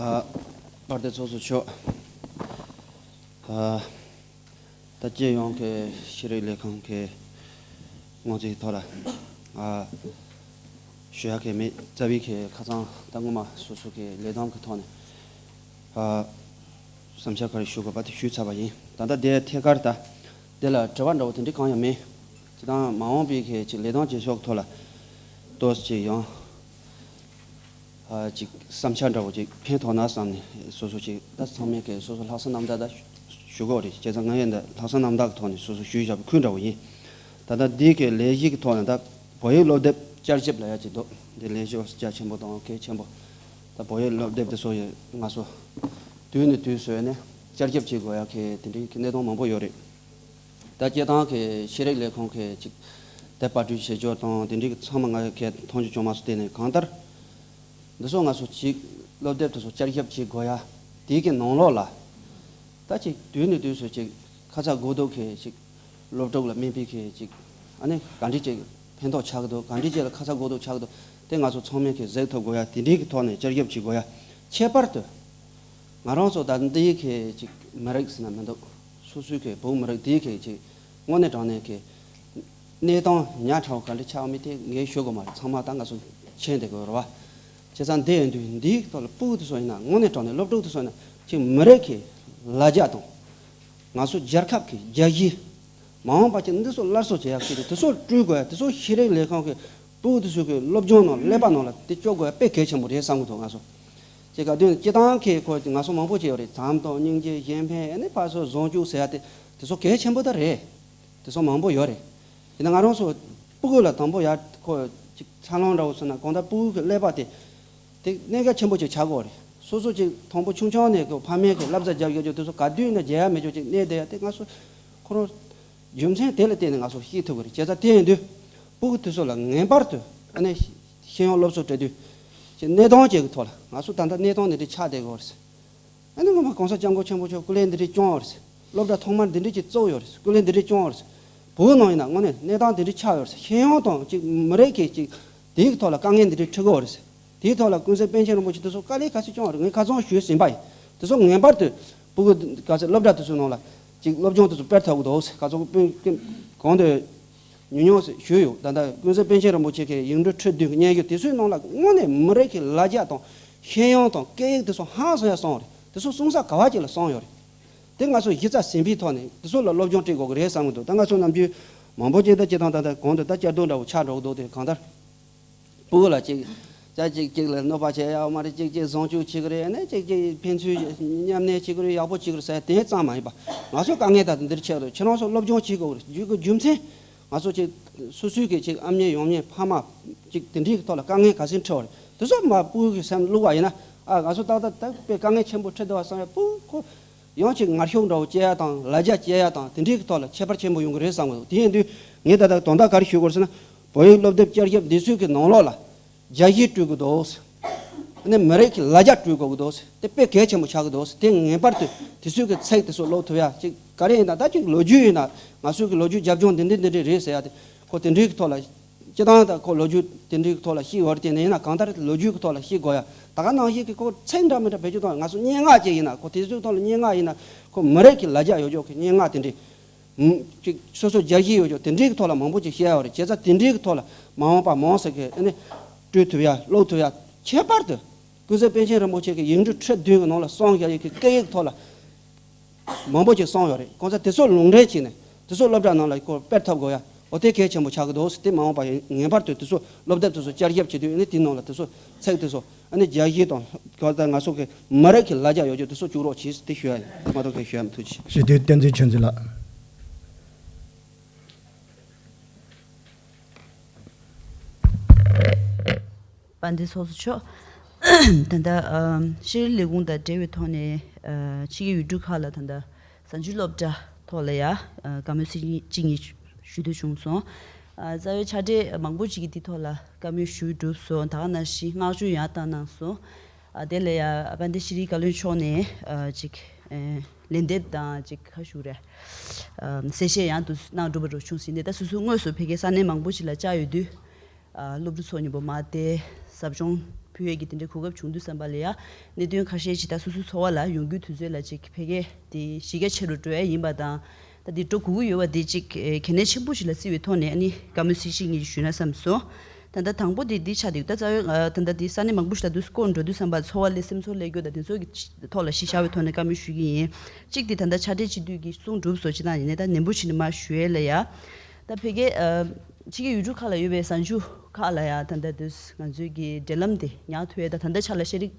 ཨ། པར་དེ་ཚོགས་གཙོ་མཆོག་ཨ། ད་སྤྱི་ཡོངས་ཀྱི་ཤེས་རིག་ལས་ཁུངས་ཀྱི་ངོས་ཀྱི་ཐོག་ལ། ཨ། ཞུ་ཡག་གི་མེད། རྩ་བའི་གི་ཁ་སང་ད་སྔོན་མ་སོ་སོ་གི་ལས་དོན་གྱི་ཐོག་ནས། ཨ། བསམ་འཆར་ག་རེ་ཞུ་དགོས་པ་དེ་ཞུས་ཚར་བ་ཡིན། ད་ལྟ་དེ་ཐད་ཀར་ད་དེ་ལ་དྲི་བ་འདྲ་བོ་དེ་འདྲ་གང་ཡང་མེད། ཅི་དང་མ་འོངས་པའི་གི་ཅིག་ལས་དོན་བྱེད་ཕྱོགས་ཐོག་ལ་ཏོག་ཙམ་ཅིག་ཡང་ཨ་ཅིག་བསམ་འཆར་འདྲ་བོ་ཅིག་ཕན་ཐོགས་ན་བསམ་ནས། སོ་སོ་ཅིག་ད་ཚང་མས་གི་སོ་སོ་ལྷག་བསམ་རྣམ་དག་ད་ཞུ་གོ་རེད། བྱས་ཙང་ང་ཡང་ད་ལྷག་བསམ་རྣམ་དག་གི་ཐོག་ནས་སོ་སོ་ཞུས་བཞག་པའི་ཁུལ་འདྲ་བོ་ཡིན། ད་ལྟ་འདི་གི་ལས་གཞི་གི་ཐོག་ནས་ད་བོད་ཡིག་སློབ་དེབ་བསྐྱར་ཞིབ་ལབ་ཡ་ཅིག་འདུག་འདི་ལས་གཞི་རྒྱ་ཆེན་པོ་དང་གལ་ཆེན་པོ། ད་བོད་ཡིག་སློབ་དེབ་དེ་ཚོ་ཡི་ང་ཚོ་དུས་ནས་དུས་སུ་ནས་བསྐྱར་ཞིབ་བྱེད་དགོས་ཡ་གི་དེ་འདྲའི་གི་གནད་དོན་མང་པོ་ཡོད་རེད། ད་སྤྱིར་བཏང་གི་ཤེས་རིག་ལས་ཁུངས་ཀྱི་ཅིག་དེབ་པར་སྐྲུན་བྱེད་སྦྱོར་དང་དེ་འདྲའི་གི་ཚང་མ་ང་གི་མཐོང་ཆོས་བྱུང་མ་སོང་། དེ་ནས་གང་ལྟར་འདི་ཚོ་ང་ཚོ་ཅིག་སློབ་དེབ་དེ་ཚོ་བསྐྱར་ཞིབ་བྱེད་དགོས་ཡ་དེའི་གི་ནང་ལོགས་ལ། ད་ཅིག་དུས་ནས་དུས་སུ་ཅིག་ཁ་ཚ་དགོས་གཏུགས་གི་ཅིག་སློབ་ཕྲུག་ལ་དམིགས་པའི་གི་ཅིག་ཨ་ནི་ག་འདྲ་ཅིག་ཕན་ཐོགས་ཆགས་ཀྱི་འདུག་ག་འདྲ་ཅིག་ལ་ཁ་ཚ་དགོས་གཏུགས་ཆགས་ཀྱི་འདུག་དེ་ང་ཚོ་ཚང་མས་གི་གཟིགས་ཐུབ་དགོས་ཡ་དེ་འདྲའི་གི་ཐོག་ནས་བསྐྱར་ཞིབ་བྱེད་དགོས་ཡ། ཁྱད་པར་དུ་ང་རང་ཚོ་ད་འདི་གི་ཅིག་མི་རིགས་ཟེར་ན་མི་འདུག་སོ་སོའི་གི་བོད་མི་རིགས་འདི་གི་ཅིག་དངོས་གནས་དྲང་གནས་གི་གནས་སྟངས་ཉག་ཕྲ་བ་ག་འདྲ་ཆགས་མིན་དེ་ངས་ཤོད་དགོས་མ་རེད། ཚང་མ་ད་ང་ཚོ་མཁྱེན་བསྡད་དགོས་རེད་བ། བྱས་ཙང་འདི་ཡིན་དུས་འདིའི་ཐོག་ལ་སྤུ་གུ་དེ་ཚོ་ཡིན་ན་དངོས་གནས་དྲང་གནས་སློབ་ཕྲུག་དེ་ཚོ་ཡིན་ན་ཅིག་མི་རིགས་ཀྱི་ལ་རྒྱ་དང་། ང་ཚོ་རྒྱལ་ཁབ་ཀྱི་རྒྱལ་གཞི། མ་འོངས་པ་ཅིག་འདི་ཚོ་སླར་གསོ་བྱེད་ཡག་ཆེད་དུ་དེ་ཚོ་བསྐྲུན་དགོས་ཡ། དེ་ཚོ་ཤེས་རིག་ལས་ཁུངས་ཀྱི་སྤུ་གུ་དེ་ཚོ་གི་སློབ་སྦྱོང་ནང་ཀླད་པ་ནང་ལ་དེ་བཅུག་དགོས་ཡ་དཔེ་གལ་ཆེན་པོ་རེད་བསམ་གྱི་འདུག་ང་ཚོ་ཅིག་ག་དུས་སྤྱིར་བཏང་གི་ཁོ་ང་ཚོ་མང་པོ་ཅིག་ཡོད་རེད། བྱམས་དང་སྙིང་རྗེ་གཞན་ཕན་ཨ་ནི་ཕར་ཚུར་བཟང་སྤྱོད་ཟེར་ཡ་དེ་དེ་ཚོ་གལ་ཆེན་པོ་ད་རེད། དེ་ཚོ་མང་པོ་ཡོད་རེད། ཡིན་ན་ང་རང་ཚོ་སྤུ་གུ་ལ་དང་པོ་ཡ་ཁོ་ཅིག་འཚར་ལོངས་འདྲ་བོ་སོང་ན་གང་ལྟར་སྤུ་གུ་གི་ཀླད་པ་དེ་དེ་གནད་འགག་ཆེན་པོ་ཅིག་ཆགས་ཀྱི་ཡོད་རེད། སོ་སོ་ཅིག་དང་པོ་ཆུང་ཆུང་ནས་ཁོ་ཕ་མས་ཁོ་བསླབ་བྱ་རྒྱབ་ཡོད་རྒྱུ་དེ་ཚོ་ག་དུས་ནས་བརྗེད་ཡ་མེད་རྒྱུ་ཅིག་གནས་བསྡད་ཡ་དེ་ང་ཚོ་ཁོ་རང་རྒྱུ་མཚན་དེ་ལ་བརྟེན་ནས་ང་ཚོ་ཤེས་ཐུབ་ཀྱི་རེད། བྱས་ཙང་དེ་ཡིན་དུས་སྤུ་གུ་དེ་ཚོ་ལ་ངེས་པར་དུ་ཨ་ནི་ཤེས་ཡོན་སློབ་གསོ་སྤྲད་དུས་ཅིག་གནས་སྟངས་ཅིག་གི་ཐོག་ལ་ང་ཚོ་ད་ལྟ་གནས་སྟངས་འདི་འདྲ་ཆགས་བསྡད་ཀྱི་ཡོད་རེད། ཨ་ནི་སྔོན་མ་གོང་ས་སྐྱབས་མགོན་ཆེན་པོ་མཆོག་སྐུ་ལས་འདི་འདྲ་བསྐྱོན་ཡོད་རེད། སློབ་གྲྭ་ཐོག་མར་འདི་འདྲ་ཅིག་བཙུགས་ཡོད་རེད། སྐུ་ལས་འདི་འདྲ་བསྐྱོན་ཡོད་རེད། བོད་ནང་ཡིན་ན་དངོས་གནས་གནས་སྟངས་འདི་འདྲ་ཆགས་ཡོད་རེད། ཤེས་ཡོན་དང་ཅིག་མི་རིགས་ཀྱི་ཅིག་དེའི་ཐོག་ལ་དཀའ་ངལ་འདི་འདྲ་འཕྲད་ཀྱི་ཡོད་རེད། དེའི་ཐོག་ལ་ཀུན་གཟིགས་པཎ་ཆེན་རིན་པོ་ཆེ་དེ་ཚོ་དཀའ་ལས་ག་ཚོད་བསྐྱོན་ཡོད་རེད། ངས་ཁ་ཚོན་ཞུས་ཟིན་པ་ཡིན། དེ་ཚོ་ངེས་པར་དུ་སྤུ་གུ་ག་ཚོད་སློབ་གྲྭ་དེ་ཚོའི་ནང་ལ་ཅིག་སློབ་སྦྱོང་དེ་ཚོ་སྤེལ་ཐུབ་ཀྱི་འདུག་ག་ཚོད་ཀུན་གོང་དུ་ཉུང་ཉུང་ཞིག་ཞུས་ཡོད། ད་ལྟ་ཀུན་གཟིགས་པཎ་ཆེན་རིན་པོ་ཆེ་གི་ཡིག་འབྲུ་ཁྲི་བདུན་གྱི་སྙན་ཞུ་དེ་ཚོའི་ནང་ལ་དངོས་གནས་མི་རིགས་ཀྱི་ལ་རྒྱ་དང་ཤེས་ཡོན་དང་སྐད་ཡིག་དེ་ཚོ་ཧང་སང་ཡ་གསུངས་རེད། དེ་ཚོ་གསུང་ས་ག་བ་ཅིག་ལ་གསུངས་ཡོད་རེད། དེ་ང་ཚོ་གཞི་རྩ་ཟིན་པའི་ཐོག་ནས་དེ་ཚོ་ལ་སློབ་སྦྱོང་སྤྲད་དགོས་ཀྱི་རེད་བསམ་གྱི་འདུག་ད་ང་ཚོ་ནམ་རྒྱུན་མང་པོ་ཅིག་ད་སྤྱིར་བཏང་ད་ལྟ་གོང་དུ་ད་བསྐྱར་ཟློས་འདྲ་བོ་ཆགས་འགྲོ་གི་འདུག་དེ་གང་ལྟར་སྤུ་གུ་ལ་ཅིག་ ད་གཅིག་གཅིག་ལ་གནོད་པ་བྱེད་ཡག་མ་རེད། གཅིག་གཅིག་བཟང་སྤྱོད་བྱེད་ཀྱི་རེད། ཨ་ནི་གཅིག་གཅིག་ཕན་ཚུན་མཉམ་གནས་བྱེད་ཀྱི་རེད། ཡག་པོ་བྱེད་ཀྱི་རེད་ཟེར་དེ་ཙམ་མ་ཡིན་པ། ང་ཚོ་དཀའ་ངལ་ད་དེ་འདིར་ཆགས་འདུག་ཁྱེད་རང་ཚོ་སློབ་སྦྱོང་བྱེད་དགོས་རེད། རྒྱུ་གི་རྒྱུ་མཚན། ང་ཚོ་གཅིག་སོ་སོའི་གི་གཅིག་ཨ་མྱེས་ཡང་མྱེས་ཕ་མ་གཅིག་དེ་འདྲའི་གི་ཐོག་ལ་དཀའ་ངལ་ག་ཚོད་འཕྲད་པ་རེད། དེ་ཚོ་མ་སྤུ་གུ་གི་སེམས་བླུག་པ་ཡིན་ན། ཨ་ང་ཚོ་ཏག་ཏག་ད་དཔེ་དཀའ་ངལ་ཆེན་པོ་འཕྲད་འདུག་བ་བསམ་ཡ། སྤུ་གུ་ཁོ་ཡང་གཅིག་ངར་ཤུགས་འདྲ་བོ་སྐྱེ་ཡ་དང་། ལ་རྒྱ་སྐྱེ་ཡ་དང་། དེ་འདྲའི་གི་ཐོག་ལ་ཁྱད་པར་ཆེན་པོ་ཡོང་གི་རེད་བསམ་གི་འདུག་དེ་ཡིན་དུས་ངས་ད་ལྟ་དོན་དག་ག་རེ་ཞུ་དགོས་ཟེར་ན། བོད་ཡིག་སློབ་དེབ་བསྐྱར་ཞིབ་འདི་ཚོའི་གི་ནང་ལོགས་ལ་རྒྱ་གཞས་སྤྲོད་དགོས་འདུག་ཨ་ནི་མི་རིགས་ཀྱི་ལ་རྒྱ་སྤྲོད་དགོས་ཀྱི་འདུག་དེ་དཔེ་གལ་ཆེན་པོ་ཆགས་ཀྱི་འདུག་དེ་ངེས་པར་དུ་དེ་ཚོའི་གི་ཚིག་དེ་ཚོ་ཀློག་ཐུབ་ཡ། གཅིག་ག་རེ་ཡིན་ན། ད་གཅིག་ལོ་རྒྱུས་ཡིན་ན། ང་ཚོའི་གི་ལོ་རྒྱུས་རྒྱབ་ལྗོངས་འདི་འདྲ་འདི་འདྲ་རེད་ཟེར་ཡ་དེ། ཁོ་དེ་འདྲའི་གི་ཐོག་ལ། སྤྱིར་བཏང་ད་ཁོ་ལོ་རྒྱུས་དེ་འདྲའི་གི་ཐོག་ལ་ཤེས་ཡོད་རེད་དེ། ཡིན་ན་གང་ལྟར་ལོ་རྒྱུས་གི་ཐོག་ལ་ཤེས་དགོས་ཡ། ད་ག་ནང་བཞིན་གི་ཁོ་ཚིག་འདྲ་མི་འདྲ་བེད་སྤྱོད་གཏོང་། ང་ཚོ་སྙན་ངག་ཅིག་ཡིན་ན། ཁོ་དེ་ཚོའི་ཐོག་ལ་སྙན་ངག་ཡིན་ན། ཁོ་མི་རིགས་ཀྱི་ལ་རྒྱ་ཡོད་ཆོག་གི་སྙན་ངག་དེ་འདྲའི། ཨུམ། ཅིག་སོ་སོ་རྒྱལ་གཞིས་ཡོད་ཆོག་དེ་འདྲའི་གི་ཐོག་ལ་མང་པོ་ཅིག་བཤད་ཡོད་རེད། བྱས་ཙང་དེ་འདྲའི་གི་ཐོག་ལ་མ་འོངས་པ་མང་ཙམ་གི་ཨ་ནི་སྤྲོད་ཐུབ་ཡ། ཀློག་ཐུབ་ཡ། ཁྱད་པར་དུ་ཀུན་གཟིགས་པཎ་ཆེན་རིན་པོ་ཆེ་གི་ཡིག་འབྲུ་ཁྲི་བདུན་གི་ནང་ལ་གསུངས་བཞག་ཡོད་གི་སྐད་ཡིག་ཐོག་ལ་མང་པོ་ཅིག་གསུངས་ཡོད་རེད། གང་ཟག་དེ་ཚོ་ལུང་འདྲེན་བྱས་ནས་དེ་ཚོ་སློབ་གྲྭ་ནང་ལ་ཁོ་སྤེལ་ཐུབ་དགོས་ཡ། འོ་དེ་གལ་ཆེན་པོ་ཆགས་ཀྱི་འདུག་དེ་མ་འོངས་པ་ངེས་པར་དུ་དེ་ཚོ་སློབ་དེབ་དེ་ཚོ་བསྐྱར་ཞིབ་བྱེད་དུས་ཨ་ནི་དེའི་ནང་ལ་དེ་ཚོ་ཚིག་དེ་ཚོ་ཨ་ནི་རྒྱ་གཞས་དང་གང་ལྟར་ང་ཚོ་གི་མི་རིགས་ཀྱི་ལ་རྒྱ་ཡོད་རྒྱུ་དེ་ཚོ་བཅུག་རོགས་གྱིས་དེ་ཞུ་ཡ་ཡིན། མ་གཏོགས་གང་ཞུ་ཡ་མི་ཐུག་ཅིག་རེ་ལྟོས་བསྟན་འཛིན་ཆོས་འཛིན་ལགས། དཔལ་ལྡན་ཚོགས་གཙོ་མཆོག་ད་ལྟ་ཨམ་ཤེས་རིག་ལས་ཁུངས་དང་འབྲེལ་བའི་ཐོག་ནས་ཨ་ཕྱི་རྒྱལ་ཡུལ་གྲུ་ཁག་ལ་ད་ལྟ་གཟའ་མཇུག་སློབ་གྲྭ་ཐོག་ལ་ཡ་ཨ་བཀའ་མོལ་ཚིག་གཅིག་གཉིས་ཞུ་འདོད་བྱུང་སོང་། ཨ་རྩ་བའི་ཕྱག་སྦྲེལ་མང་པོ་ཅིག་གིས་འདི་ཐོག་ལ་བཀའ་མོལ་ཞུས་གྲུབ་སོང་། ད་ག་ནང་བཞིན་བསྔགས་བརྗོད་ཡང་བཏང་གནང་སོང་། ཨ་དེ་ལ་ཡ་དཔལ་ལྡན་ཤེས་རིག་བཀའ་བློན་མཆོག་ནས་ཨ་ཅིག་ཨེ་ལན་འདེབས་དང་ཅིག་ཁ་ཞུ་རེད། ཨ་གསལ་བཤད་ཡང་དུ་གནང་གྲུབ་པ་རུ་བྱུང་ཟིན་ཏེ། ད་སོ་སོ་དངོས་སུ་ཕ་གིའི་ས་གནས་མང་པོ་ཞིག་ལ་བཅར་ཡོད་དུས། ཨ་སློབ་ཕྲུག་ཚོ་མཉམ་པོ་མ་དེ་ཟབ་སྦྱོང་ཕུལ་ཡས་ཀྱི་དེ་འདྲའི་གོ་སྐབས་བྱུང་དུས་ཙམ་པ་ལ་ཡ། གནད་དོན་ཁ་ཤས་ཅིག་ད་སོ་སོའི་འཚོ་བ་ལ་ཡོང་རྒྱུའི་དུས་ཚོད་ལ་ཅིག་ཕ་གི་དེ་གཞི་རྒྱ་ཆེ་རུ་འགྲོ་ཡས་ཡིན་པ་དང་། ད་དེ་འགྲོ་དགོས་ཀྱི་ཡོད་པ་དེ་ཅིག་ཨེ་གལ་གནད་ཆེན་པོ་ཞིག་ལ་བརྩི་བའི་ཐོག་ནས་ཨ་ནི་བཀའ་མོལ་ཚིག་གཅིག་གཉིས་ཞུས་ན་བསམ་སོང་། ད་ལྟ་དང་པོ་དེ་འདི་ཆགས་འདུག་ད་རྩ་བའི་ཨ་ད་ལྟ་དེ་ས་གནས་མང་པོ་ཞིག་ད་དུས་སྐོར་འགྲོ་དུས་ཙམ་པ་འཚོ་བ་ལས་སེམས་ཚོར་ལས་སྐྱོ་དང་དེ་ཚོ་གི་ཐོག་ལ་གཞི་བཞག་པའི་ཐོག་ནས་བཀའ་མོལ་ཞུ་གི་ཡིན། གཅིག་དེ་ད་ལྟ་ཕྱག་སྦྲེལ་སྤྱི་འཐུས་ཀྱིས་གསུངས་གྲུབ་སོང་། ཅི་ལྟར་ཡིན་ནའི་ད་ནན་པོ་བྱས་ནས་མར་ཞུ་ཡས་ལ་ཡ། ད་ཕ་གི་ཨ་ཕྱི་རྒྱལ་ཡུལ་གྲུ་ཁག་ལ་ཡོད་པའི་གཟའ་མཇུག་ཁག་ལ་ཡ་ད་ལྟ་དུས་ང་ཚོའི་གི་འབྲེལ་ལམ་དེ་ཉར་ཐུབ་ཡས་དང་། ད་ལྟ་ཆ་ལ་ཤེས་རིག་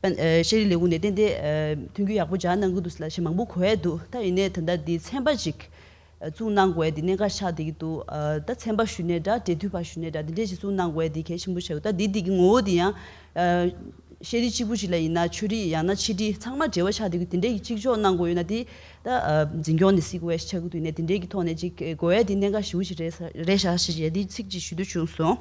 པ་ཨ་ཤེས་རིག་ལས་ཁུངས་ནས་ཏན་ཏན་ཨ་མཐུན་འགྱུར་ཡག་པོ་སྦྱར་གནང་གི་འདུག་ཟེར་ལབ་བྱས་མང་པོ་གོ་ཡས་འདུག་ད་ཡིན་ནའི་ད་ལྟ་འདི་ཚན་པ་ཅིག་ཨ་བཙུགས་གནང་དགོས་ཡས་འདི་གནད་འགག་ཆགས་བསྡད་ཀྱི་འདུག་ཨ་ད་ཚན་པ་ཞུ་ནའི་འདྲ། འབྲེལ་མཐུད་པ་ཞུ་ནའི་འདྲ། འདི་འདྲས་ཅིག་བཙུགས་གནང་དགོས་ཡས་འདི་གལ་ཆེན་པོ་ཆགས་ཀྱི་འདུག་ད་འདི་འདི་གི་ངོ་བོ་འདི་ཡང་ཨ་ཤེས་རིག་གཅིག་པུ་ཞིག་ལ་ཡིན་ན་ཆོས་རིག་ཡང་ན་ཕྱི་རིག་ཚང་མ་འབྲེལ་བ་ཆགས་བསྡད་ཀྱི་འདུག་དེ་འདྲས་ཀྱི་གཅིག་ལྕོགས་གནང་དགོས་ཡོད་ན་འདི་ད་ཨ་འཛིན་སྐྱོང་ནས་སྲིད་དགོས་ཡས་ཆགས་ཀྱི་འདུག་ཡིན་ནའི་དེ་འདྲས་ཀྱི་ཐོག་ནས་ཅིག་དགོས་ཡས་འདི་གནད་འགག་ཞེ་པོ་ཅིག་རེད་ས་རེད་ཤག་ཞེས་ཅིག་འདི་ཚིག་ཅིག་ཞུ་འདོད་བྱུང་སོང་།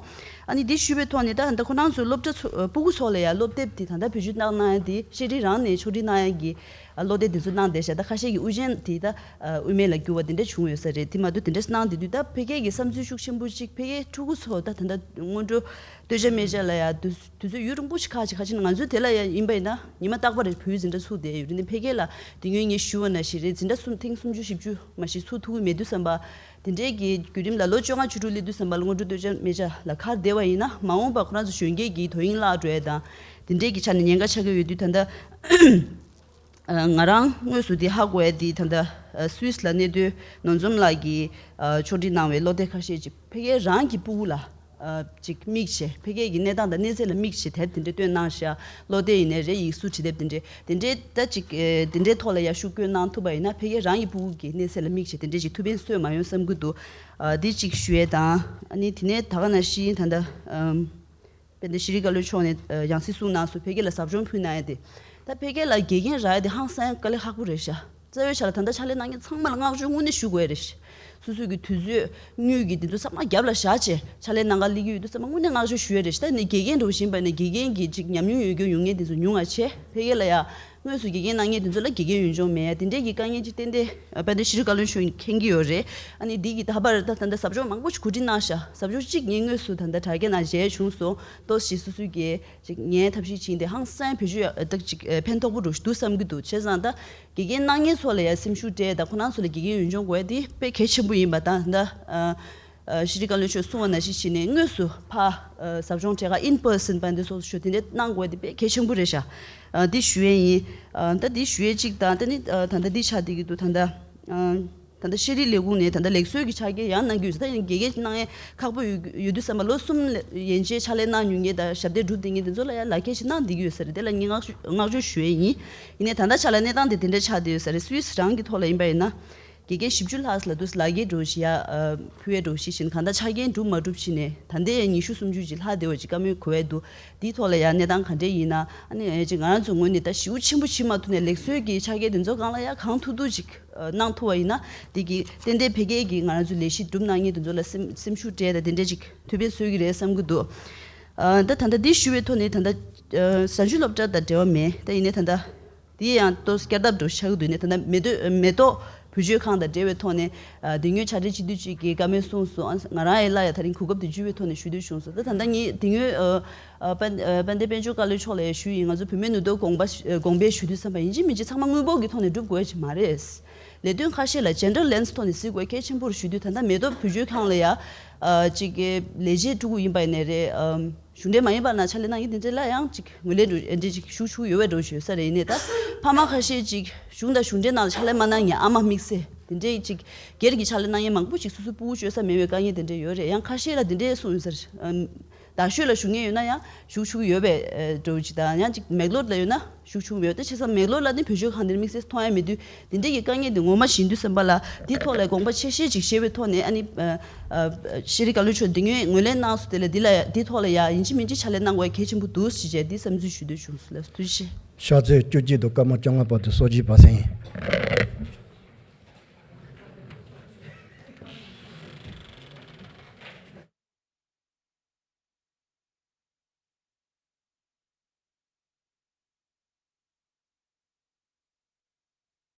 ཨ་ནི་འདི་ཞུས་པའི་ཐོག་ནས་ད་ད་ཁོ་རང་ཚོའི་སློབ་གྲྭ་ཚོ་ཨ་སྤུ་གུ་ཚོ་ལ་ཡ་སློབ་དེབ་དེ་ད་ལྟ་བེད་སྤྱོད་གནང་གནང་ཡས་དེ་ཤེས་རིག་རང་ནས་ཕྱོགས་སྒྲིག་གནང་ཡས་ཀྱི་ཨ་སློབ་དེབ་དེ་ཚོ་གནང་བསྡད་ཤག་ད་ཁ་ཤས་ཀྱིས་དབུ་ཅན་དེ་ད་ཨ་དབུ་མེད་ལ་བསྒྱུར་བ་དེ་འདྲ་བྱུང་ཡོད་ས་རེད། དེ་མ་གཏོགས་དེ་འདྲ་གནང་བསྡད་དུས་ད་ཕ་གི་གི་བསམ་ཚུལ་ཤུགས་ཆེན་པོ་གཅིག་ཕ་གིའི་ཕྲུ་གུ་ཚོ་ད་ད་ལྟ་སྔོན་འགྲོ་སྟོད་ཆ་སྨད་ཆ་ལ་ཡ་དུས་དུས་ཚོད་ཡུན་རིང་པོ་ཞིག་ཁག་ཅིག་ཁ་ཕྱིན་ན། ང་ཚོའི་དེ་ལ་ཡ་ཡིན་པ་ཡིན་ན་ཉི་མ་རྟག་པར་བོད་ཡིག་འཛིན་གྲྭ་ཚུགས་བསྡད་ཡོད་རེད། འདི་ཕ་གི་ལ་དེ་སྔོན་ངས་ཞུས་པ་ནང་བཞིན་རེད། འཛིན་གྲྭ་གསུམ་ཐེངས་སུམ་ཅུ་བཞི་བཅུ་མ་ཞིག་ཚུགས་ཐུབ་ཀྱི་མེད་དུས་ཙམ་པ། དེ་འདྲའི་གི་བརྒྱུད་རིམ་ལ་ལོ་བཅོ་ལྔ་བཅུ་དྲུག་སླེབས་དུས་ཙམ་པ་ལ་སྔོན་འགྲོ་སྟོད་ཆ་སྨད་ཆ་ལ་ཁར་བསྡད་པ་ཡིན་ན། མ་འོངས་པ་ཁོ་རང་ཚོ་གཞོན་སྐྱེས་ཀྱི་དོ་དབྱིངས་བརླག་འགྲོ་ཡས་དང་། དེ་འདྲའི་གི་ཆ་ནས་ཉེན་ཁ་ཆགས་ཀྱི་ཡོད་དུས་ད་ལྟ་ཨ་ང་རང་དངོས་སུ་དེ་ཧ་གོ་ཡ་དེ་ད་ལྟ་ཨ་སུད་སི་ལ་གནས་སྡོད་ནོར་འཛོམས་ལགས་ཀྱིས་ཨ་ཕྱོགས་སྒྲིག་གནང་བའི་བློ་གཏད་ཁ་ཤས་ཅིག་ཕ་གིའི་རང་གི་སྤུ་གུ་ལ་ཨ་ཅིག་དམིགས་བྱས། ཕ་གིའི་གི་གནས་སྟངས་དང་གནས་ཚད་ལ་དམིགས་བྱས་དེབ་དེ་འདྲ་བཏོན་གནང་ཤག་བློ་གཏད་ཡིན་ནའི་རེད། ཡིག་གཟུགས་བྲིས་དེབ་དེ་འདྲ་དེ་འདྲའི་ད་ཅིག་ཨ་དེ་འདྲའི་ཐོག་ལ་ཡར་ཤུགས་བསྐྱོན་གནང་ཐུབ་པ་ཡིན་ན། ཕ་གིའི་རང་གི་སྤུ་གུ་གི་གནས་ཚད་ལ་དམིགས་བྱས་དེ་འདྲའི་ཅིག་ཐུགས་ཕན་གསོས་མ་ཡོང་བསམ་གྱི་འདུག་ཨ་འདི་ཅིག་ཞུ་ཡས་དང་། ཨ་ནི་དེ་ནས་ད་ག་ནང་བཞིན་ད་ལྟ་ཨམ། དཔལ་ལྡན་ཤེས་རིག་བཀའ་བློན་མཆོག་ནས་ཨ་ཡང་སྲིད་གསུངས་གནང་སོང་། ཕ་གི་ལ་ཟབ་སྦྱོང་ཕུལ་གནང་ཡ་དེ། ད་ཕ་གི་ལ་དགེ་རྒན་རག་ཡ་དེ་ཧང་སང་དཀའ་ལས་ཁག་པོ་རེད་ཤག་རྩ་བའི་ཆ་ལ་ད་ལྟ་ཕྱག་ལས་གནང་མཁན་ཚང་མ་ལ་བསྔགས་བརྗོད་དངོས་གནས་ཞུ་དགོས་ཡ་རེད་ཤག་སོ་སོའི་གི་དུས་ཚོད་དངུལ་གི་དེ་ཚོ་ཚང་མ་རྒྱབ་ལ་བཞག་བྱས་ཕྱག་ལས་གནང་ག་སླེབས་ཀྱི་ཡོད་དུས་ཚང་མ་དངོས་གནས་བསྔགས་བརྗོད་ཞུ་ཡ་རེད་ཤག་ད་ནི་དགེ་རྒན་འདྲ་བོ་ཞིག་ཡིན་པ་ནི་དགེ་རྒན་གི་ཅིག་ཉམས་མྱོང་ཡོད་མཁན་ཡོང་མཁན་དེ་ཚོ་ཉུང་བ་བྱས། ཕ་གི་ལ་ཡ་དངོས་སུ་དགེ་རྒན་གནང་མཁན་དེ་ཚོ་ལ་དགེ་རྒན་ཡོན་ལྗོངས་མེད་ཡ་དེ་འདྲའི་གི་དཀའ་ངལ་ཅིག་ཏན་ཏན་ཨ་དཔལ་ལྡན་ཤེས་རིག་བཀའ་བློན་མཆོག་མཁྱེན་གྱི་ཡོད་རེད། ཨ་ནི་འདི་གི་ད་བར་ད་ད་ལྟ་ཟབ་སྦྱོང་མང་པོ་ཞིག་གོ་སྒྲིག་གནང་ཤག་ཟབ་སྦྱོང་གཅིག་ངས་དངོས་སུ་ད་ལྟ་དྲ་རྒྱ་ནང་མཇལ་བྱུང་སོང་། ཏོག་ཙམ་སོ་སོའི་གི་ཅིག་ངའི་ཐབས་ཤེས་ཕྱིན་ཏེ་ཧང་སང་བེད་སྤྱོད་ཡག་ད་ཅིག་ཨ་ཕན་ཐོགས་པོ་འདྲ་ཞིག་འདུག་བསམ་གྱི་འདུག་བྱས་ཙང་ད་དགེ་རྒན་གནང་མཁན་ཚོ་ལ་ཡ་སེམས་ཤུགས་སྤྲད་དང་། ཁོ་རང་ཚོ་ལ་དགེ་རྒན་ཡོན་ལྗོངས་དགོས་ཡ་དེ་དཔེ་གལ་ཆེན་པོ་ཡིན་པ་དང་། ད་ཨ་ཨ་ཤེས་རིག་བཀའ་བློན་མཆོག་གསུངས་པ་ནང་བཞིན་བྱས་ནས་དངོས་སུ་ཕར་ཨ་ཟབ་སྦྱོང་གྲལ་ཁར་in person དཔལ་ལྡན་ཚོགས་གཙོ་མཆོག་དེ་འདྲ་གནང་དགོས་ཡ་དེ་དཔེ་གལ་ཆེན་པོ་རེད་ཤག་ཨ་འདི་ཞུ་ཡས་ཡིན། ཨ་ད་འདི་ཞུ་ཡས་གཅིག་དང་། ད་ནི་ཨ་ད་ལྟ་འདི་ཆགས་བསྡད་ཀྱི་འདུག་ད་ལྟ་ཨ། ད་ལྟ་ཤེས་རིག་ལས་ཁུངས་ནས་ད་ལྟ་ལེགས་གསོལ་གྱི་ཕྱག་འཁྱེར་ཡང་གནང་གི་ཡོད་ཟེར། ད་ཡང་དགེ་རྒན་གནང་ཡས་ཁག་པོ་ཡོད་ཡོད་དུས་ཙམ་པ་ལོ་གསུམ་ལ་ཡན་ཆད་ཕྱག་ལས་གནང་མྱོང་མཁན་དང་ཞབས་འདེགས་སྒྲུབ་བསྡད་མཁན་དེ་ཚོ་ལ་ཡང་ལག་ཁྱེར་ཞིག་གནང་བསྡད་ཀྱི་ཡོད་ཟེར། དེ་ལ་ངས་བསྔགས་བསྔགས་བརྗོད་ཞུ་ཡས་ཡིན། ཡིན་ནའི་ད་ལྟ་ཆ་ལ་གནས་སྟངས་དེ་དེ་འདྲ་ཆགས་བསྡད་ཡོད་ས་རེད། སུད་སི་རང་གི་ཐོག་ལ་ཡིན་པ་ཡིན་ན། དགེ་རྒན་བཞི་བཅུ་ལྷག་ལ་དུ་ལག་འཁྱེར་འདྲ་བོ་ཞིག་ཡ་ཕུལ་ཡས་འདྲ་བོ་ཞིག་བྱས་ནས་གང་ལྟར་ཆ་རྐྱེན་འགྲུབ་མ་འགྲུབ་བྱས་ནས་ད་ལྟའི་ཡང་ཉི་ཤུ་སུམ་ཅུ་ཅིག་ལྷག་བསྡད་པ་ཅིག་བཀའ་མོལ་གོ་ཡས་འདུག་དེའི་ཐོག་ལ་ཡང་གནས་སྟངས་ག་འདྲས་ཡིན་ན། ཨ་ནི་ཅིག་ང་རང་ཚོའི་ངོས་ནས་ད་ཞེ་པོ་ཆེན་པོ་བྱེད་མ་ཐུབ་ནས་ལེགས་གསོལ་གྱི་ཕྱག་འཁྱེར་དེ་ཚོ་སྒང་ལ་ཡང་གང་ཐུབ་ཐུབ་ཅིག་གནང་ཐུབ་པ་ཡིན་ན་དེ་གི་ཏན་ཏན་ཕ་གིའི་གི་ང་རང་ཚོའི་ལས་གཞི་སྒྲུབ་གནང་མཁན་དེ་ཚོ་ལ་སེམས་སེམས་ཤུགས་སྤྲད་དེ་དེ་འདྲས་ཅིག་ཐུགས་ཕན་གསོས་ཀྱི་རེད་བསམ་གྱི་འདུག་ཨ་ད་ད་ལྟ་འདི་ཞུ་བའི་ཐོག་ནས་ད་ལྟ་ཨ་གཟའ་མཇུག་སློབ་གྲྭ་དང་འབྲེལ་བ་མེད། ད་ཡིན་ནའི་ད་ལྟ་དེ་ཡང་ཏོག་ཙམ་བསྐྱར་ལྡབ་འདྲ་ཆགས་ཀྱི་འདུག་ནས། ད་ལྟ་མེ་ཏོག་མེ་ཏོག་བུ་བཅོལ་ཁང་དང་འབྲེལ་བའི་ཐོག་ནས་ཨ་དེ་སྔོན་ཕྱག་སྦྲེལ་སྤྱི་འཐུས་གཅིག་གིས་བཀའ་མོལ་གསུངས་སོང་། ཨ་ང་རང་ཡང་སླར་ཡང་ད་རིང་གོ་སྐབས་དེ་འཇུས་པའི་ཐོག་ནས་ཞུ་འདོད་བྱུང་སོང་། ད་ད་ལྟ་ངས་དེ་སྔོན་ཨ་ཨ་དཔལ་ཨ་དཔལ་ལྡན་དཔལ་འབྱོར་བཀའ་བློན་མཆོག་ལ་ཡང་ཞུས་ཡིན། ང་ཚོ་བུད་མེད་ནུས་སྟོབས་དགོངས་པ་ཨ་དགོངས་པ་ཞུ་དུས་ཙམ་པ་ཡིན་གཅིག་མིན་གཅིག་ཚང་མ་དངུལ་འབོར་གྱི་ཐོག་ནས་སྒྲུབ་དགོས་ཡ་ཅིག་མ་རེད། ལས་དོན་ཁ་ཤས་ལ་ཇེན་ཌར་བྷེ་ལེན་སི་ཐོག་ནས་གཟིགས་དགོས་གལ་ཆེན་པོ་རེད་ཞུ་དུས། ད་ལྟ་མེ་ཏོག་བུ་བཅོལ་ཁང་ལ་ཡ་ཨ་ཅིག་གི་ལས་བྱེད་ཕྲུ་གུ་ཡིན་པ་ཡིན་ནའི་རེད། ཨམ། གཞུང་འབྲེལ་མ་ཡིན་པ་ན་ཕྱག་ལས་གནང་མཁན་དེ་འདྲ་ལ་ཡང་ཅིག་ངོས་ལེན་འདྲ་འདྲ་ཅིག་ཞུགས་ཞུགས་ཡོད་པའི་འདྲ་ཞུ་ས་རེད། ཡིན་ནའི་ད་ཕ་མ་ཁ་ཤས་ཅིག་གཞུང་དང་གཞུང་འབྲེལ་ནང་ལ་ཕྱག་ལས་མ་གནང་མཁན་ཨ་མ་དམིགས་བསལ་དེ་འདྲའི་ཅིག་སྒེར་གྱི་ཕྱག་ལས་གནང་མཁན་མང་པོ་ཅིག་སོ་སོའི་ཕྲུ་གུ་བཅོལ་ས་མེད་པའི་དཀའ་ངལ་དེ་འདྲ་ཡོད་རེད། ཡང་ཁ་ཤས་ལ་དེ་འདྲའི་གསུངས་ཡོད་ས་རེད། ཨམ། རྡ་ཤོད་ལ་བཞུགས་མཁན་ཡོད་ན་ཡང་ཞུགས་ཞུགས་ཡོད་པའི་འདྲ་ཅིག་དང་། ཡང་ཅིག་མེག་ལོར་ལ་ཡོད་ན་ཞུགས་ཞུགས་ཡོད། དེ་བྱས་ཙང་མེག་ལོར་ལ་ནི་བུ་བཅོལ་ཁང་དེ་འདྲ་དམིགས་བསལ་མཐོང་ཡ་མེད་དུས་དེ་འདྲའི་གི་དཀའ་ངལ་དེ་ངོ་མ་ཤེས་དུས་ཙམ་པ་ལ་དེའི་ཐོག་ལ་དགོངས་པ་ཆེ་ཤོས་ཅིག་བཞེས་པའི་ཐོག་ནས། ཨ་ནི་ཨ་ཨ་ཤེས་རིག་བཀའ་བློན་མཆོག་འདི་སྔོན་ངོས་ལེན་གནང་སོང་། དེ་ལ་འདི་ལ་འདིའི་ཐོག་ལ་ཡ་ཡིན་གཅིག་མིན་གཅིག་ཕྱག་ལས་གནང་དགོས་གལ་ཆེན་པོ་འདུག་ཅེས་བྱས་འདི་བསམ་ཚུལ་ཞུ་འདོད་བྱུང་སོང་ལགས། ཐུགས་རྗེ་ཆེ། ཕྱག་ཚོད་བཅུ་གཅིག་དང་སྐར་མ་བཅོ་ལྔ་བར་དུ་སོར་བཞི་བར་གསེང་ཡིན།